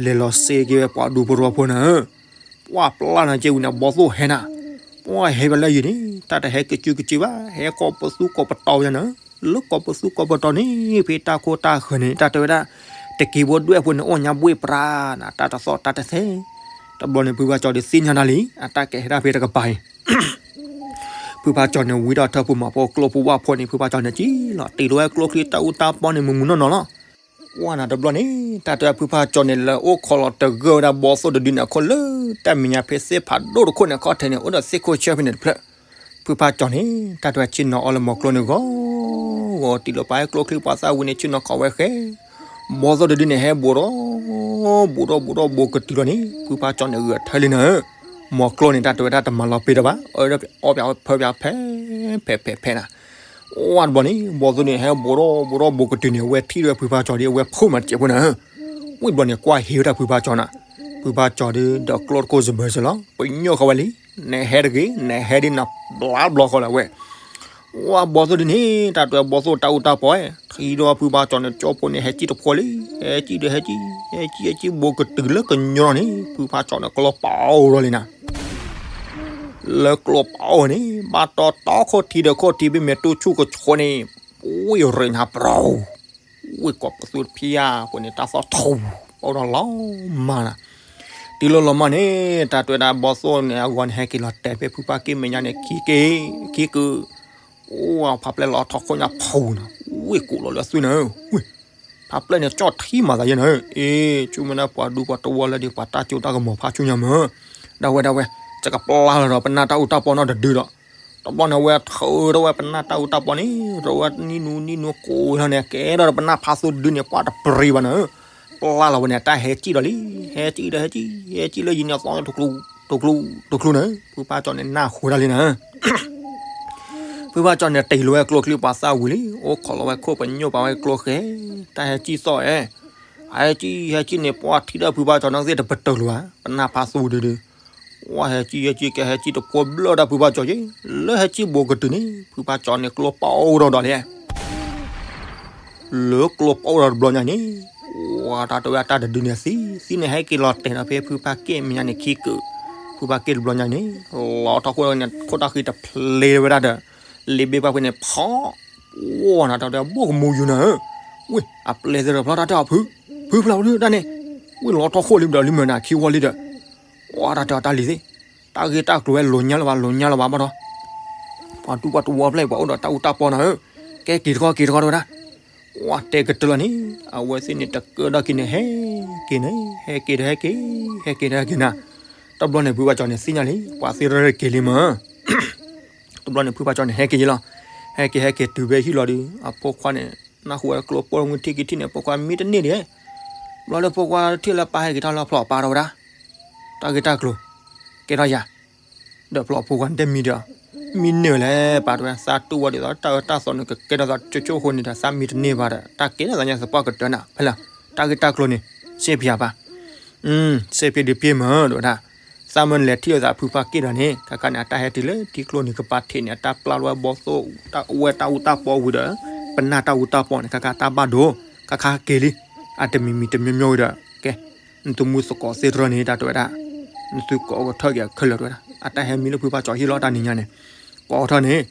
လဲၤလီၤစ့က့ၤဝဲပှၤဒူဖိတဝီဖိနၤဧၢ, ပှၤပျၢ်နၤက့ဝံၤန့ၣ် ဘီသိၣ်ဟဲနၤ, ပှၤဟဲဘၣ်လၢယံၤန့ၣ် တၢ်တဟဲကစုကစုဘၣ် ဟဲကိးပသူကိးပတီၤယၤနၤ, လၢကိးပသူကိးပတီၤန့ၣ် ဖဲတၢ်ခိတၢ်ဃၢၤန့ၣ် တၢ်တဲဝဲဒၣ် တက့ၤဘိဒွဲၣ်ဖိန့ၣ် အိၣ်ညါဘှ့ၣ်ပြၢနၤ တၢ်တသီၣ်တၢ်တသဲ, တဘျီန့ၣ် ဖုဖါကၠီၤဒုးသ့ၣ်ညါနၤလံ အတၢ်ကဲဟဲဒၣ်ဖဲတကပၤအံၤ ဖုဖါကၠီၤန့ၣ် ဝံထီၣ်ထၢၣ်ဖိမၤဖိကျိဖိဝၣ်ဖိန့ၣ် ဖုဖါကၠီၤန့ၣ်ကံလီၤ တ့ထီၣ်ဝဲကျိချံတၢ်အူတၢ်ပီန့ၣ် မုၢ်မုၢ်နီၢ်နီၢ်လီၤ. ပှၢ်နၤတဘျီန့ၣ် တၢ်တဲဖုဖါကၠီၤန့ၣ် လဲၤအိၣ်ခိးလီၤတဂၢၢ်ဝဲဒၣ်ဘီသိၣ်တဒုန့ၣ် အခိၣ်လၢတၢ်မဲာ်ညါဖဲသ့ၣ်ဖးဒိၣ်တခိၣ်န့ၣ် အခီၣ်ထံးန့ၣ် အိၣ်ဒီးသ့ၣ်ခိၣ်ဆၢဖဲန့ၣ်တဖျၢၣ်. ဖုဖါကၠီၤန့ၣ် တၢ်တဲဆ့ၣ်နီၤအီၤလၢမီၤကျိန့ၣ်ဂီၤဂီၤ တုၤလီၤပာ်ဟဲကျိချံပှၤသၣ်ဝံၤန့ၣ် ဆ့ၣ်နီၤခိးဝဲဃဲ ဘီသိၣ်တဒုန့ၣ် ဟဲဘူးဒီး ဘူးဒီး ဘူးဒီး ဘူးကတုၤလီၤန့ၣ် ဖုဖါကၠီၤန့ၣ် ဂဲၤထၢလံနၤဧၢ. မီၤကျိန့ၣ် တၢ်တဲဝဲဒၣ်တမၤလီၤပ့ၤဒီးဘၣ် အီၣ်ပၠးဖၢပၠးဖဲ ဖဲ ဖဲ ဖဲနၤ. ဝဲတဘျီန့ၣ် ဘီသိၣ်န့ၣ် ဟဲဘူးဒီး ဘူးဒီး ဘူးကတုၤန့ၣ် အဝဲထံၣ်ဒီးဖုဖါကၠီၤဒီး အဝဲဖိးမၤတစဲးဖိနၤဧၢ. ဝဲတဘျီန့ၣ် ကွၢ်ဟ့ဝဲဒၣ်ဖုဖါကၠီၤနၤ. ဖုဖါကၠီၤဒီး ဒီးကျိတခိၣ်စဘၢၣ်စၢၤလီၤ ပညိၣ်ဃီဝဲလံ. နဟဲတဂ့ၤ နဟဲဒ်နဘျါဘျီဃီလၢၤဝဲ ဝဲဘီသိၣ်ဒ်န့ၣ် တၢ်တဲဘီသိၣ်တၢ်အူတၢ်ပီၢ် ထံၣ်ဒီးဖုဖါကၠီၤန့ၣ် ကၠိဖိန့ၣ် ဟဲကံၣ်တဖိလံ. ဟဲကံၣ်ဒီးဟဲကံၣ် ဟဲကံၣ် ဟဲကံၣ် ဘူးကတုၤလၢကညီန့ၣ် ဖုဖါကၠီၤန့ၣ် ကျိပာ်အီၤဒီးလံနၤ. လၢကျိပာ်အီၤန့ၣ် ဘၣ်တီတီခိၣ်ထံဒီးခိၣ်ထံ ဘၣ်မဲာ်တူၢ်ဆူၣ်ကဆိးန့ၣ် ဝ့ၢ်ရ့ၣ်ညါပြီ, ဝ့ၢ်ကိးပသူတဖၠၣ်ပှဲၤန့ၣ် တၢ်သီၣ်ထူ, ပအိၣ်ဒီးလီၤမၢ်နၤ, တုၤလီၤလီၤမၢ်န့ၣ် တၢ်တဲဝဲဒၣ်ဘီသိၣ်န့ၣ်အဂီၢ်န့ၣ် ဟဲက့ၤလီၤတဲာ်ဖဲဖုဖါက့ၣ်မဲာ်ညါန့ၣ် ခံက့ၤ, ခံက့ၤ, အိၣ်ဖးပျဲၢ်လီၤထီၣ်ခိၣ်ညါဖူနၤ, ဝ့ၢ်ကိးလီၤလၢအသွံၣ်နၤ, ဝ့ၢ် ဖးပျဲၢ်န့ၣ် ကၠီၣ်ထံမၤသးယဲနၤ, အ့ ဆူမဲာ်ညါပှၤဒူပှၤတဝီလၢဒ်ပှၤတၢ်စိတၢ်ကမီၤဖးဆူညါမၢ်, ဒၣ်ဝဲဒၣ်ဝဲ, ယကပျၢ်လီၤဒီးပနၢ်တၢ်အူတၢ်ပီနီတဒုဒီး, တဘျီန့ၣ် အဝဲထုးထီၣ်ဝဲပနၢ်တၢ်အူတၢ်ပီန့ၣ် ရဝဲနံၣ်နူနံၣ်နူကိးထီၣ်န့ၣ် ကဲထီၣ်ဒီးပနၢ်ဖးသိတဒုန့ၣ် ပှၢ်တပြံၤဘၣ်နၤ, ပျၢ်လီၤဝဲန့ၣ် တၢ်ဟဲကံၣ်ဒီးလံ, ဟဲကံၣ်ဒီးဟဲကံၣ်, ဟဲကံၣ်လၢယံၤန့ၣ်အသီန့ၣ် တကျိ, တကျိတကျိနၤ, ဖုဖါကၠီန့ၣ်နၢ်ဟူဒၣ်လံနၤ ဖုဖါကၠီန့ၣ်တ့ၢ်လီၤဝဲကျိချံပှၤသၣ်ဝံၤလံ, အိၣ်ခိးလီၤဝဲခိၣ်ပညိၣ်ပာ်ဝဲကျိဃဲ, တၢ်ဟဲကံၣ်သီၣ်အဲ, ဟဲကံၣ် ဟဲကံၣ်န့ၣ် ပှၢ်ထံၣ်ဒီးဖုဖါကၠီနီၢ်ကသ့ၣ်တပတုာ်လၢၤဘၣ်, ပနၢ်ဖးသိဒုဒု, ဝဲဟဲကံၣ်ဟဲကံၣ်ကဲဟဲကံၣ်တဖိဘျၢတၢ်ဖုဖါကၠီက့, လၢဟဲကံၣ်ဘိးကတုၤန့ၣ် ဖုဖါကၠီန့ၣ်ကျိပအိၣ်ဒီးဒီးလံ လၢကျိပအိၣ်ဒီးတဘျီညါန့ၣ်, ဝဲတၢ်တဲဝဲအတၢ်တဒုန့ၣ်သံ, သံန့ၣ်ဟဲက့ၤလီၤတဲာ်ဒီးဖဲဖုဖါက့ၣ်မဲာ်ညါန့ၣ်ခံကုာ်, ဖုဖါက့ၣ်တဘျီညါန့ၣ်, လီၤထီၣ်ခိၣ်န့ၣ် ခိၣ်တၢ်ဃံတဖျ့ဝဲဒၣ်ဒီး, လ့ဘ့ၣ်ပှၢ်ဖဲန့ၣ်ဖီ, ဝဲနၤတၢ်တဲဘိၣ်ကမူယူၤနၤ, ဝ့ၢ် အပျဲၢ်သ့ၣ်တဖျီတၢ်တဲအီၤဖု, ဖုဖျါဖုတၢ်န့ၣ်, ဝ့ၢ်လီၤထီၣ်ခိၣ်လံမဒီးလံမၢ်နၤခံဝီလံဒီး, ဝဲတၢ်တဲအီၤတၢ်လံၤသ့ၣ်, တၢ်ဂ့ၢ်တၢ်ကျိၤဝဲလိၤညါလၢၤဘၣ် လိၤညါလၢၤဘၣ်ဘၣ်ဒီး ပှၤဒူပှၤတဝီဖျၢၣ်အံၤ ပှၤအိၣ်ဒီးတၢ်အူတၢ်ပီနၤဧၢ, ကဲက့ၤတခီက့ၤတခီတဲဝဲဒၣ်, ဝဲတဲကတၢၢ်လီၤန့ၣ်, အဝဲသ့ၣ်န့ၣ်တကၢၢ်ဒီးက့ၤန့ၣ် ဟဲက့ၤန့ၣ် ဟဲက့ၤဒီးဟဲက့ၤ, ဟဲက့ၤဒီးဟဲက့ၤနၤ, တဘျီန့ၣ်ဖုဖါကၠီန့ၣ်သ့ၣ်ညါလံ ပှၤသ့ၣ်ရၢက့ၤလံမၢ်, တဘျီန့ၣ်ဖုဖါကၠီန့ၣ်ဟဲက့ၤလီၤ, ဟဲက့ၤဟဲက့ၤတုၤဖဲဟံၣ်လီၤဒီး အဖိခွါန့ၣ် နၢ်ဟူဝဲကျိပိာ်မုၣ်ထံၣ်က့ၤထံၣ်န့ၣ် အဖိခွါမံတန့ၢ်ဒံး, ဘျီလၢဖိခွါထံၣ်လၢပၢ်ဟဲက့ၤထီၣ်လၢဖျီၣ်ပၢ်တဲဝဲဒၣ်, တၢ်ဂ့ၢ်တၢ်ကျိၤ ကဲထီၣ်ယၤ ဒီးဖျီၣ်ဖိခွါန့ၣ်တမံဒီး, မံန့ၢ်ဝဲလဲၣ် ပာ်တဲဝဲ သးတူၢ်ဝဲဒ်သိး တၢ်အၢတၢ်သီန့ၣ် ကကဲထီၣ်သးကၠိကၠိအဃိန့ၣ်ဒီး သးမံတန့ၢ်ဘၣ်ဒီး တၢ်ကဲထီၣ်သးညါသပှၢ်ကတၢၢ်နၤ ဖဲလၢ တၢ်ဂ့ၢ်တၢ်ကျိၤန့ၣ် စ့ပယၤပၢ်, စ့ပယၤဒုးပျ့ၤမၢ် တဲဝဲဒၣ်, သးမၢလဲၤထံၣ်လိာ်သးဖုဖါက့ၣ်ဒီးန့ၣ် ခါခါန့ၣ် အတၢ်ဟဲတုၤလၢထံကျိန့ၣ် ကပၤထံးန့ၣ် အတၢ်ပျၢ်လီၤဝဲဘီသိၣ် တၢ်အိၣ်ဝဲတၢ်အူတၢ်ပီဝံၤဒီး ပနၢ်တၢ်အူတၢ်ပီန့ၣ် ခါခါတၢ်ဘၣ်ဒိ ခါခါက့ၤလံ, အတမံၤမံၤတမံၤမံၤဝံၤဒီး ကဲ နသုမူသကိးသ့ၣ်တဖၣ်န့ၣ် တၢ်တဲဝဲဒၣ်, နသုကိးကထၢၣ်က့ၤခဲလၢာ်တဲဝဲဒၣ်, အတၢ်ဟဲမံလၢဖုဖါကၠီဟံၣ်လီၤတၢ်နံၤညါန့ၣ်, ကိးကထၢၣ်န့ၣ်,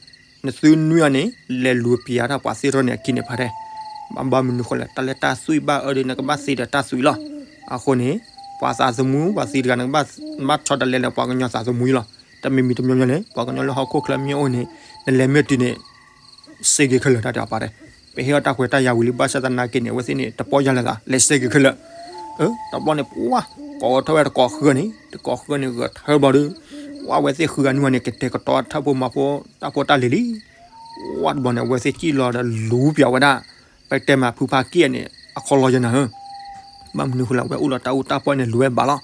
နသုနွံအန့ၣ် လဲၤလူၤပျံၤတၢ်ပှၤသ့ၣ်တဖၣ်န့ၣ်အခံန့ၣ်ဖါတဲ, ဘၣ်မနုၤဃိလဲၣ် တၢ်လၢတၢ်သွံၣ်ဘၣ်အၢဒီး နကဘၣ်သ့ဒီးတၢ်သွံၣ်လီၤ, အဃိန့ၣ်, ပှၤသးသမူ ပှၤသံတဂၤ နကဘၣ်ဆီတလဲလၢပှၤကညီသးသမူအံၤလီၤ, တမံၤမံၤတမံၤမံၤန့ၣ် ပှၤကညီလၢဟီၣ်ခိၣ်ချၢမ့ၢ်အိၣ်န့ၣ်, နလဲၤမ့ၢ်တုၤန့ၣ် စ့က့ၤခဲလၢာ်တၢ်တဲအီၤပာ်တဲ, ပဟ့ၣ်အီၣ်တၢ်ခွဲးတၢ်ယာ်ဝံၤလံ ဘၣ်ဆၣ်သနာ်က့န့ၣ် အဝဲသ့ၣ်န့ၣ် တပီၢ်ယၢ်လၢၤသး လဲၤစ့က့ၤခဲလၢာ်, တဘျီန့ၣ် ပှၤကိးထီၣ်ဝဲတကိးဃုဂၤန့ၣ် တကိးဃုဂၤန့ၣ် ဂဲၤထၢဘျီဒီး, ပှၤအဝဲသ့ၣ်ဃုဂၤနွံဂၤန့ၣ် ကတဲာ်ကတီၤထၢၣ်ဖိမၤဖိတၢ်ဖိတၢ်လံၤလံ, ပှၤတဘျီန့ၣ် အဝဲသ့ၣ်စံၣ်လီၤဒီးလူၤပျံၤဝဲဒၣ်, ပတဲမးဖုဖါက့ၣ်န့ၣ် အခီလီၤယဲနၤဧၢ ဘၣ်မနုၤဃိလဲၣ် အဝဲအိၣ်လီၤတၢ်အူတၢ်ပီန့ၣ်လူၤဝဲဘၣ်လီၤ,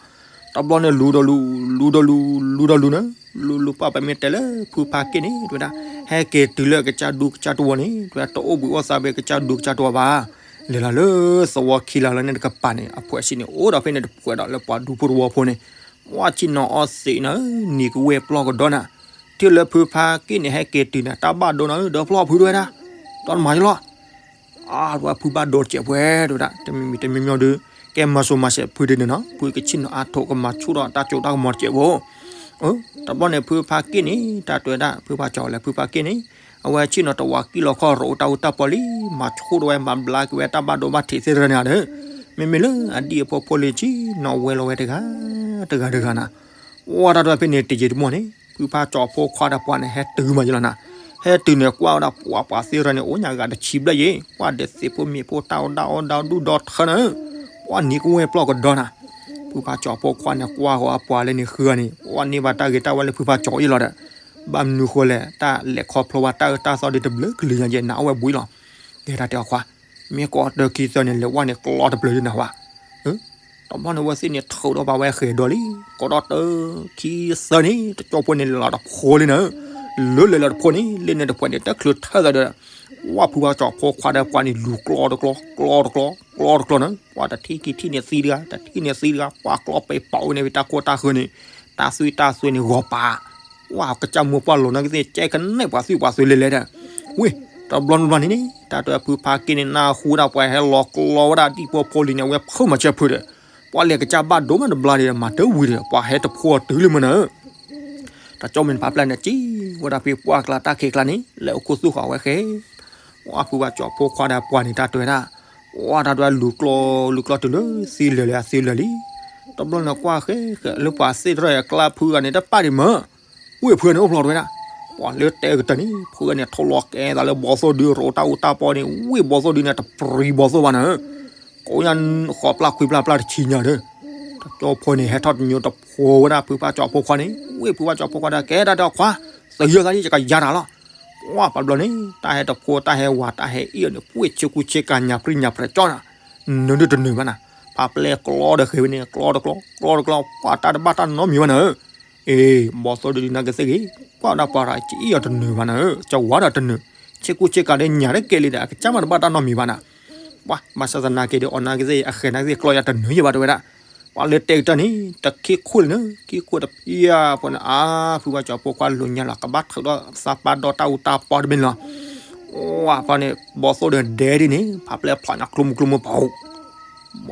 တဘျီန့ၣ်လူၤဒီးလူၤ, လူၤဒီးလူၤ, လူၤဒီးလူၤန့ၣ်, လူၤလူၤပှၢ်ပမ့ၢ်တဲလၢဖုဖါက့ၣ်န့ၣ် တဲဝဲဒၣ်, ဟဲက့ၤတုၤလၢကစၢ်ဒူကစၢ်တဝီန့ၣ် တဲဝဲဒၣ် တအိၣ်ဘှံးအိၣ်သါဖဲကစၢ်ဒူကစၢ်တဝီဘၣ်, လဲၤလီၤလၢသဝီခံလီၤလၢန့ၣ်တကပၤန့ၣ် အဖှဲးဆံးန့ၣ် အိၣ်ဒီးဖဲန့ၣ်တဖှဲးဒီးလၢပှၤဒူဖိတဝီဖိန့ၣ်, ပှၤဆံးနီၤအီၣ်သံးနၤဧၢ နံၤကဝဲၢ်ပျီၢ်ကဒီနၤ, ထံၣ်လၢဖုဖါက့ၣ်န့ၣ် ဟဲက့ၤတုၤန့ၣ် တၢ်ဘၣ်ဒိနၤဧၢ ဒီးဖျီၣ်ဖုတဲဝဲဒၣ်, ဒီးနမၤယလီၤ အါ တဲဝဲဖုဘၣ်ဒိတစဲးပှဲၤ တဲဝဲဒၣ် တမံၤမံၤတမံၤမံၤဒီး ကဲမၤစိၤမၤစဲးဖုဒ်န့ၣ်နီၤ ဖုကဆ့ၣ်နီၤအါထိးကမၤဆူၣ်ဒီးတၢ်စိတၢ်ကမီၤတစဲးဖိ, တဘျီန့ၣ် ဖုဖါက့ၣ်န့ၣ် တၢ်တဲဝဲဒၣ် ဖုဖါကၠီလဲၣ် ဖုဖါက့ၣ်န့ၣ် အဝဲဆ့ၣ်နီၤတဝးကံၣ်လီၤခီၣ်ရိၣ်တၢ်အူတၢ်ပီလံ မၤဆူၣ်ဒီးဝဲမၤဘျါက့ၤဝဲတၢ်ဘၣ်ဒိဘၣ်ထံးသ့ၣ်တဖၣ်န့ၣ်ဒီး မ့မ့ၢ်လၢအဒံၣ်အဖိဖိလံၤဆ့ၣ်နီၤဝဲလီၤဝဲတဂၤ တဂၤတဂၤနၤ ဝဲတၢ်တဲဝဲဖဲန့ၣ် တယံာ်တမီၢ်န့ၣ် ဖုဖါကၠီဖိခွါဒီးပှၤန့ၣ် ဟဲတုၤမးယလီၤနၤ, ဟဲတုၤန့ၣ် ကွၢ်ဝဲဒၣ်ပှၤပှၤသ့ၣ်တဖၣ်န့ၣ် အိၣ်ညါဂၤတဆံဘျဲၣ်ယဲၢ် ကွၢ်ဒီးသ့ၣ်ဖိမ့ၢ်ဖိတၢ်အိၣ်ဒၣ်အီၣ်ဒၣ်ဒူၣ်ဒီထၢနၤ, ပှၤနံၤကဝဲၢ်ပျီၢ်ကဒီနၤ, ဖုဖါကၠီဖိခွါန့ၣ် ကွၢ်ဃီၤအပှၤလၢန့ၣ်ဃုဂၤန့ၣ် ပှၤန့ၢ်ဘၣ်တၢ်ဂ့ၤတၢ်ဝါလၢဖုဖါကၠီအံၤလီၤဒီး, ဘၣ်မနုၤဃိလဲၣ် တၢ်လဲၤခီဖျိဘၣ်တၢ်အၢတၢ်သီဒ်တဘျုးကလုာ်ညါယဲၢ် နၤအိၣ်ဝဲဘှံးလီၤ, ကဲတၢ်တဲအီၤခွါ မ့ၢ်ကိးတၢ်ခံသၢန့ၣ် လဲၤဝဲန့ၣ်ကျီတပျၢၤဒ်နၤဝဲ, တဘျီန့ၣ် အဝဲသ့ၣ်န့ၣ်ထုးဒီးပာ်ဝဲဃဲၤဒီးလံ, ကိးဒီးတၢ်ခံသၢန့ၣ် တကၠိဖိန့ၣ်လဲၤလီၤတဖိလံနၤ, လၢလဲၤလီၤတဖိန့ၣ် လၢန့ၣ်တဖှဲးန့ၣ် တချုးထၢၣ်သးဒီး, ဝဲဖုဖါကၠီဖိခွါဒီးပှၤန့ၣ်လူၤကျီတကျီ ကျီတကျီ ကျီတကျီနၤ, ပှၤတထံၣ်ခံထံၣ်န့ၣ်သံတဂၤ တထံၣ်န့ၣ်သံတဂၤ ပှၤကျီပဲာ်ပာ်ဝဲန့ၣ် ဝံၤတၢ်ကိၢ်တၢ်ဃၢန့ၣ်, တၢ်သွံၣ်တၢ်သွဲန့ၣ်ဂီၤပာ် ဝဲကစၢ်မိၢ်ပှၢ်လီၤနကသ့ၣ် ကဲကနဲၣ်ပှၤသွံၣ်ပှၤသွဲလဲၤလဲၤဒီး, ဝ့ၢ် တဘျီတဘျီန့ၣ်န့ၣ် တၢ်တဲဖုဖါက့ၣ်န့ၣ် နၢ်ဟူဒၣ်ပှၤဟဲလီၤကျီဝဲဒၣ်ဒံၣ်ဖိဖိလံၤန့ၣ် အဝဲဖုးမၤစၢၤဖုးဒီး, ပှၤလဲၤကစၢ်ဘၣ်ဒိမးတဘျါဒီး မၤတဝံၤဒီး ပှၤဟဲတဖိတုၤလံမနၤ, တၢ်ကၠီမ့ၢ်တဖးပျၢ်န့ၣ် ကံဝဲဒၣ်ဖဲပှၢ်ကျါတၢ်ခံးကျါန့ၣ် လဲၤအိၣ်ခူသူၣ်ဃာ်ဝဲဃဲ ပှၤဖုဘၣ်ကၠီဖိခွါဒီးပှၤန့ၣ် တၢ်တဲဝဲဒၣ်, ပှၤတၢ်တဲဝဲဒၣ် လူၤကျီ လူၤကျီတုၤလၢသံလၢာ်လံ အသံလၢာ်လံ. တဘျီန့ၣ်ကွၢ်ဃဲဃဲလၢပှၤသ့ၣ်တဖၣ်အကျါ ဖုဂၤန့ၣ်တပာ်ဒံးမၢ်. ဝ့ၢ်ဖုဂၤန့ၣ်အိၣ်ဖျိးတဝဲဒၣ်, ပှၤလၢတဲကတၢၢ်န့ၣ် ဖုဂၤန့ၣ် ထိၣ်လီၤကဲသးလၢဘီသိၣ်ဒု ရိးတၢ်အူတၢ်ပီန့ၣ် ဝ့ၢ်ဘီသိၣ်ဒုန့ၣ် တပြံဘီသိၣ်ဘၣ်နၤဧၢ. ကိးညါ ဃီၤပျၢ်ခွံပျၢ်ပျၢ်တဆံညါဒီး တကၠီဖိန့ၣ် ဟဲထီၣ်တညိတဖိဝဲဒၣ်ဖုဘၣ်ကၠီဖိခွါန့ၣ် ဝ့ၢ်ဖုဘၣ်ကၠီဖိခွါဒီး ကဲတၢ်ဒီးခွါ သယၢၢ်သးဒ်ယကယၤတၢ်လီၤ. ပှၤဘျီန့ၣ် တၢ်ဟဲတဖိတၢ်ဟဲဝၤတၢ်ဟဲအ့ၣ်အီၤန့ၣ် ပှ့ၢ်ဆ့ကူဆ့ကၤညၣ်ပြံညၣ်ပြဲးကၠီနၤ, နၢၤဒုတနၢၤဘၣ်နၤ, ဖးပျဲၢ်ကျီဒီးဃ့ဝဲန့ၣ် ကျီတကျီ ကျီတကျီ ပှၤတၢ်တဘၣ်တၢ်နီတမံၤဘၣ်နၤဧၢ. အ့ ဘီသိၣ်ဒုဒ်နၤကသ့ၣ်ဂ့ၤ, ကွၢ်ဒၣ်ပှၤရၤ ကအ့ၣ်အီၤတနၢၤဘၣ်နၤဧၢ, ကဝၤဒီးတနၢၤ, ဆ့ကူဆ့ကၤဒီးညၣ်တကဲလံဒီး အကစၢ်မးတဘၣ်တၢ်နီတမံၤဘၣ်နၤ. ပှၤ ဘၣ်ဆၣ်သနာ်က့ဒီး အီၤနၤကသ့ၣ်ဂ့ၤ အဃဲၤနၤကသ့ၣ်ဂ့ၤ ကျီယၤတနၢၤယဘၣ်တဝဲဒၣ်. ပှၤလၢတဲကတၢၢ်န့ၣ် တခံခိၣ်လံနၤ, ခံခိၣ်တဖၣ်ဖိန့ၣ် အါ ဖုဘၣ်ကၠီဖိခွါလိာ်ညါလီၤ ကဘၣ်ထုးဒီးသးပာ်ဒီးတၢ်အူတၢ်ပီတဘ့ၣ်န့ၣ်လီၤ. ပှၤဖဲန့ၣ် ဘီသိၣ်ဒုဒဲဒ်န့ၣ် ဖးပျဲၢ်ဖျိးညါကျိမုၢ်ကျိမုၢ်ပှၤ ဘီ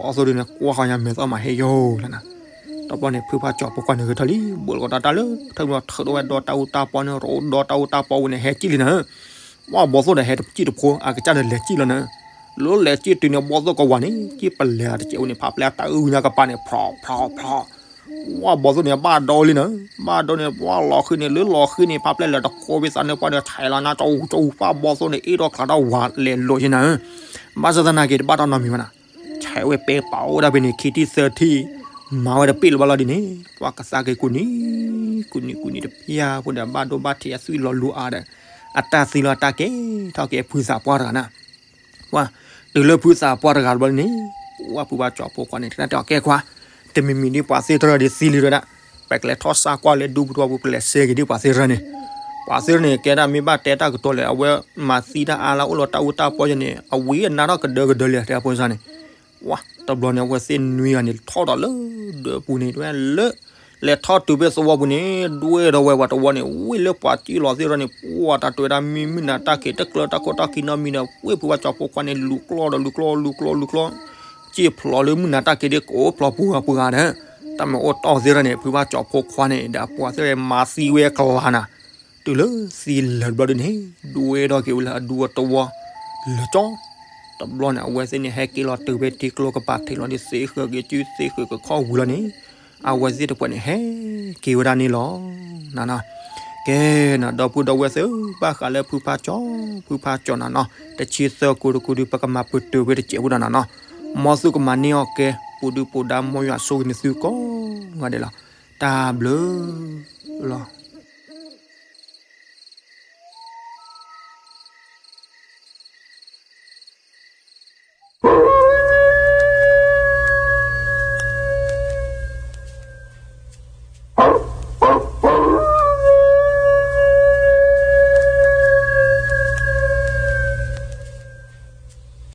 သိၣ်ဒုန့ၣ် ကွၢ်ဃီၤညါမဲာ်သီၣ်မးဟ့ၣ်ယိာ်လီၤနၤ. တဘျီန့ၣ် ဖုဘၣ်ကၠီဖိခွါန့ၣ်ဂဲၤထီၣ်လံ ဘိးလီၤကီးတၢ်တၢ်လၢ ထၢၣ်ဘျီထုးဒီးဝဲဒီးတၢ်အူတၢ်ပီန့ၣ် ရိးဒီးတၢ်အူတၢ်ပီဝံၤန့ၣ် ဟဲကံၣ်လံနၤ. ပှၤဘီသိၣ်ဒီးဟဲတကံၣ်တဖိ အကစၢ်န့ၣ်လဲၤကံၣ်လီၤနၤ. လၢလဲၤကံၣ်တုၤန့ၣ် ဘီသိၣ်ကဝၤန့ၣ် ကံၣ်ပလဲၤတစဲးဝံၤန့ၣ် ဖးပျဲၢ်တၢ်အုၣ်ညါကပၤန့ၣ် ဖျိးဖျိးဖျိး ပှၤဘီသိၣ်န့ၣ် ဘၣ်ဒီလံနၤ, ဘၣ်ဒီန့ၣ် ပှၤလီၤဃံန့ၣ် လၢလီၤဃံန့ၣ် ဖးပျဲၢ်လဲၤတကိးဝံသးန့ၣ် ပှၤဒီးထဲးလီၤနၤ ကၠူကၠူ ပှၤဘီသိၣ်န့ၣ် အ့ၣ်ထီၣ်ချးထီၣ်ဝၤလဲၤလိာ်ယဲနၤဧၢ. ဘၣ်ဆၣ်သနာ်က့ တဘၣ်တၢ်နီတမံၤဘၣ်နၤ, ထဲးဝဲပဲပာ်အိၣ်ဒၣ်ဖဲန့ၣ် ခံထံၣ်သၢထံၣ် မၤဝဲတပ့ၢ်လၢၤဘၣ်လီၤဒ်န့ၣ် ပှၤကသးက့ၤကူၣ်နံၤ ကူၣ်နံၤကူၣ်နံၤတဖၣ်ဖိဒီး ဘၣ်ဒိဘၣ်ထံးအသွံၣ်လီၤလူၤအါဒီး အတၢ်သံလီၤတၢ်ကဲထီၣ်က့ၤဖုသးပှၢ်တဂၤနၤ. ပှၤ တုၤလၢဖုသးပှၢ်တဂၤတဘျီန့ၣ် ပှၤဖုဘၣ်ကၠီဖိခွါန့ၣ် တဲဒၣ်တဲအီၤ ကဲခွါ, တမံၤမံၤဒ်ပှၤသ့ၣ်တဖၣ်ဒီးသံလံဝဲဒၣ်, ပကလဲၤထီၣ်စးကွၢ်လၢဒူပူၤတဝီပူၤ ပလဲၤစဲက့ၤဒ်ပှၤသ့ၣ်တဖၣ်န့ၣ်, ပှၤသ့ၣ်တဖၣ်န့ၣ် ကဲဒၣ်မ့ၢ်ဘၣ်တဲတၢ်ကတိၤလဲၣ် အဝဲမၤသံတၢ်အါလၢအိၣ်လီၤတၢ်အူတၢ်ပီယဲန့ၣ် အဝံၤအနါထီၣ်ကဒၢကဒၢလံ တဲအဖိစၢ်န့ၣ် ပှၤ တဘျီန့ၣ် အဝဲသ့ၣ်နွံဂၤန့ၣ် ထီၣ်ဒီးလၢဒၢးပူၤန့ၣ် ဒွဲလၢ လဲၤထီၣ်တုၤဖဲသဝီပူၤန့ၣ် ဒွဲဒီးဝဲပှၤတဝီန့ၣ် ဝံၤလၢပှၤကံၣ်လီၤသ့ၣ်တဖၣ်န့ၣ် ပှၤတၢ်တဲဝဲဒၣ်မ့ၢ်မုၢ်နၤတၢ်က့ၤ တကျၢတၢ်ခိၣ်တၢ်ခံနီတမံၤဒီး ဝ့ၢ်ဖုဘၣ်ကၠီဖိခွါန့ၣ် လူၤကျီဒီးလူၤကျီလူၤကျီလူၤကျီ က့ၤဖျိးလၢမုၢ်နၤတၢ်က့ၤဒ်ကအိၣ်ဖျိးပှၤပှၤဂၤဒီး တၢ်မ့ၢ်အိၣ်တီၢ်သ့ၣ်တဖၣ်န့ၣ် ဖုဘၣ်ကၠီဖိခွါန့ၣ် ဒီးပှၤသ့ၣ်တဖၣ်မၤသံဝဲကလၤနၤ တုၤလၢသံလၢာ်တဘျီဒ်န့ၣ် ဒွဲဒီးက့ၤဝဲလၢအဒူအတဝီ လၢာ်ကၠီ တဘျီန့ၣ် အဝဲသ့ၣ်န့ၣ် ဟဲက့ၤလီၤတုၤဖဲထံကျိကပၤ ထံးလီၤဒ်သ့ဃၢၤက့ၤစုသ့ဃၢၤကခီၣ်ဝံၤလီၤန့ၣ် အဝဲသ့ၣ်တဖၣ်န့ၣ် ဟဲက့ၤဝဲဒၣ်န့ၣ်လီၤ. နနီၤ ကဲနၤ ဒီပုၢ်ဒီဝဲၢ်သ့ၣ်ဧၢ ဘၣ်ဃးလၢဖုဖါကၠီ ဖုဖါကၠီနနီၤ တဆံသၢကိးတကိးဒုး ပကမၤပတုာ်ဝဲတစဲးဖိဒီးနနီၤ မ်သုကမၤန့ၢ်အီၣ်ကဲ ပူၤဒုပူၤဒါ မ်ယွၤဆိၣ်ဂ့ၤန့ၢ်သုကိးဂၤဒဲးလီၤ. တၢ်ဘျုးလီၤ.